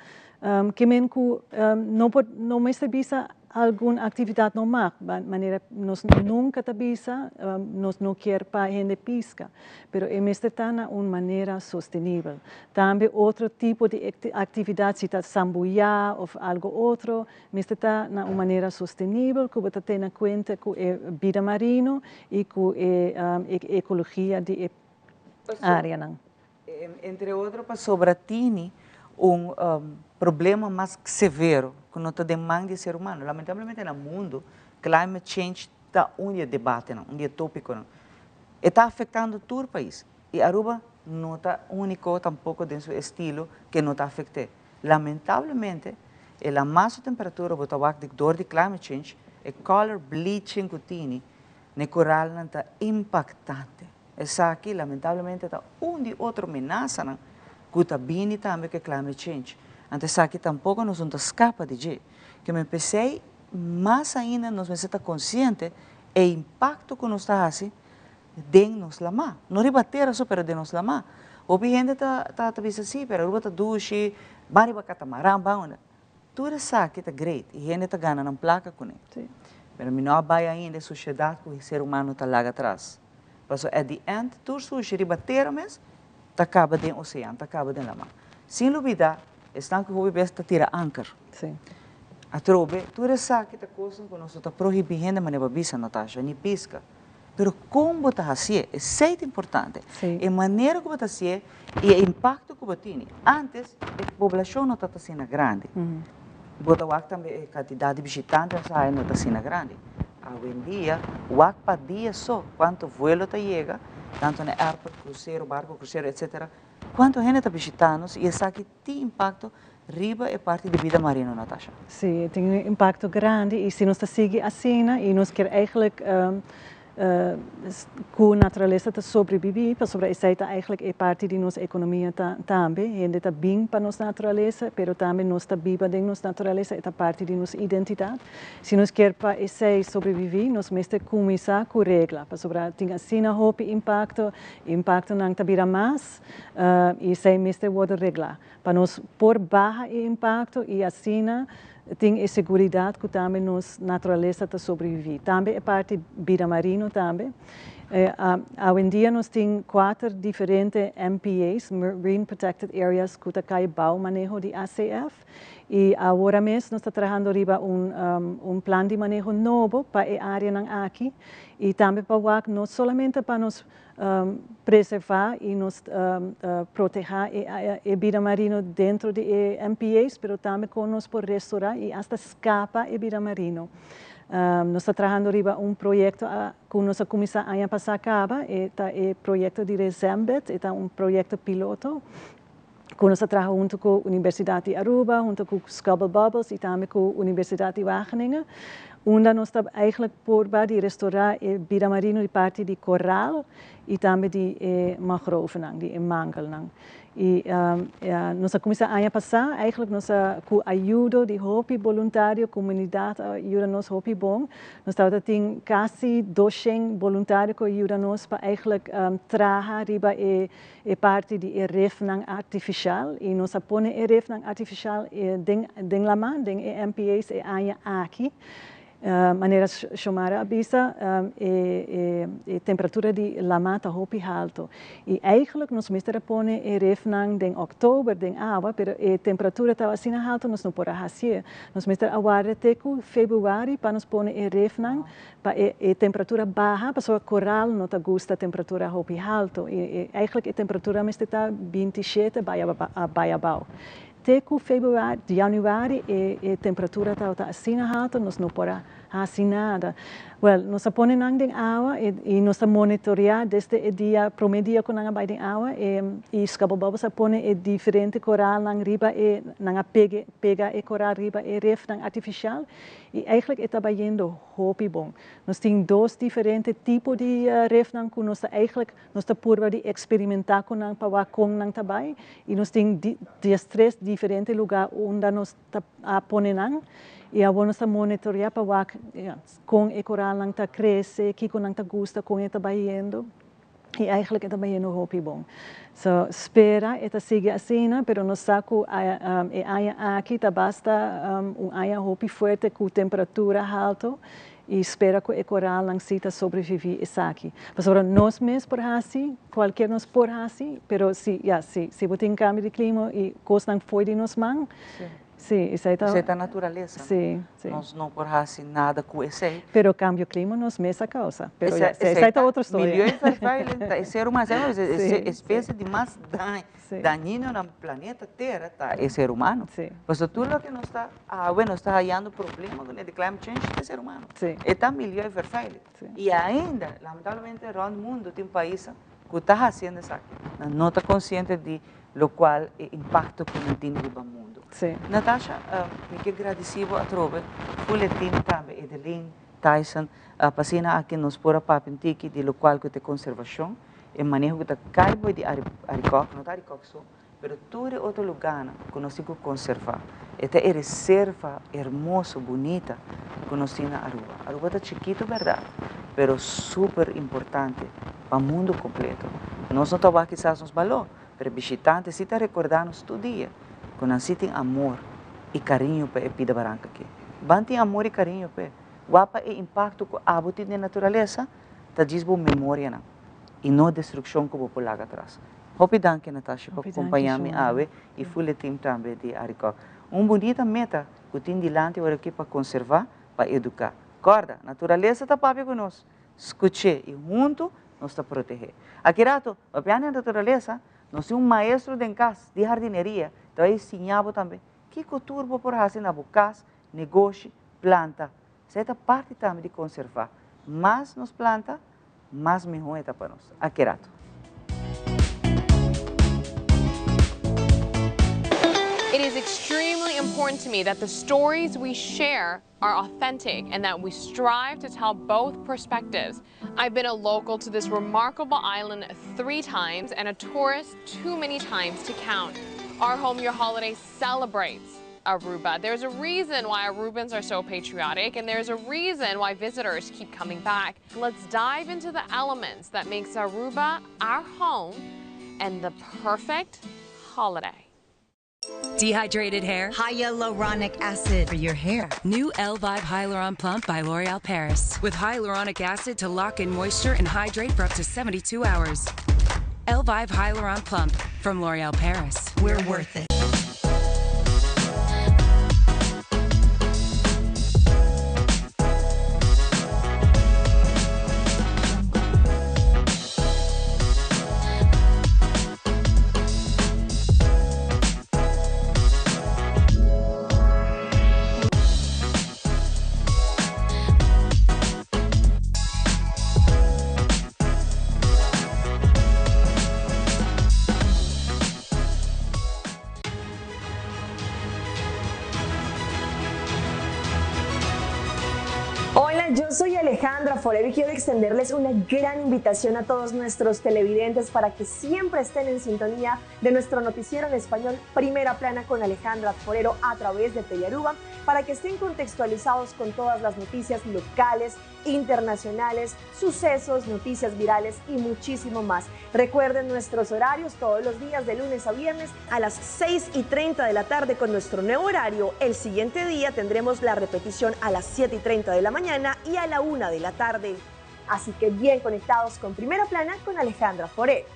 Ke men ku no por no mester bisa Algun actividad no mag, manera nos nunca ta bisa, nos no kier pa hende pisca, pero e mester ta na un manera sostenibel. Tambe otro tipo di actividad, si ta sambuya of algo otro, mester ta na un manera sostenibel cu bo ta tene cuenta cu e bida marino y cu e ecologia di e areanan. Entre otro pasobra tini un problema mas severo cu no ta den man di e ser humano. Lamentablemente na mundo climate change ta un di e debatenan, un di e topiconan. E ta afectando tur pais y Aruba no ta unico tampoco den su estilo que no ta afecte. Lamentablemente e la mas su temperatura bo ta wak di door di climate change e color bleaching cu tini n'e coralnan ta impactante. Esaki lamentablemente ta un di otro menasanan ku ta bini tambe ku e climate change. Anto esaki tampoko nos no ta skapa di dje. Ke men p'esei mas ainda nos mester ta konsiente e impakto ku nos ta hasi den nos lamá. No riba tera so pero den nos lamá. Hopi hende ta ta bisa si pero Aruba ta dushi, ban riba katamaran, ban unda. Tur esaki ta great i hende ta gana nan plaka kuné. Pero mi no a bai ainda e sushedat ku e ser humano ta laga atras. Pasobra at the end tur sushi riba tera mes ta kaba den osean, ta kaba den laman. Sin lubida esnan ku hopi bes ta tira anker. Atrobe tur esaki ta kosnan ku nos no ta prohibí hende manera bo a bisa Natasha, ni piska. Pero kon bo ta hasié, esei ta importante. E manera ku bo ta hasié i e impakto ku bo tini. Ántes e poblashon no tabata asina grandi. Bo ta wak tambe e kantidat di bishitante nos a haya no ta asina grandi. Awendia wak pa dia so kuantu vuelo ta yega, tantu na airport, krusero, barko krusero etsetera, kuantu hende ta bishitá nos i esaki tin impakto riba e parti di bida marino, Natasha? Sí, e tin un impakto grandi i si nos ta sigui asina i nos kier eigenlijk ku naturalesa ta sobrebibí, pasobra esei ta eigenlijk e parti di nos ekonomia tambe, hende ta bin pa nos naturalesa, pero tambe nos ta biba den nos naturalesa, e ta parti di nos identidat. Si nos kier pa esei sobreviví, nos mester kuminsá ku regla, pasobra tin asina hopi impakto, impaktonan ta bira mas i esei mester wòrdu reglá. Pa nos por baha e impakto i asina tin e seguridat ku tambe nos naturalesa ta sobreviví. Tambe e parti bida marino tambe. Awendia nos tin kuater diferente MPA's, Marine Protected Areas, ku ta kai bou maneho di ACF i awor mes nos ta trahando riba un un plan di maneho nobo pa e areanan aki i tambe pa wak no solamente pa nos preservá i nos protehá e bida marino dentro di e MPA's, pero tambe kon nos por restorá i asta skapa e bida marino. Nos ta trahando riba un proyekto ku nos a kuminsá aña pasá kaba, e ta e proyekto di Resembed, e ta un proyekto piloto ku nos a traha huntu ku Universidat di Aruba, huntu ku Scubble Bubbles i tambe ku Universidat di Wageningen. Unda nos ta eigenlijk purba di restorá e bida marino di parti di koral i tambe di e mangrovenan, di e mangelnan. I nos a kuminsá aña pasá, eigenlijk nos a ku ayudo di hopi boluntario, komunidat a yuda nos hopi bon. Nos tabata tin kasi doshen boluntario ku a yuda nos pa eigenlijk traha riba e e parti di e refnan artifishal. I nos a pone e refnan artifishal den den laman, den e MPA's e aña aki. Manera Xiomara a bisa, e e temperatura di lama ta hopi halto. I eigenlijk nos mester a pone e refnan den oktober den awa, pero e temperatura tawa asina halto nos no por a hasié. Nos mester a warda te ku februari pa nos pone e refnan pa e e temperatura baha, pasobra koral no ta gusta temperatura hopi halto. I e eigenlijk e temperatura mester ta 27 bai bai abou. Te ku februari, januari e e temperatura tabata asina halto, nos no por a hasi nada. Wèl, nos a pone nan den awa i i nos ta monitoreá desde e dia, promé dia ku nan a bai den awa e i Scabobobos a pone e diferente koralnan riba e, nan a pege pega e koral riba e refnan artifishal i eigentlik e ta bayendo hopi bon. Nos tin dos diferente tipo di refnan ku nos ta eigentlik Nos ta purba di eksperimentá ku nan pa wak kon nan ta bai i nos tin diestres diferente lugá unda nos ta a pone nan i awor nos ta monitoreá pa wak kon e koralnan ta krese, kiko nan ta gusta, kon e ta bayendo i eigentlik e ta bayendo hopi bon. So spera e ta sigui asina pero nos sa ku e aña aki ta basta un aña hopi fuerte ku temperatura halto I spera ku e koralnan si ta sobreviví esaki. Pasobra nos mes por hasi, kualkier nos por hasi, pero si, ya, si, si bo tin kambio di klima i kosnan fo'i di nos man, si, esei ta. Esei ta naturalesa. Si, si. Nos no por hasi nada ku esei. Pero kambio klima nos mes a kousa. Pero ya, esei ta otro storia. Milieuvervuiling ta e ser humano, e espesie di mas daño. Dañino na planeta Tera ta e ser humano. Pasobra tur loke nos ta awe nos ta hayando problema ku di climate change ta e ser humano. E ta milieu vervuiling. I ainda lamentablemente rond mundo tin paisnan ku ta hasiendo esaki. Nan no ta konsiente di lokual e impakto ku nan tin riba mundo. Natasha, mi ke gradisi bo atrobe, full e team tambe, Edeline, Tyson, pa asina aki nos por a papia un tiki di lokual ku ta e konservashon. E maneho ku ta kai bo di Arikok, no ta Arikok so, pero tur e otro lugánan ku nos tin ku konservá. E ta e reserva hermoso, bunita ku nos tin na Aruba. Aruba ta chikitu bèrdat, pero super importante pa mundu kompleto. Nos no ta wak kisas nos baló, pero e bishitante si ta rekordá nos tur dia ku nan si tin amor i kariño pa e pida baranka aki. Ban tin amor i kariño p'e. Wak pa e impakto ku abo tin den naturalesa. Ta djis bo memorianan y no destruccion cu bo por laga atras. Hopi danki Natasha pa compaña mi awe y full e team tambe di Arikok. Un bunita meta cu tin dilanti ora aki pa conserva, pa educa. Corda, naturalesa ta papia cu nos, scuch'e y hunto nos ta protege. Aki rato, papiando di naturalesa, nos tin un maestro den cas di hardineria ta bay siña bo tambe kico tur bo por haci na bo cas, negoshi, planta. Esei ta parti tambe di konservá. Mas nos planta, mas mihó e ta pa nos. Aki rato. It is extremely important to me that the stories we share are authentic and that we strive to tell both perspectives. I've been a local to this remarkable island three times and a tourist too many times to count. Our Home Your Holiday celebrates Aruba. There's a reason why Arubans are so patriotic and there's a reason why visitors keep coming back. Let's dive into the elements that makes Aruba our home and the perfect holiday. Dehydrated hair? Hyaluronic acid for your hair. New Elvive Hyaluron Plump by L'Oreal Paris. With hyaluronic acid to lock in moisture and hydrate for up to 72 hours. Elvive Hyaluron Plump from L'Oreal Paris. We're worth it. yo soy Alejandra Forero y quiero extenderles una gran invitación a todos nuestros televidentes para que siempre estén en sintonía de nuestro noticiero en español Primera Plana con Alejandra Forero a través de Telearuba, para que estén contextualizados con todas las noticias locales, internacionales, sucesos, noticias virales y muchísimo más. Recuerden nuestros horarios todos los días de lunes a viernes a las 6:30 de la tarde con nuestro nuevo horario. El siguiente día tendremos la repetición a las 7:30 de la mañana y a la 1 de la tarde. Así que bien conectados con Primera Plana con Alejandra Forero.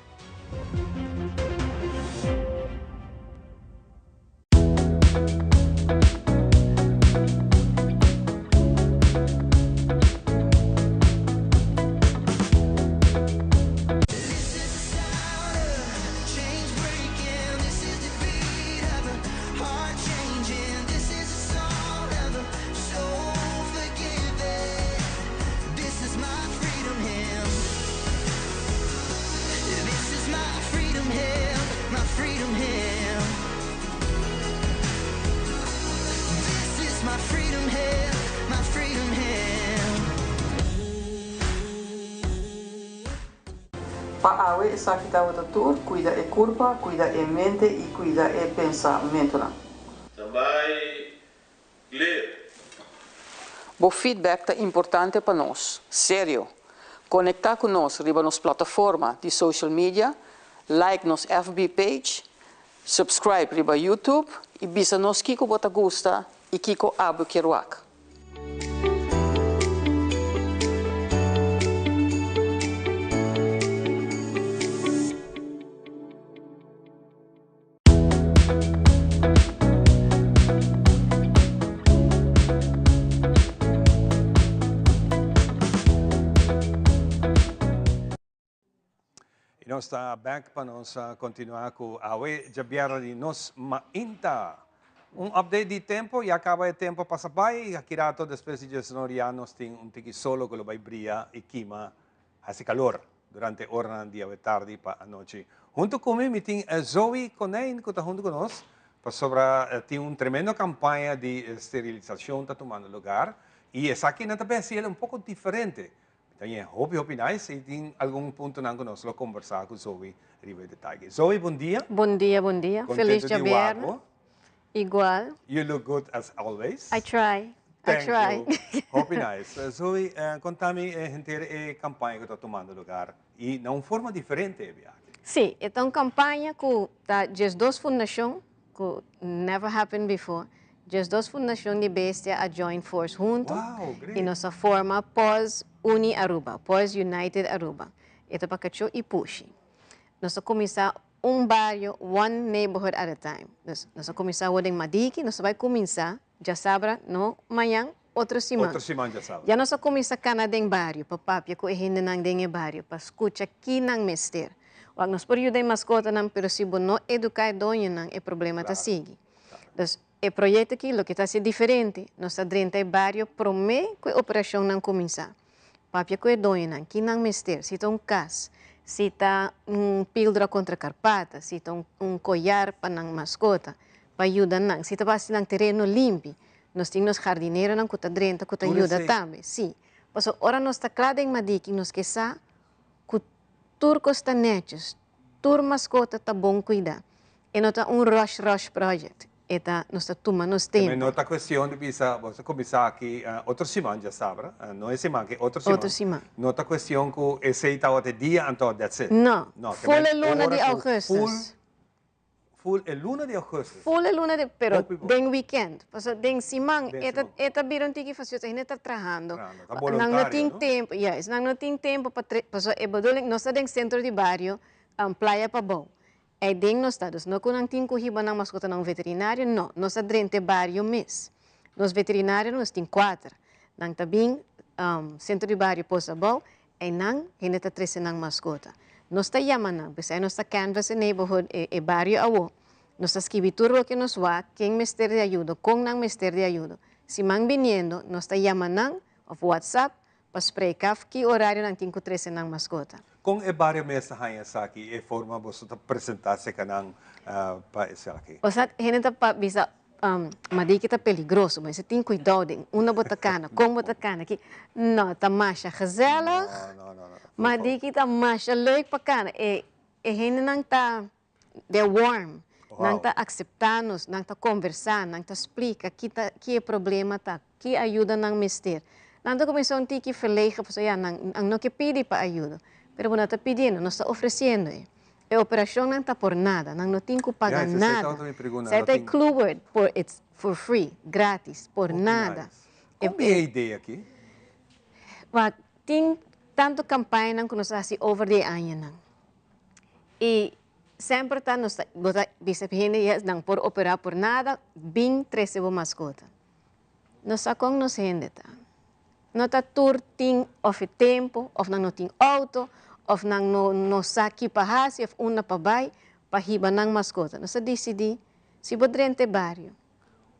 Pa awe esaki tabata tur, cuida e curpa, cuida e mente y cuida e pensamentonan. Ta bai clear. Bo feedback ta importante pa nos. Serio! Conecta cu nos riba nos plataforma di social media, like nos FB page, subscribe riba YouTube y bisa nos kico bo ta gusta y kico abo kier wak. Y nos ta back pa nos continua cu awe djabièrnè di nos mainta. Un update di tempo, ya caba e tempo pasa bay y aki rato despues di djesnor ya nos tin un tiki solo cu lo bay bria y kima haci calor durante oranan di awe tardi pa anochi. Hunto cu mi mi tin Zoe Konijn cu ta hunto cu nos pasobra tin un tremendo campaña di sterilisacion ta tumando lugar y esaki nan ta bay haci el un poco diferente. Mi ta ñe hopi hopi nice y tin algun puntonan cu nos lo conversa cu Zoe riba e detaye. Zoe, bon dia. Bon dia, bon dia. Feliz Contento di djabièrnè. wak bo. Igual. You look good as always. I try. I Thank try. you. Hopi nice. Zoe, conta mi henter e campaña cu ta tumando lugar y na un forma diferente e biaha. Sí, e ta un campaña cu ta 12 fundacion cu never happened before. 12 fundacion di bestia a join force hunto Wow, great. y nos a forma Paws Uni Aruba, Paws United Aruba. E ta pa cacho y pushi. Nos a cuminsa un bario, one neighborhood at a time. Dus nos a cuminsa awor den Madiki, nos a bay cuminsa djasabra, no mañan, otro siman. Otro siman djasabra. Ya nos a cuminsa cana den bario pa papia cu e hendenan den e bario, pa scucha ki nan mester. Wak nos por yuda e mascotanan, pero si bo no educa e doñonan, e problema ta sigui. Dus e proyecto aki loke ta haci diferente, nos ta drenta e bario prome cu e operacionnan cuminsa. Papia cu e doñonan, ki nan mester, si ta un cas, si ta un pildora contra carpata, si ta un collar pa nan mascota, pa yuda nan, si ta pa haci nan tereno limpi. Nos tin nos jardineronan cu ta drenta, cu ta Tur yuda esey. tambe, si. Pasobra ora nos ta cla den Madiki, nos ke sa cu tur cos ta netjes, tur mascota ta bon cuida. E no ta un rush rush project, e ta, nos ta tuma nos Tambe tempo. no ta cuestion di bisa, bo ta cuminsa aki otro siman djasabra, no e siman aki, otro siman. Otro siman. No ta cuestion cu esey tabata e dia, anto that's it. No, No, ke full men e luna di ora cu augustus. Full, full e luna di augustus. Full e luna di, pero Hopi bon. den weekend. Pasobra den siman Den e ta, siman. e ta bira un tiki fastioso, hende ta trahando. Trahando, ta Nan no boluntario, tin no? tempo, juist, nan no tin tempo pa tre, pasobra e bedoeling, nos ta den centro di bario, Playa Pabou. Ei den nos ta, dus no ku nan tin ku hiba nan maskota na un veterinario, no, nos ta drenta e bario mes. Nos veterinario nos tin kuater. Nan ta bin Sentro di Bario Pos Abou, ei nan hende ta trese nan maskota. Nos ta yama nan, p'esei nos ta canvas e neighborhood, e bario awo. Nos ta skibi tur loke nos wak, ken mester di ayudo, kon nan mester di ayudo. Siman biniendo nos ta yama nan of WhatsApp Pa spreek af ki orario nan tin ku trese nan maskota. Kon e bario mes ta haña esaki, e forma boso ta presentá serka nan pa esaki? Osea, hende ta pa bisa, Um, Madiki ta peligroso, bo mester tin cuidou den unda bo ta cana, con bo ta cana aki. No, ta masha gezellig. No, no, no, no. Madiki ta masha leuk pa cana. E, e hendenan ta, they're warm. Nan ta acepta nos, nan ta conversa, nan ta splica ki ta, ki e problema ta, ki ayuda nan mester. Nan ta cuminsa un tiki verlegen, pasobra ya, nan, nan no ke pidi pa ayuda. Pero bo no ta pidiendo, nos ta ofreciendo e. E operashonnan ta por nada, nan no tin ku paga Ya, esei nada. tabata mi pregunta, Esei no ta e tin. kluword por it's for free, gratis, por Hopi nada. nice. Kon bin e idea aki? Wak, tin tantu kampañanan ku nos a hasi over di e añanan. I semper ta nos ta, bo ta bisa hende yes, nan por operá por nada, bin trese bo maskota. Nos sa kon nos hende ta. No ta tur tin of e tempu, of nan no tin auto, of nan no no sa ki pa hasi of unda pa bai pa hiba nan maskota. Nos a disidí, si bo drenta e bario,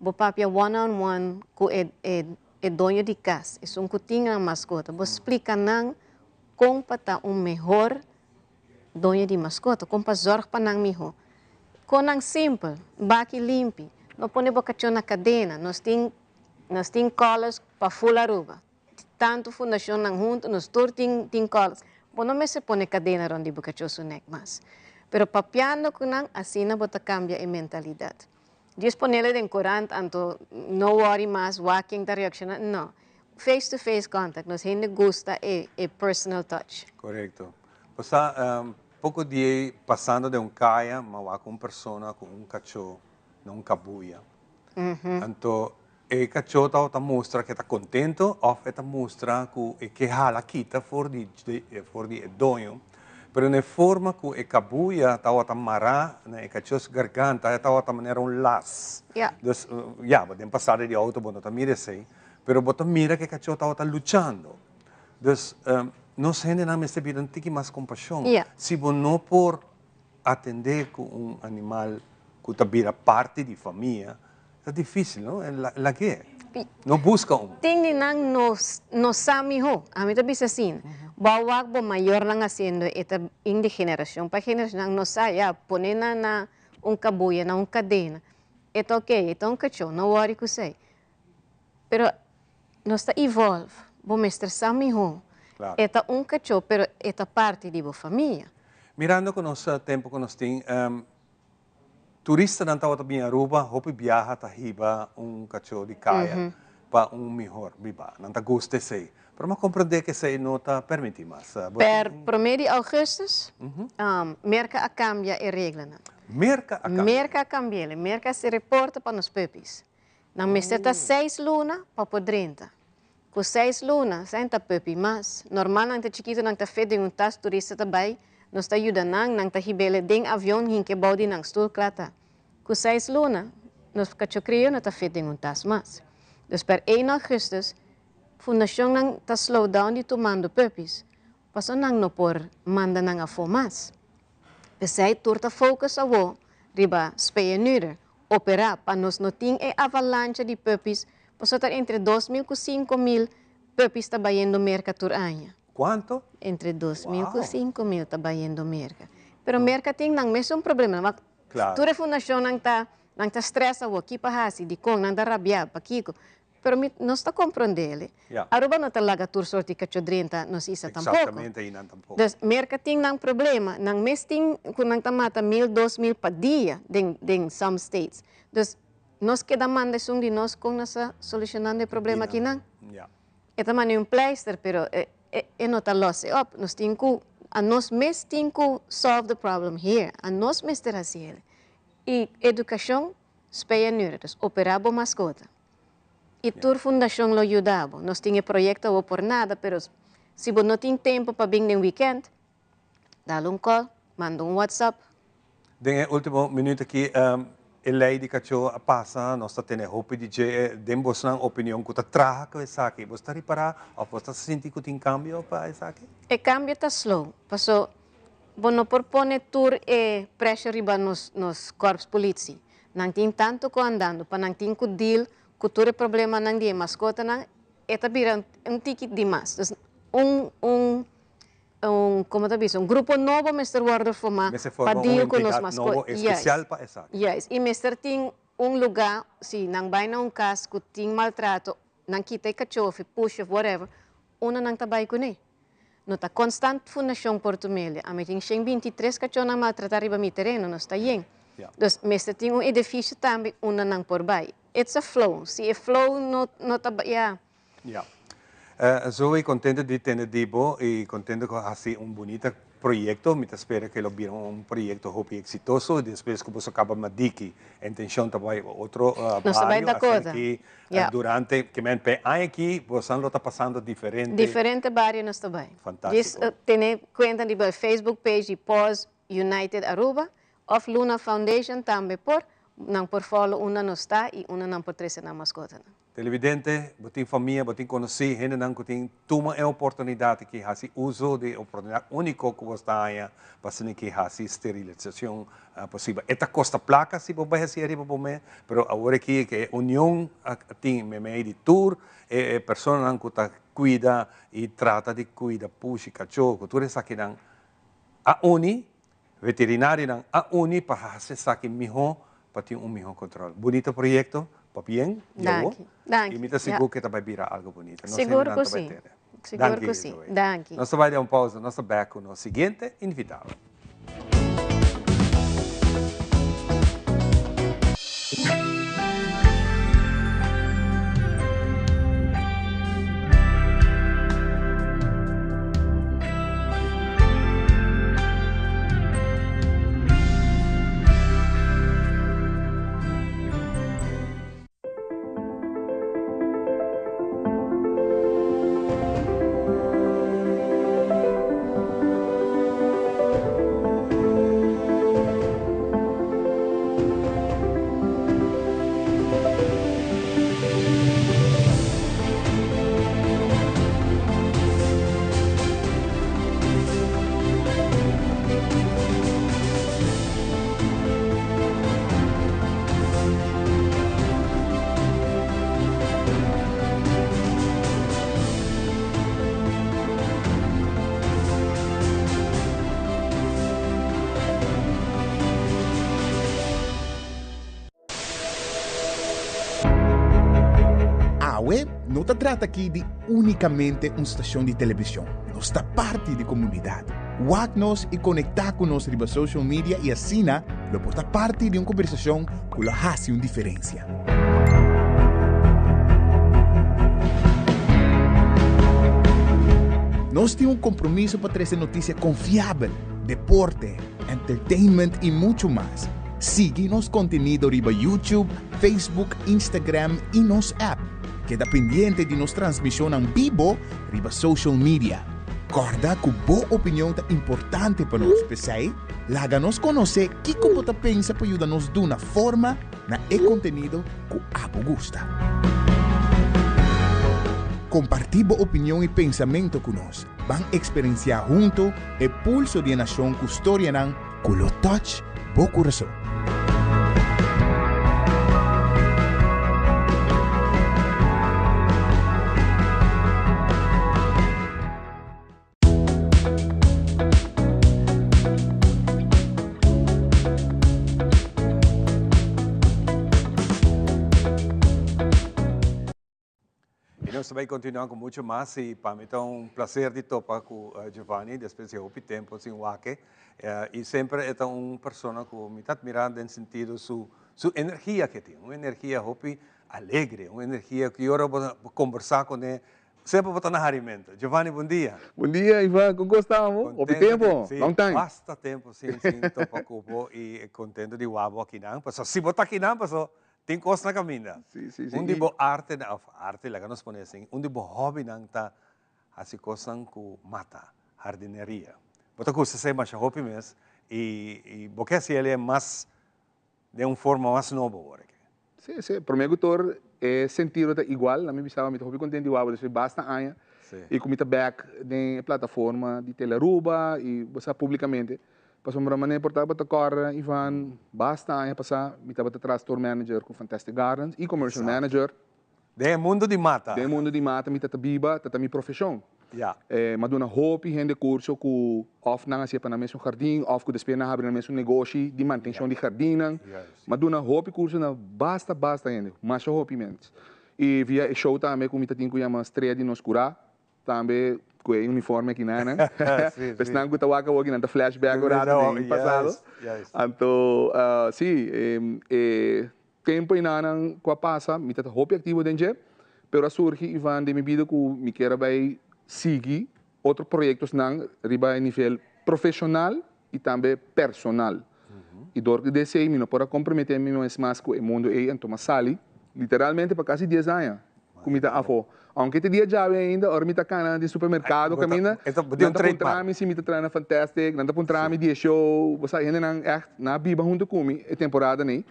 bo papia one on one ku e e e doño di kas, esun ku tin nan maskota, bo splika nan kon pa ta un mehor doño di maskota, kon pa zòrg pa nan mihó. Konan simpel, baki limpi, no pone bo kachó na kadena, nos tin nos tin kòlers pa ful Aruba. Tantu fundashonnan huntu, nos tur tin tin kòlers. Bo no mester pone kadena rònt di bo kachó su nèk mas. Pero papiando ku nan, asina bo ta kambia e mentalidat. Djis ponele den korant anto no wòri mas wak ken ta reakshoná, no. Face to face contact, nos hende gusta e e personal touch. Korekto. Bo sa, poko di pasando den un kaya, mi a wak un persona ku un kachó na un kabuya. Anto e kachó tabata mustra ku e ta kontento òf e ta mustra ku e ke hala kita for di for di e doño. Pero na e forma ku e kabuya tabata mará na e kachó su garganta, e tabata manera un las. Dus, ya, bo den pasada di outo bo no ta mira esei, pero bo ta mira ku e kachó tabata luchando. Dus, nos hendenan mester bira un tiki mas kompashon. Si bo no por atendé ku un animal ku ta bira parti di famia, ta difísil, no? Lag'é. No buska un. Tin di nan no no sa mihó. Ami ta bisa asina. Bo a wak bo mayornan hasiendo e ta bin di generashon pa generashon. Nan no sa ya pone nan na un kabuya, na un kadena. E ta okey, e ta un kachó, no wòri ku esei. Pero nos ta evolve, bo mester sa mihó. E ta un kachó, pero e ta parti di bo famia. Mirando ku nos tempu ku nos tin, turistanan tabata bin Aruba, hopi biaha ta hiba un kachó di kaya pa un mihor biba. Nan ta gusta esei. Pero mi a komprendé ku esei no ta permití mas. Per promé di ougùstus, Merka a kambia e reglanan. Merka a kambia? Merka a kambi'el. Merka a hasi reporte pa nos puppies. Nan mester ta seis luna pa por drenta. Ku seis luna, esei ta puppy mas. Normal nan ta chikitu, nan ta fit den un tas, turista ta bai, nos ta yuda nan, nan ta hib'ele den avion hinke bou di nan stul, kla ta. Ku seis luna, nos kachokrio no ta fit den un tas mas. Dus per ein augustus, fundashonnan ta slow down di tumando puppies, pasobra nan no por manda nan afó mas. P'esei tur ta focus awo riba spay and neuter, operá pa nos no tin e avalancha di puppies pasobra ta entre 2000 ku 5000 puppies ta bayendo Merka tur aña. Kuanto? Entre 2000 ku 5000 ta bayendo Merka. Pero Merka tin nan mesun problema. Wak tur e fundashonnan ta nan ta stress awo ki pa hasi, dikon, nan ta rabiá, pakiko. Pero mi nos ta comprendele. Aruba no ta laga tur soort di cacho drenta nos isla tampoco. Exactamente, y nan tampoco. Dus Merca tin nan problema, nan mes tin cu nan ta mata mil, 2000 pa dia den den some states. Dus nos keda manda esun di nos con nos ta solucionando e problema aki nan? E ta manda un pleister pero e e no ta los e op. Nos tin cu, anos mes tin cu solve the problem here. Anos mester haci el. Y educacion Spay and neuter, dus operá bo maskota. I tur fundashon lo yuda bo. Nos tin e proyekto awo por nada, pero si bo no tin tempu pa bin den wikènt, dal un kòl, manda un whatsapp. Den e último minuut aki, e lei di kachó a pasa, nos ta tene hopi di dje. Den bosnan opinion ku ta traha ku esaki, bos ta ripará òf bos ta sinti ku tin kambio pa esaki? E kambio ta slow, paso Bo no por pone tur e pressure riba nos nos korps politie. Nan tin tanto ku andando pa nan tin ku deal ku tur e problemanan di e maskotanan, e ta bira un tiki dimas. Dus un un un komo ta bisa un grupo nobo mester wordo forma Mester pa forma un deal ku nos entidat nobo maskota. especial pa esaki. Juist. I mester tin. un lugá, si nan bai na un kas ku tin maltrato, nan kita e kachó of e pushi of whatever, unda nan ta bai kuné? No ta konstant Fundashon Porto Melia. Ami tin 123 kachónan maltratá riba mi tereno, nos ta yen. Dus mester tin un edifisio tambe unda nan por bai. It's a flow. Si e flow no no ta ya. Ya. Zoe, contento di tende di bo y contento cu a haci un bunita proyecto. Mi ta spera cu lo bira un proyecto hopi exitoso y despues cu boso caba Madiki, e intencion ta bay otro Nos ta bay bario, Dakota. asina ki Ya. durante, ke men p'e aña aki bosan lo ta pasando diferente. Diferente bario nos ta bay. Fantastico. Djis tene cuenta riba e Facebook page di Paws United Aruba of Luna Foundation tambe por, nan por follow unda nos ta y unda nan por trece nan mascotanan. Televidente, bo tin famia, bo tin konosí hendenan ku tin tuma e oportunidat aki hasi uso di e oportunidat úniko ku bo sta haña pa asina ki hasi sterilisashon posibel. E ta kosta plaka si bo bai hasi ariba bo mes, pero awor aki ku e union tin meimei di tur e personanan ku ta kuida i trata di kuida pushi, kachó, ku tur esakinan a uni, Veterinarionan a uni pa hasi esaki mihó pa tin un mihó control. Bunito proyecto, pabien, Jowo. Danki, danki. Y mi ta sigur cu e ta bay bira algo bunito. Nos Sigur hendenan cu ta bay si. tene. Sigur Danki, cu si. Zoe. Danki. Nos ta bay den un pausa, nos ta back cu nos siguiente invitado. Awe no ta trata aki di únikamente un stashon di televishon. Nos ta parti di komunidat. Wak nos i konektá ku nos riba social media i asina lo por ta parti di un kombersashon ku lo hasi un diferensia. Nos tin un kompromiso pa trese notisia konfiabel, deporte, entertainment i muchu mas. Sigui nos kontenido riba YouTube, Facebook, Instagram i nos app. Keda pendiente di nos transmishonnan bibo riba social media. Kòrda ku bo opinion ta importante pa nos, p'esei laga nos konosé kiko bo ta pensa pa yuda nos duna forma na e kontenido ku abo gusta. Kompartí bo opinion i pensamentu ku nos. Ban eksperensiá huntu e pulso di e nashon ku storianan ku lo touch bo kurason. Y nos ta bay continua cu mucho mas y pa mi ta un placer di topa cu Giovanni despues di hopi tempo sin wak-e. Y semper e ta un persona cu mi ta admira den sentido su su energia cu e tin, un energia hopi alegre, un energia cu ora bo conversa cune semper bo ta na harimento. Giovanni, bon dia. Bon dia Ivan, con cos stamo? Hopi tempo, long time. Basta tempo sin sin topa cu bo y contento di wak bo akinan, pasobra si bo ta akinan pasobra Tin kos na kaminda. Sí, sí, sí. Un di bo artenan, òf arte, laga nos pone asin, un di bo hòbinan ta hasi kosnan ku mata, hardineria. Bo ta gusta esei masha hopi mes i i bo ke hasi el mas den un forma mas nobo awor aki. Sí, sí. Promé ku tur e sentido ta igual. Na mi bisaba mi ta hopi kontent di wak bo despues basta aña i ku mi ta bèk den e plataforma di Telearuba i bo sa públikamente. Pasobra manera por tabata kòrda Ivan, basta aña pasá mi tabata tras store manager ku Fantastic Gardens i commercial manager. Den e mundu di mata. Den e mundu di mata mi ta ta biba, ta ta mi profeshon. Mi a duna hopi hende curso cu of nan a hacié pa nan mesun jardin of cu despues nan a habri nan mesun negoshi di mantencion di jardinnan. Mi a duna hopi curso na basta basta hende, masha hopi mens. Y via e show tambe cu mi ta tin cu yama Strea di Nos Curá, Tambe cu e uniforme aki nan. Esnan cu ta wak awor nan ta flashback un rato den pasado. Anto si e tempo enanan cu a pasa mi ta hopi activo den dje pero a surgi Ivan den mi bida cu mi kier a bay sigui otro proyectosnan riba e nivel profesional y tambe personal. Y door di esey mi no por a compromete mi mes mas cu e mundo ey anto m'a sali literalmente pa casi dies aña cu mi ta afo. Aunke te dia djawe ainda ora mi ta cana den supermercado caminda nan ta puntra mi si mi ta traha na Fantastic, nan ta puntra mi di e show, bo sa hendenan echt nan a biba hunto cu mi e temporada ney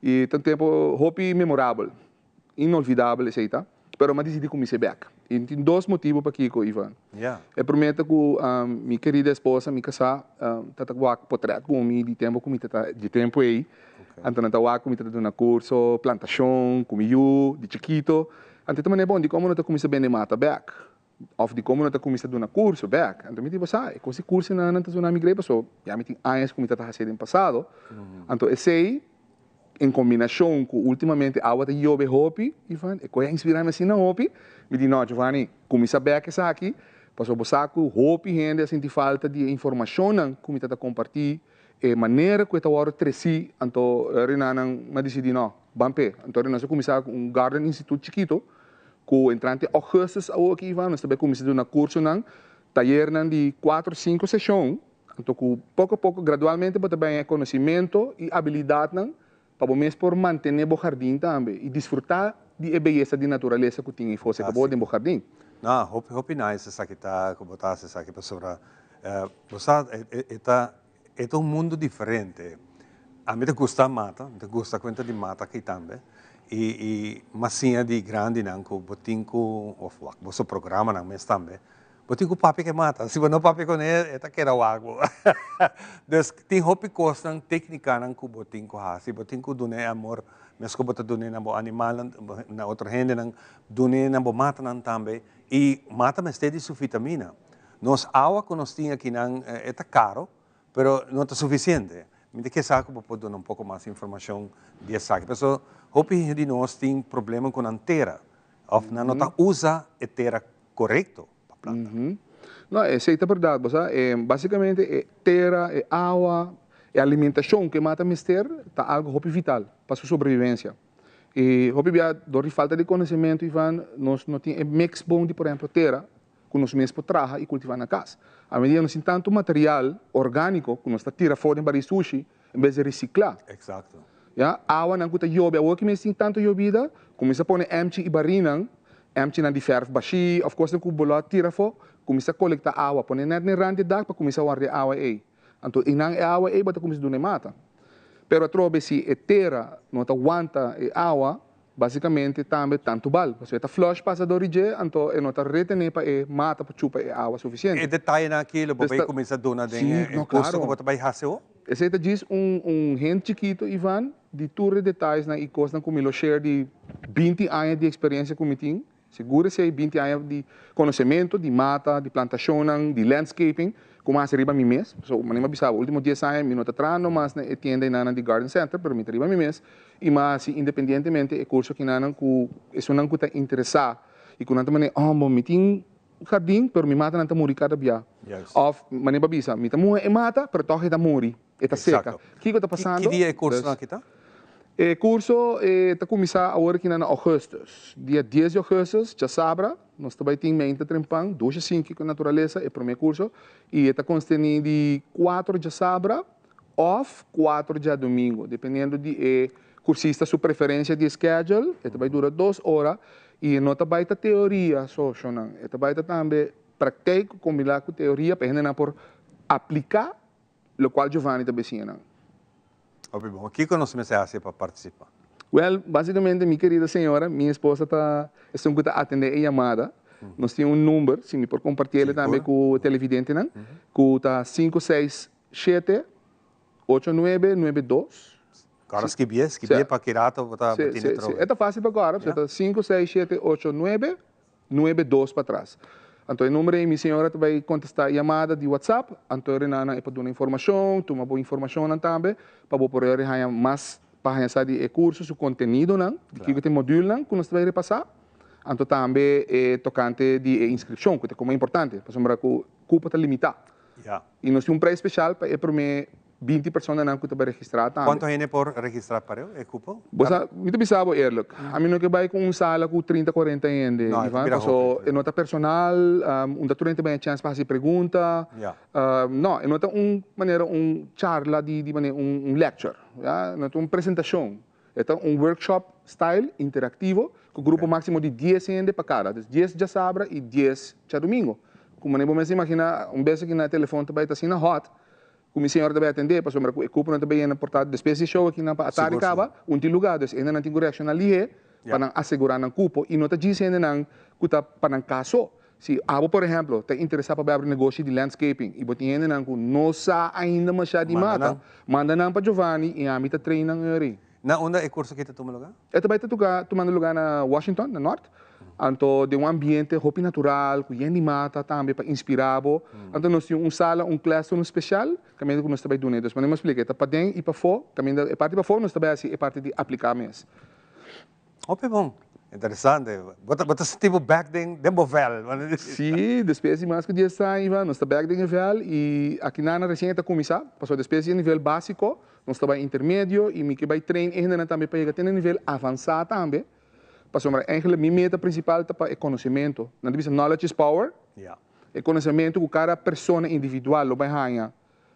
y ta un tempo hopi memorabel. Inolvidabel esei ta, pero m'a disidi kumins'é bèk. I tin dos motibu pakiko, Ivan. E promé ta ku mi kerida esposa, mi kasá, ta ta wak potrèt ku mi di tempu ku mi ta ta dje tempu ei. Anto nan ta wak ku mi ta ta duna kurso, plantashon, ku mi yu di chikito. Anto e ta manera, bon, dikon bo no ta kuminsá bende mata bèk? Òf dikon bo no ta kuminsá duna kurso bèk? Anto mi di, bo sa, e kos di kursonan nan ta zona mi grei pasobra ya mi tin añas ku mi ta ta hasié den pasado. Anto esei En kombinashon ku ultimamente awa ta yobe hopi, Ivan, e koe a inspirá mi asina hopi. Mi di, No, Giovanni, kuminsá bèk esaki, pasobra bo sa ku hopi hende a sinti falta di e informashonnan ku mi ta ta kompartí, e manera ku e ta wòrdu tresí. Anto Renanan a disidí, No, ban p'e. Anto nos a kuminsá ku un Garden Institute chikito, ku entrante ògùstus awoki, Ivan, nos ta bai kuminsá duna kursonan, tayernan di kuater, sinku seshon. Anto ku poko poko gradualmente bo ta baña e konosimento i abilidatnan pa bo mes por mantené bo hardin tambe i disfrutá di e beyesa di naturalesa ku tin ei for seka bo den bo hardin. No, hopi hopi nice esaki ta ku bo ta hasi esaki pasobra bo sa e ta e ta un mundu diferente. Ami ta gusta mata, mi ta gusta kuenta di mata aki tambe i i mas siña di grandinan ku bo tin ku òf wak boso programanan mes tambe Bo tin ku papia ku e mata. Si bo no papia kuné, e ta keda wak bo. Dus tin hopi kosnan, téknikanan ku bo tin ku hasi. Bo tin ku duna e amor mes ku bo ta dun'é na bo animalnan, na otro hendenan, dun'é na bo matanan tambe. I mata mester di su vitamina. Nos awa ku nos tin akinan e ta karo, pero no ta sufisiente. Mi ta ke sa ku bo por duna un poko mas informashon di esaki. Pasobra hopi di nos tin problema ku nan tera, òf nan no ta usa e tera korekto pa planta. No, esei ta berdad, bo sa, basicamente e tera, e awa, e alimentacion cu e mata mester ta algo hopi vital pa su sobrevivencia. Y hopi bia dor di falta di conocimento, Ivan, nos no tin e mix bon di por ehemplo tera cu nos mes por traha y cultiva na cas. Awendia nos tin tanto material organico cu nos ta tira for den bari sushi en bes di recicla. Ya, awanan ku ta yobe awor ki mes tin tantu yobida, kuminsá pone emchi i barinan, emchinan di fèrf bashí òf kosnan ku bo lo a tira afó, kuminsá kolektá awa, pone nèt den rant di dak pa kuminsá warda e awa ei. Anto einan e awa ei bo ta kuminsá duna e mata. Pero atrobe si e tera no ta wanta e awa, basikamente tambe tantu bal, pasobra e ta flush pasa dor di dje, anto e no ta retené pa e mata por chupa e awa sufisiente. E detayenan aki lo bo bai kuminsá duna den e kurso ku bo ta bai hasi awor? Esei ta djis un un hint chikito, Ivan, di tur e detayesnan i kosnan ku mi lo share di binti aña di eksperensia ku mi tin. Sigur esei binti aña di konosementu di mata, di plantashonnan, di landscaping ku mi a hasi riba mi mes. Pasobra manera mi a bisa bo, ultimo dies aña mi no ta trahando mas na e tienda enanan di garden center, pero mi ta riba mi mes i mi a hasi independientemente e kurso akinanan ku esunnan ku ta interesá i ku nan ta manera, oh, bo mi tin Jardin, pero mi matanan ta muri kada bia. Of, manera bo a bisa, mi ta muha e mata, pero tòg e ta muri, e ta seka. Kiko ta pasando? Ki dia e kursonan aki ta? E kurso ta kuminsá awor aki na ougùstùs. Dia dies di ougùstùs, djasabra, nos ta bai tin meinta trempan, dos a sinki ku naturalesa, e promé kurso, i e ta konstení di kuater djasabra òf kuater djadumingu, dependiendo di e kursista su preferensia di e schedule, e ta bai dura dos ora. I e no ta bai ta teoria so, shonnan. E ta bai ta tambe praktijk kombina ku teoria pa e hendenan por apliká lokual Giovanni ta besiña nan. Hopi bon. Kiko nos mester hasi pa partisipá? Wèl, basikamente mi kerida señora, mi esposa ta esun ku ta atendé e yamada. Nos tin un number, si mi por kompartié el tambe ku televidentenan, ku ta sinku seis shete ocho nuebe nuebe dos. Kòrda skibié, skibié pa ki rato bo ta tene trobe. E ta fásil pa kòrda, ta 5, 6, 7, 8, 9, 9, 2 pa tras. Anto e number ei mi señora ta bai kontestá yamada di WhatsApp, anto e renanan e por duna informashon, tuma bo informashonnan tambe pa bo por haña mas pa haña sa di e kurso su kontenidonan, di kiko ta e modulnan ku nos ta bai repasá, anto tambe e tokante di e inskripshon ku ta komo importante pasobra ku kupo ta limitá. I nos tin un preis speshal pa e promé 20 personanan ku ta bai registrá tambe. Kuantu hende por registrá pareu e kupo? Bo sa, mi ta bisa bo eerlijk, ami no ke bai ku un sala ku 30, 40 hende, No, e ta Ivan, bira paso hopi. e no ta personal, un ta tur hende ta bai e chèns pa hasi pregunta. No, e no ta un manera un charla di di manera un un lecture, ya, no ta un presentashon. E ta un workshop style interactivo ku grupo máksimo di dies hende pa kada, dus dies djasabra i dies djadumingu. Ku manera bo mester imaginá, un bes aki na e telefon ta bai ta asina hot ku mi señora ta bai atendé pasobra ku e kuponan ta bai yena por ta despues di show akinan pa atardi kaba un tin lugá, dus hendenan tin ku reakshoná lihé pa nan asegurá nan kupo i no ta djis hendenan ku ta pa nan kas so. Si abo por ehemplo ta interesá pa bai abri negoshi di landscaping i bo tin hendenan ku no sa ainda mashá di mata, manda nan pa Giovanni i ami ta train nan eri. Na unda e kurso aki ta tuma lugá? E ta bai ta tuka tumando lugá na Washington, na nort. Anto den un ambiente hopi natural, ku yen di mata tambe pa inspirá bo. Anto nos tin un sala, un classroom spesial kaminda ku nos ta bai duna e. Dus manera mi a splika, e ta paden i pafó, kaminda e parti pafó nos ta bai hasi e parti di apliká mes. Hopi bon. Interesante. Bo ta, bo ta sinti bo bek den, den bo vel. Sí, despues di mas ku dies aña, Ivan, nos ta bek den e vel i aki nan resien e ta kuminsá. Pasobra despues di e nivel básiko, nos ta bai intermedio i mi ke bai train e hendenan tambe pa yega te na e nivel avansá tambe. Pasobra eigenlijk mi meta prinsipal ta pa e konosementu. Nan ta bisa knowledge is power. E konosementu ku kada persona individual lo bai haña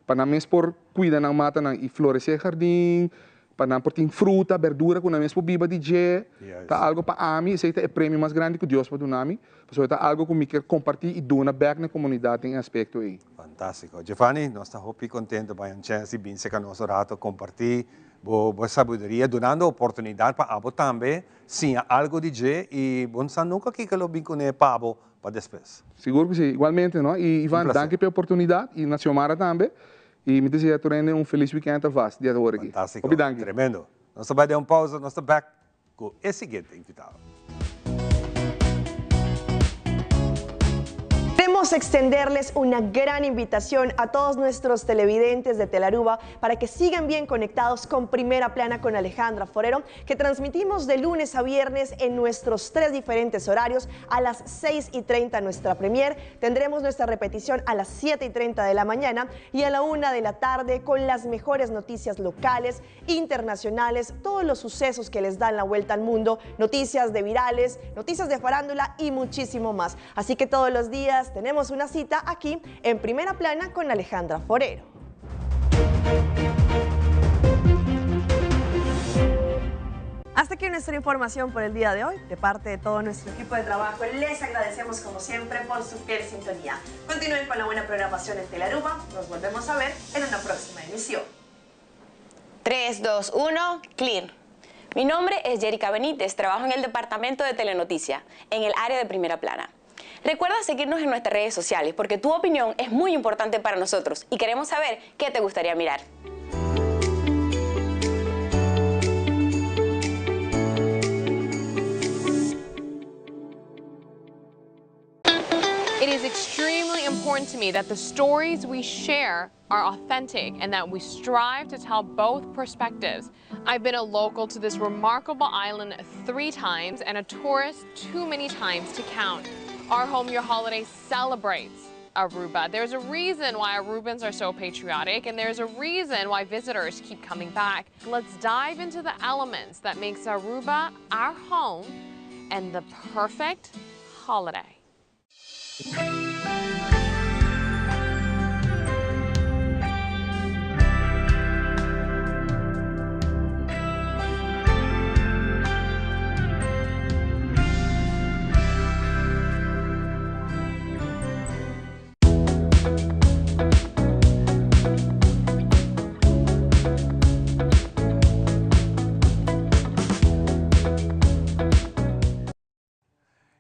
pa nan mes por cuida nan matanan y florece jardin, pa nan por tin fruta, berdura cu nan mes por biba di dje, ta algo pa ami, esey ta e premio mas grandi cu Dios por duna mi, pasobra ta algo cu mi kier comparti y duna bek na e comunidad den e aspecto ey. Fantastico. Giovanni, nos ta hopi contento pa un chance di bin cerca nos un rato comparti bo bo sabiduria, dunando oportunidad pa abo tambe siña algo di dje y bo no sa nunca kico lo bin cune pa abo pa despues. Sigur ku si, igualmente no. I Ivan, Un placer. danki pa e oportunidat i na Xiomara tambe. I mi ta desea tur hende un felis weekend alvast dia di awor aki. Fantástiko. Hopi danki. Tremendo. Nos ta bai den un pausa, nos ta bek ku e siguiente invitado. Queremos extenderles una gran invitación a todos nuestros televidentes de Telaruba para que sigan bien conectados con Primera Plana con Alejandra Forero, que transmitimos de lunes a viernes en nuestros tres diferentes horarios a las 6 y 30 nuestra premier. Tendremos nuestra repetición a las 7 y 30 de la mañana y a la 1 de la tarde con las mejores noticias locales, internacionales, todos los sucesos que les dan la vuelta al mundo, noticias de virales, noticias de farándula y muchísimo más. Así que todos los días tenemos una cita aquí en Primera Plana con Alejandra Forero. Hasta aquí nuestra información por el día de hoy. De parte de todo nuestro equipo de trabajo, les agradecemos como siempre por su fiel sintonía. Continúen con la buena programación en Telaruba. Nos volvemos a ver en una próxima emisión. 3, 2, 1, clear. Mi nombre es Jerica Benítez, trabajo en el departamento de Telenoticia, en el área de primera plana. Recuerda seguirnos en nuestras redes sociales porque tu opinión es muy importante para nosotros y queremos saber qué te gustaría mirar. It is extremely important to me that the stories we share are authentic and that we strive to tell both perspectives. I've been a local to this remarkable island three times and a tourist too many times to count. Our Home Your Holiday celebrates Aruba. There's a reason why Arubans are so patriotic and there's a reason why visitors keep coming back. Let's dive into the elements that makes Aruba our home and the perfect holiday.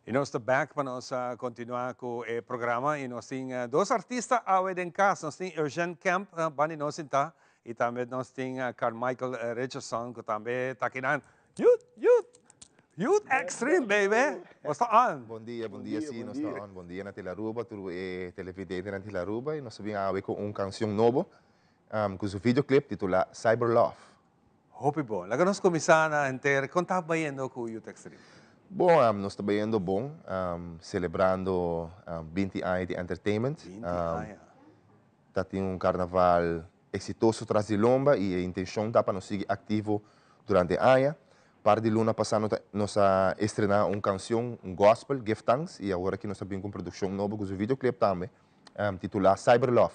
Y nos ta back pa nos continua cu e programa y nos tin dos artista awe den cas. Nos tin Eugene Kemp banda di nos sinta y tambe nos tin Carmichael Richardson cu tambe ta akinan. Yut, yut! Youth Extreme, baby! Nos ta on! Bon dia, bon dia, si, nos ta on. Bon dia na Tele Aruba, tur e televidentenan di Tele Aruba. Y nos a bin awe cu un cancion nobo, cu su videoclip titula Cyber Love. Hopi bon. Laga nos cuminsa na henter. Con ta bayendo cu Youth Extreme? Bon, nos ta bayendo bon, celebrando binti aña di entertainment. Binti aña. Ta tin un carnaval exitoso tras di lomba y e intencion ta pa nos sigui activo durante e aña. Par di luna pasa nos a estrena un cancion, un gospel, Give Thanks, y awor aki nos ta bin cu un produccion nobo cu su videoclip tambe, titula Cyber Love.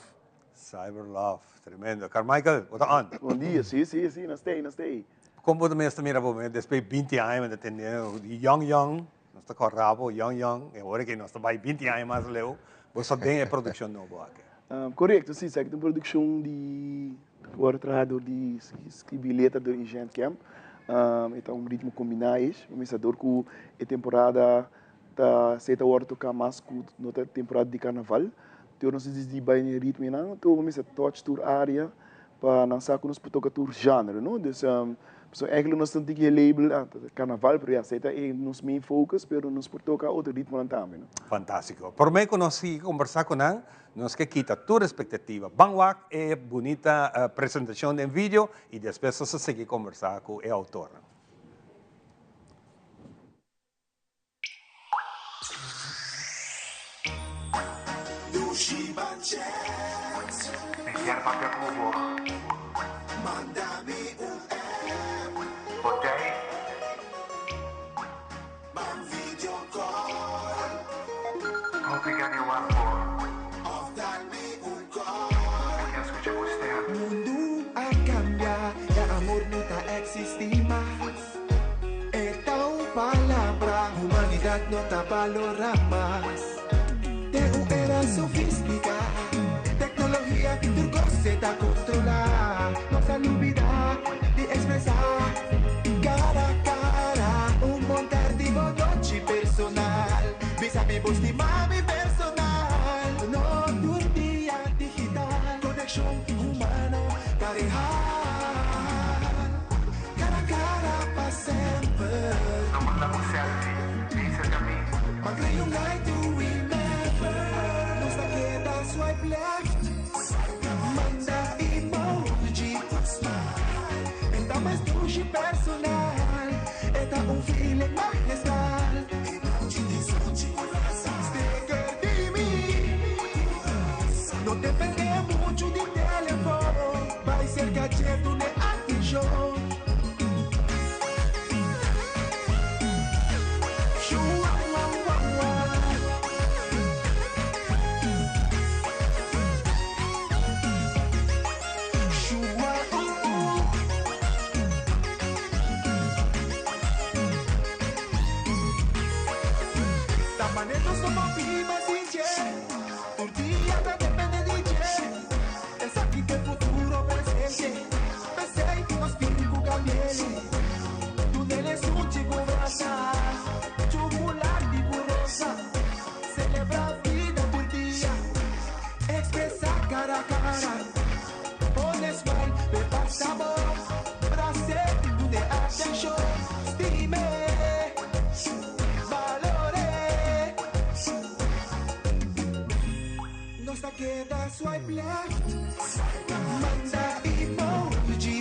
Cyber Love, tremendo. Carmichael, bo ta on? Bon dia, si, si, si, nos ta ey, nos ta ey. Con bo ta mes ta mira bo mes despues di binti aña bo ta tende young young, nos ta corda bo young young, y awor aki nos ta bay binti aña mas leu, bo sa den e produccion nobo aki. Correcto, si, esaki ta un produccion di worde traha door di scribi letra door Ingent Kemp. E ta un ritmo combina is, bo mester door cu e temporada ta esey ta worde toca mas cu no ta temporada di carnaval. Te ora nos a dicidi bay den e ritmo eynan, te ora bo mester touch tur area pa nan sa cu nos por toca tur genre, no. Dus, pasobra eigenlijk nos ta tin e label carnaval, pero ya esey ta e nos main focus, pero nos por toca otro ritmonan tambe, no. Fantastico. Prome cu nos sigui combersa cu nan, nos ke kita tur expectativa. Ban wak e bunita presentacion den video y despues nos ta sigui combersa cu e autornan. Mi kier papia ku bo. Bo tei. Hopi gana wak bo. Mi kier skucha bo stem. E ta un palabra, humanidad no ta balora mas. Den un era sofistica, tecnologia tur cos e ta controla. Nos a lubida di expresa cara a cara. Un bon tardi, bon nochi personal. Bisa mi bo stima mi personal. No tur dia digital, conexion humano ta real. Cara a cara pa semper. No manda un selfie, bin cerca mi. Pa crea un light to remember. Nos ta keda swipe left. Manda emoji. E ta mas dushi personal. E ta un feeling magistral. Sticker di mi. No depende mucho di telefon. Bai cerca dje dune atencion. Ta mane nos no por biba sin dje. Tur dia ta depende di dje. Esaki t'e futuro presente. P'esei nos tin ku kambi'é. Dun'el esun chiku brasa, chukulati ku rosa. Selebrá bida tur dia, ekspresá kara kara. Pone smile p'e pasa bo. Bras'é, dun'é atenshon, stim'é, balor'é. Nos ta keda swipe left, manda emoji.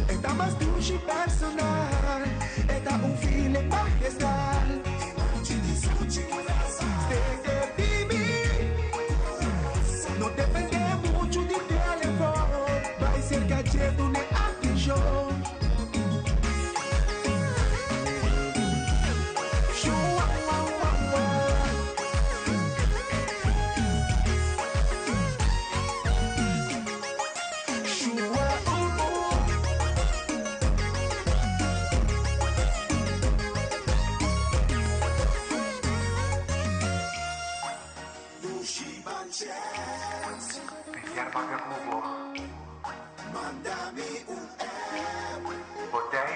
E ta mas dushi personal, e ta un feeling magistral. Sticker di mi, no depende mucho di telefon. Bai cerca dje dun'e atencion. Mi kier papia ku bo. Bo tei.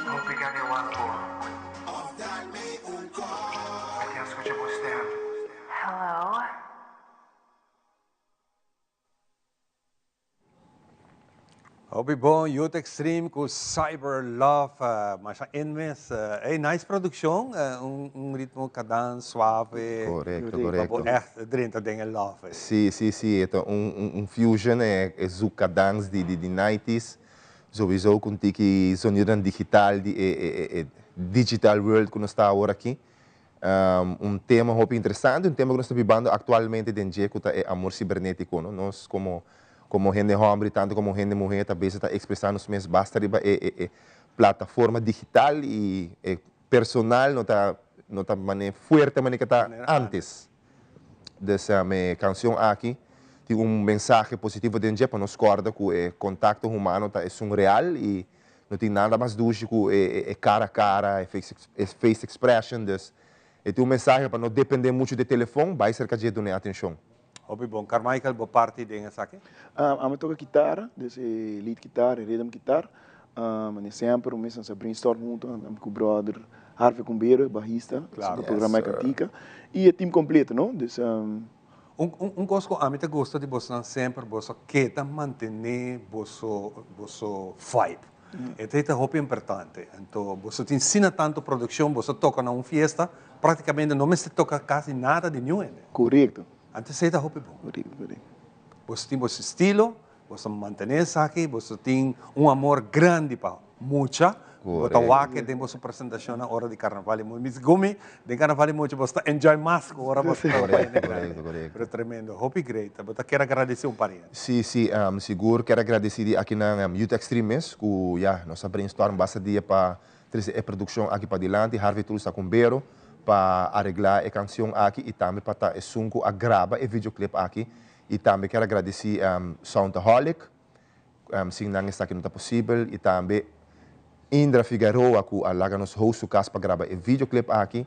Hopi gana e wak bo. Mi kier skucha bo stem. Hello. Hopi bon, Youth Extreme ku Cyber Love, masha in mes. Ey, nice produccion, un ritmo kadan, suave. Correcto, correcto. Pa bo echt drenta den e love. Si, si, si, e ta un fusion, e zouk kadans di di nineties, sowieso ku un tiki sonidonan digital di e digital world ku nos ta awor aki. Un tema hopi interesante, un tema ku nos ta bibando aktualmente den dje ku ta e amor sibernetiko, no? Nos komo komo hende hòmber i tantu komo hende muhé ta bes ta ekspresá nos mes basta riba e e e plataforma digital i e personal no ta no ta manera fuerte manera ke ta ántes. Dus e kanshon aki tin un mensahe positivo den dje pa nos kòrda ku e kontakto humano ta esun real i no tin nada mas dushi ku e e kara a kara, e face e face expression. Dus e tin un mensahe pa no dependé muchu di e telefon, bai serka dje duna e atenshon. Hopi bon. Carmichael, bo parti den esaki? Ami toka kitara, dus e lead kitar, e rhythm kitar. Mane semper un mes nos a brainstorm hunto, ami ku brother Harvey Cumbero, e bahista, su programa e kantika. I e team kompleto, no? Dus. Un kos ku ami ta gusta di bosonan semper, boso keda mantené boso boso vibe. E ta hopi importante. Anto boso tin asina tantu produkshon, boso toka na un fiesta, Prácticamente no mester toca casi nada di niun hende. Correcto. Anto esey ta hopi bon. Correcto, correcto. Boso tin boso estilo, boso ta mantene esaki, boso tin un amor grandi pa mucha. Bo ta wak den boso presentacionnan ora di Carnaval y Mucha. Mi gumi, den Carnaval y Mucha boso ta enjoy mas cu ora boso ta wak hende grandi. Correcto, correcto. Pero tremendo, hopi great. Bo ta kier a gradeci un par hende. Si, si, sigur kier a gradeci di akinan Youth Extreme mes cu ya nos a brainstorm basta dia pa Trese e produkshon aki padilanti, Harvey Truz ta ku Bero pa areglá e kansion aki i tambe pa ta esun ku a graba e videoclip aki. I tambe kier a gradisí Soundaholic, sin nan esaki no ta posibel, i tambe Indra Figueroa ku a laga nos host su kas pa graba e videoclip aki,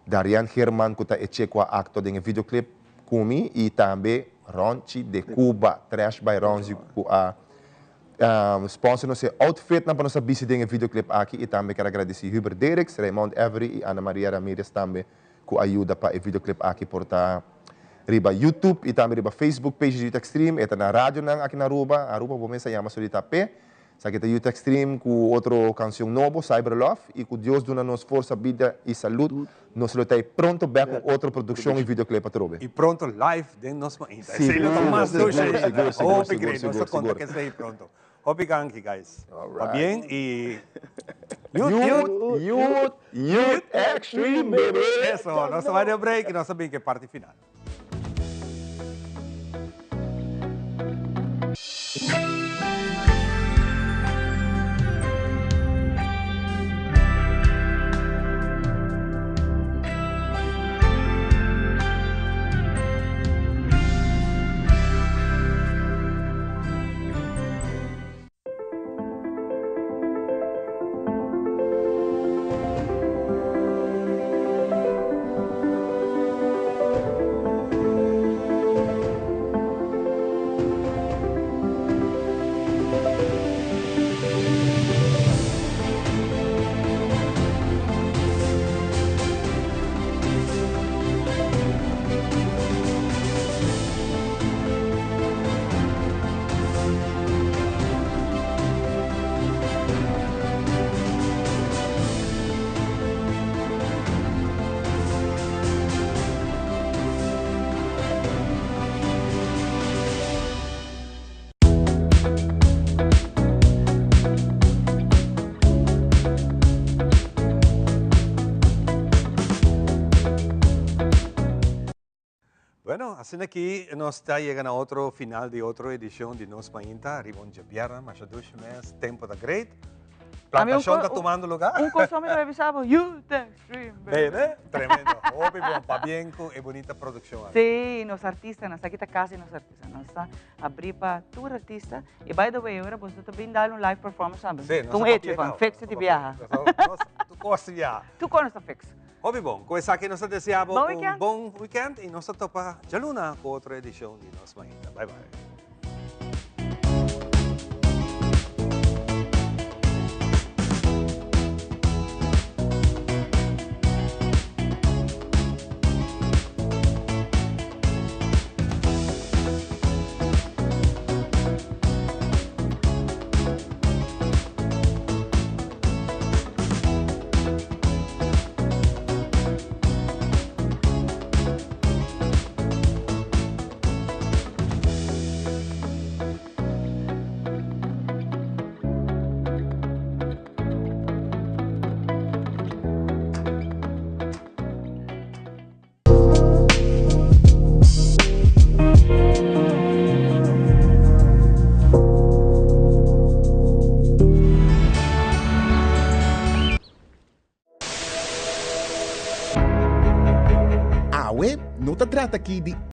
Darian German ku ta e che ku a aktua den e videoclip ku mi i tambe Ronchi de Cuba, Trash by Ronzi ku a Sponsor nos e outfitnan pa nos a bisti den e videoclip aki y tambe kier a gradici Hubert Derix, Raymond Every y Ana Maria Ramirez tambe cu a yuda pa e videoclip aki por ta riba YouTube y tambe riba Facebook page di Youth Extreme. E ta na radionan aki na Aruba. Aruba bo mes a yama solita p'e. Esaki ta Youth Extreme cu otro cancion nobo, Cyber Love, y cu Dios duna nos forsa, bida y salud. Nos lo ta ei pronto bek ku otro produkshon i videoclip atrobe. I pronto live den nos mainta. Esei lo ta mas Sigur, dushi. sigur, sigur, Hopi sigur, great. Nos ta sigur, konta sigur. ku esei pronto. Hopi ganki guys. Alright. Pabien i Youth, youth, Youth, youth extreme baby! Eso, nos ta bai den break i nos ta bin ku e parti final. Bueno, asina aki nos ta yega na otro final di otro edicion di Nos Mainta riba un djabièrnè, masha dushi mes, tempo ta great, plantashon ta tumando lugar. Un cos mi ta bisa bo, you the extreme, baby. Baby, tremendo, hopi bon, pabien cu e bunita produccion aki. Sí, nos artistanan, esaki ta casi nos artistanan, nos ta abri pa tur artista, y by the way, ora boso ta bin dal un live performance tambe, Sí, nos ta un ta hecho, papia Iván, fix di biaha. Tur cos di biaha. Tur cos nos ta fix. Hopi bon. Ku esaki nos ta desea bo Bon un weekend. bon weekend i nos ta topa djaluna ku otro edishon di Nos Mainta. Bye bye. trata aki di.